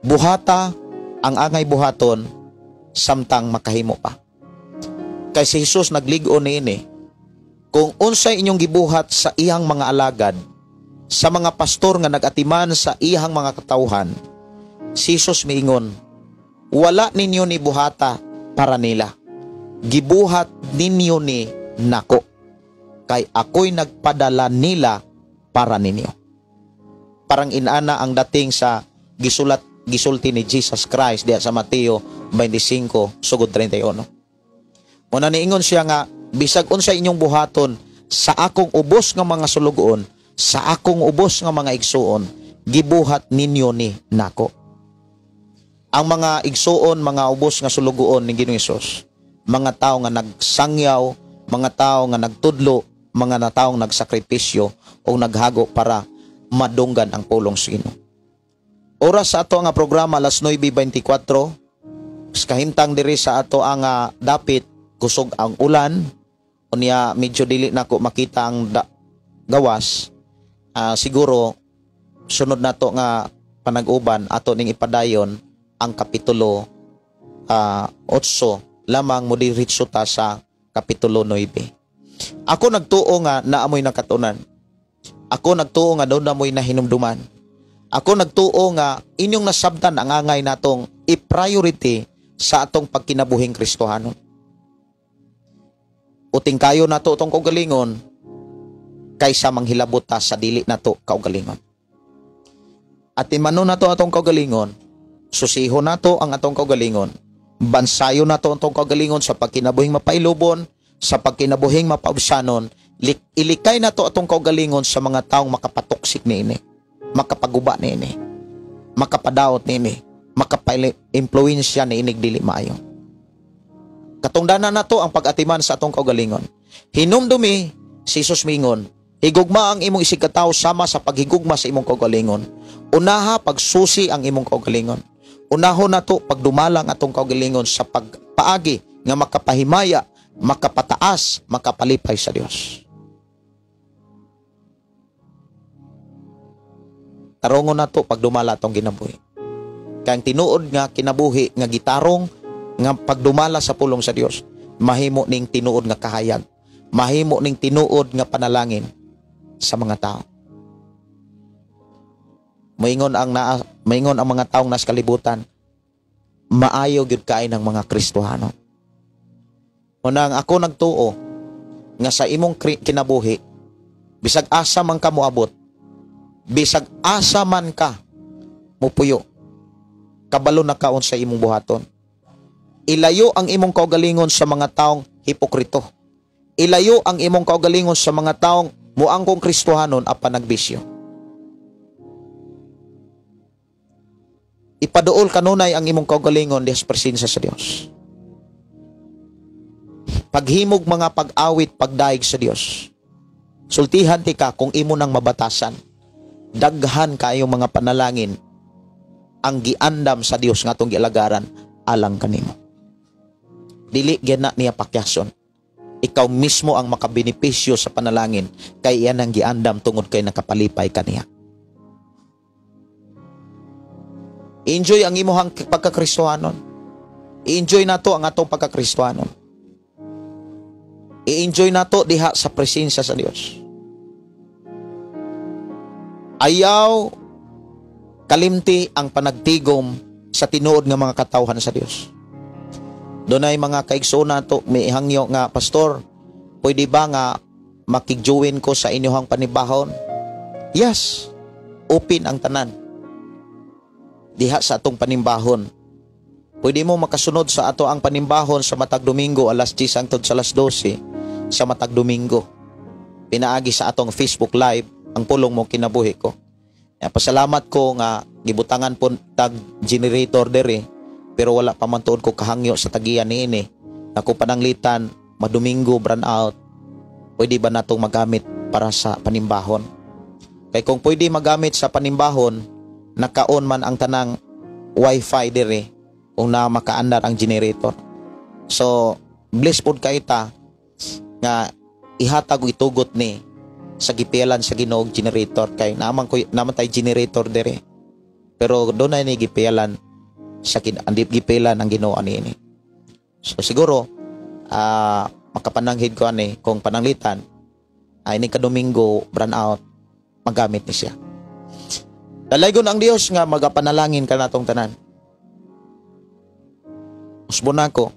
Buhata ang angay buhaton samtang makahimo pa. Kay si Jesus naglig-on niini, kung unsay inyong gibuhat sa iyang mga alagad, sa mga pastor nga nagatiman sa iyang mga katawhan, si Jesus miingon, wala ninyo ni buhata para nila, gibuhat ninyo ni nako, kay ako'y nagpadala nila para ninyo. Parang inana ang dating sa gisulat gisulti ni Jesus Christ diha sa Mateo 25 sugod 31. Muna niingon siya nga bisag unsa inyong buhaton sa akong ubos nga mga sulugoon, sa akong ubos nga mga igsuon, gibuhat ninyo ni nako. Ang mga igsuon, mga ubos nga sulugoon ni Ginoong Hesus, mga tao nga nagsangyaw, mga tao nga nagtudlo, mga taong nagsakripisyo o naghago para madunggan ang pulong sa Ginoo. Oras sa ato nga programa alas 9:24, kahimtang diri sa ato ang dapit kusog ang ulan, unya medyo dili nako makita ang gawas. Siguro sunod nato nga panag-uban ato ning ipadayon ang kapitulo 8 lamang mo diretso ta sa kapitulo 9. Ako nagtuo nga naamoy nakatunan. Ako nagtuo nga doon namoy nahinumduman. Ako nagtuo nga inyong nasabtan ang angay natong i-priority sa atong pagkinabuhing Kristohanon. Uting kayo nato itong kaugalingon kaysa manghilabot ta sa dili nato kaugalingon. At imano nato atong kaugalingon, susiho nato ang atong kaugalingon, bansayo nato ang atong kaugalingon sa pagkinabuhing mapailubon, sa pagkinabuhing mapaubsanon, ilikay nato atong kaugalingon sa mga taong makapatoksik niini, makapaguba niini, makapadaot niini, makapa-impluwensya niini dili maayo. Katungdanan nato ang pag-atiman sa atong kaugalingon. Hinumdumi si Jesus mingon, higugma ang imong isigkatawo sama sa paghigugma sa imong kaugalingon. Unaha pagsusi ang imong kaugalingon. Unahon nato pagdumalang atong kaugalingon sa pagpaagi nga makapahimaya, makapataas, makapalipay sa Dios. Tarongon nato pagdumala atong ginabuhi. Kay ang tinuod nga kinabuhi nga gitarong nga pagdumala sa pulong sa Dios, mahimo ning tinuod nga kahayag, mahimo ning tinuod nga panalangin sa mga tao. Maingon ang mga taong nas kalibutan, maayo gyud kay ng mga Kristohano. Unang ako nagtuo nga sa imong kinabuhi, bisag asa man ka moabot, bisag asa man ka mupuyo, kabalo na kaon sa imong buhaton. Ilayo ang imong kaugalingon sa mga taong hipokrito. Ilayo ang imong kaugalingon sa mga taong muangkong Kristohanon apan nagbisyo. Ipaduol kanunay ang imong kaugalingon diha sa presensya sa Dios. Paghimog mga pag-awit, pagdaig sa Dios. Sultihan ti ka kung imo nang mabatasan. Daghan kaayong mga panalangin ang giandam sa Dios nga atong gialagaran alang kanimo. Dili gyud na niya pakyason. Ikaw mismo ang makabenepisyo sa panalangin kay iyan ang giandam tungod kay nakapalipay kaniya. Enjoy ang imuhang pagkakristohanon. I-enjoy nato ang atong pagkakristohanon. I-enjoy nato diha sa presensya sa Dios. Ayaw kalimti ang panagtigom sa tinuod nga mga katawhan sa Dios. Dunay mga kaigsoon nato may ihangyo nga, pastor, pwede ba nga makig-join ko sa inyong panibahon? Yes, open ang tanan diha sa atong panimbahon. Pwede mo makasunod sa ato ang panimbahon sa matag Domingo alas 10 hangtod sa alas 12 sa matag Domingo. Pinaagi sa atong Facebook Live ang pulong mo kinabuhi ko. Pasalamat ko nga gibutangan po tag generator dere, pero wala pa man tuod ko kahangyo sa tagiya niini. Ako pananglitan madomingo brand out, pwede ba natong magamit para sa panimbahon? Kay kung pwede magamit sa panimbahon, nakaon man ang tanang wifi dere kung na makaandar ang generator. So bless pod kay ta nga ihatag o itugot ni sa gipilan sa Ginoo generator, kay naman ko naman tay generator dere, pero doon ay ni gipilan sa gipilan ang Ginoo ani ini. So siguro makapananghid ko ani kung pananglitan ay ni kadomingo brand out magamit ni siya. Dalaygon ang Dios nga magapanalangin ka natong tanan. Usbon ako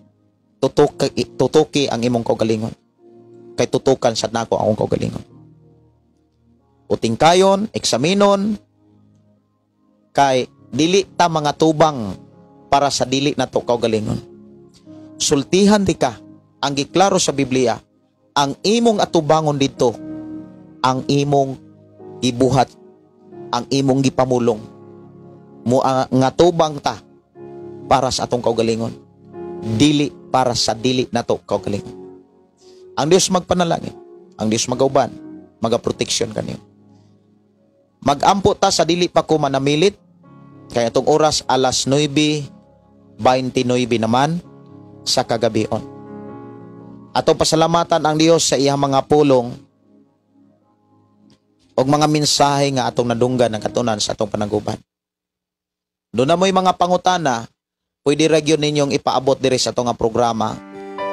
Tutuki ang imong kaugalingon. Kay tutukan sad nako ang akong kaugalingon. Uting kayon, eksaminon, kay dili ta mga tubang para sa dili nato kaugalingon. Sultihan di ka, ang giklaro sa Biblia, ang imong atubangon dito, ang imong gibuhat, ang imong gipamulong. Mo nga tubang ta para sa atong kaugalingon, dili para sa dili nato kaugalingon. Ang Dios magpanalangin, ang Dios magauban, magaproteksyon kaniyo. Magampo ta sa dili pa ko manamilit, kaya itong oras alas 9:29 naman sa kagabion. Atong pasalamatan ang Dios sa iyang mga pulong og mga mensahe nga atong nadunggan ng katunan sa atong panaguban. Doon na mo'y mga pangutana, pwede ra gyud ninyong ipaabot diri sa atong nga programa,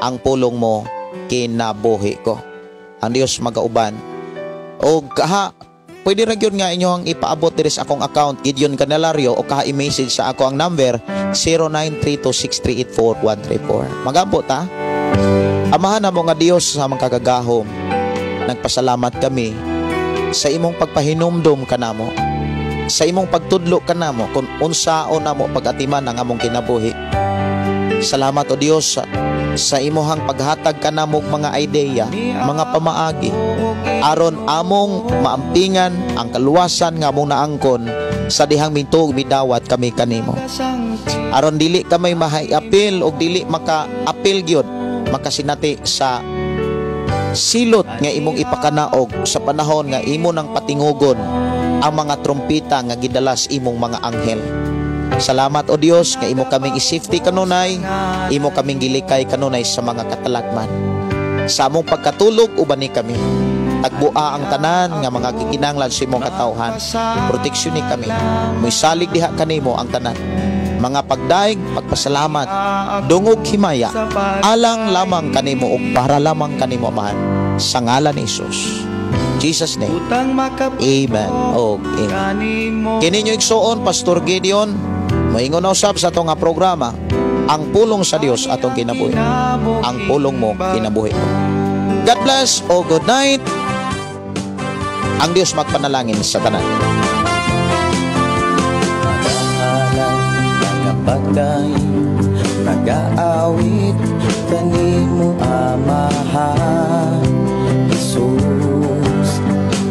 Ang Pulong Mo Kinabuhi Ko. Ang Dios magauban. Og kaha, pwede ra gyud nga inyong ipaabot diri sa akong account Gideon Canelario o kaha i-message sa ako ang number 0932-638-4134. Magampo ta. Amahan namo nga Dios sa among kagagahom, nagpasalamat kami sa imong pagpahinumdom kanamo, sa imong pagtudlo kanamo kung unsaon namo pag-atiman ang among kinabuhi. Salamat o Dios sa imuhang paghatag kanamo og mga ideya, mga pamaagi aron among maampingan ang kaluwasan nga among naangkon sa dihang mituog midawat kami kanimo. Aron dili kami mahiapil og dili maka-apil gyud makasinati sa silot nga imong ipakanaog sa panahon nga imo nang patingugon ang mga trumpita nga gidalas imong mga anghel. Salamat o Dios nga imo kaming i-safety kanunay, imo kaming gilikay kanunay sa mga katalagman. Sa among pagkatulog uban ni kami. Tagboa ang tanan nga mga gikinahanglan sa imong katawhan. Proteksyon ni kami. Moisalig diha kanimo ang tanan. Mga pagdaig, pagpasalamat, dungog himaya, alang lamang kanimo ug para lamang kanimo, Amahan. Sa ngalan ni Jesus. Jesus name. Amen. Og amen. Kini inyo igsuon, Pastor Gideon, moingon na usab sa atong nga programa, Ang Pulong sa Dios Atong Kinabuhi. Ang pulong mo, kinabuhi ko. God bless o good night. Ang Dios magpanalangin sa tanan. Pagday, nag-aawit kanimo Amahan Jesus.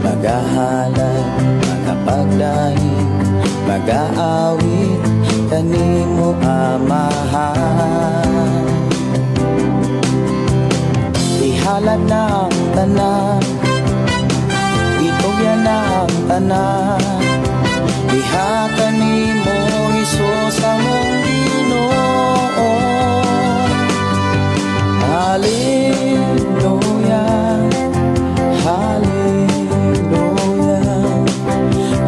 Magahalad, magapagday, mag-aawit kanimo Amahan. Ihalad na ang tanan, itugyan na ang tanan, diha kanimo Jesus among Ginoo. Hallelujah, hallelujah,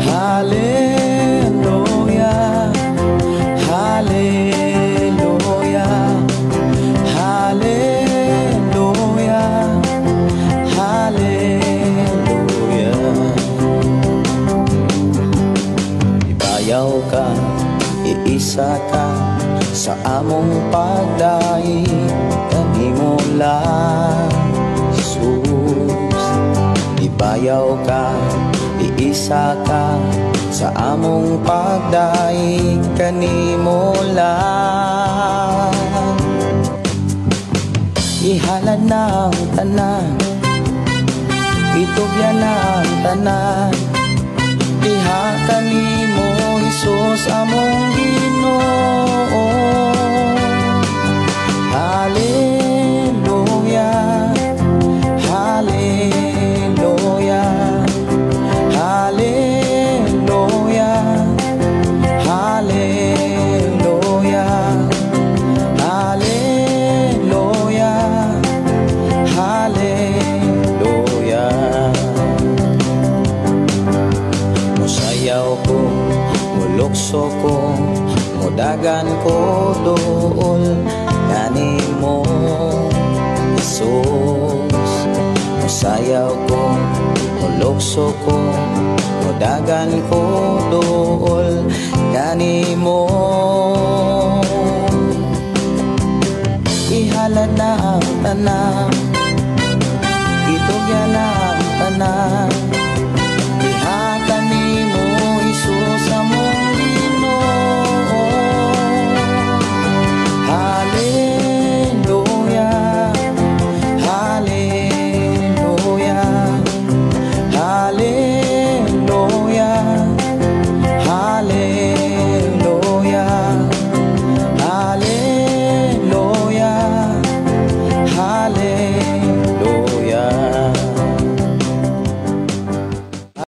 hallelujah, hallelujah, hallelujah, hallelujah. Ibayaw ka, iisa ka sa among pagdaig kanimo lang, Jesus. Ibayaw ka, iisa ka sa among pagdaig kanimo lang. Ihalad na ang tanan, itugyan na ang tanan, diha kanimo Jesus among Ginoo. Hallelujah, hallelujah, hallelujah, hallelujah, hallelujah, hallelujah. Musayaw ko, mulukso ko, mudagan ko dool kanimo Jesus. Musayaw ko, mulukso ko, mudagan ko dool kanimo. Ihalad Gihalad na ang tanan. Gitugyan na ang tanan.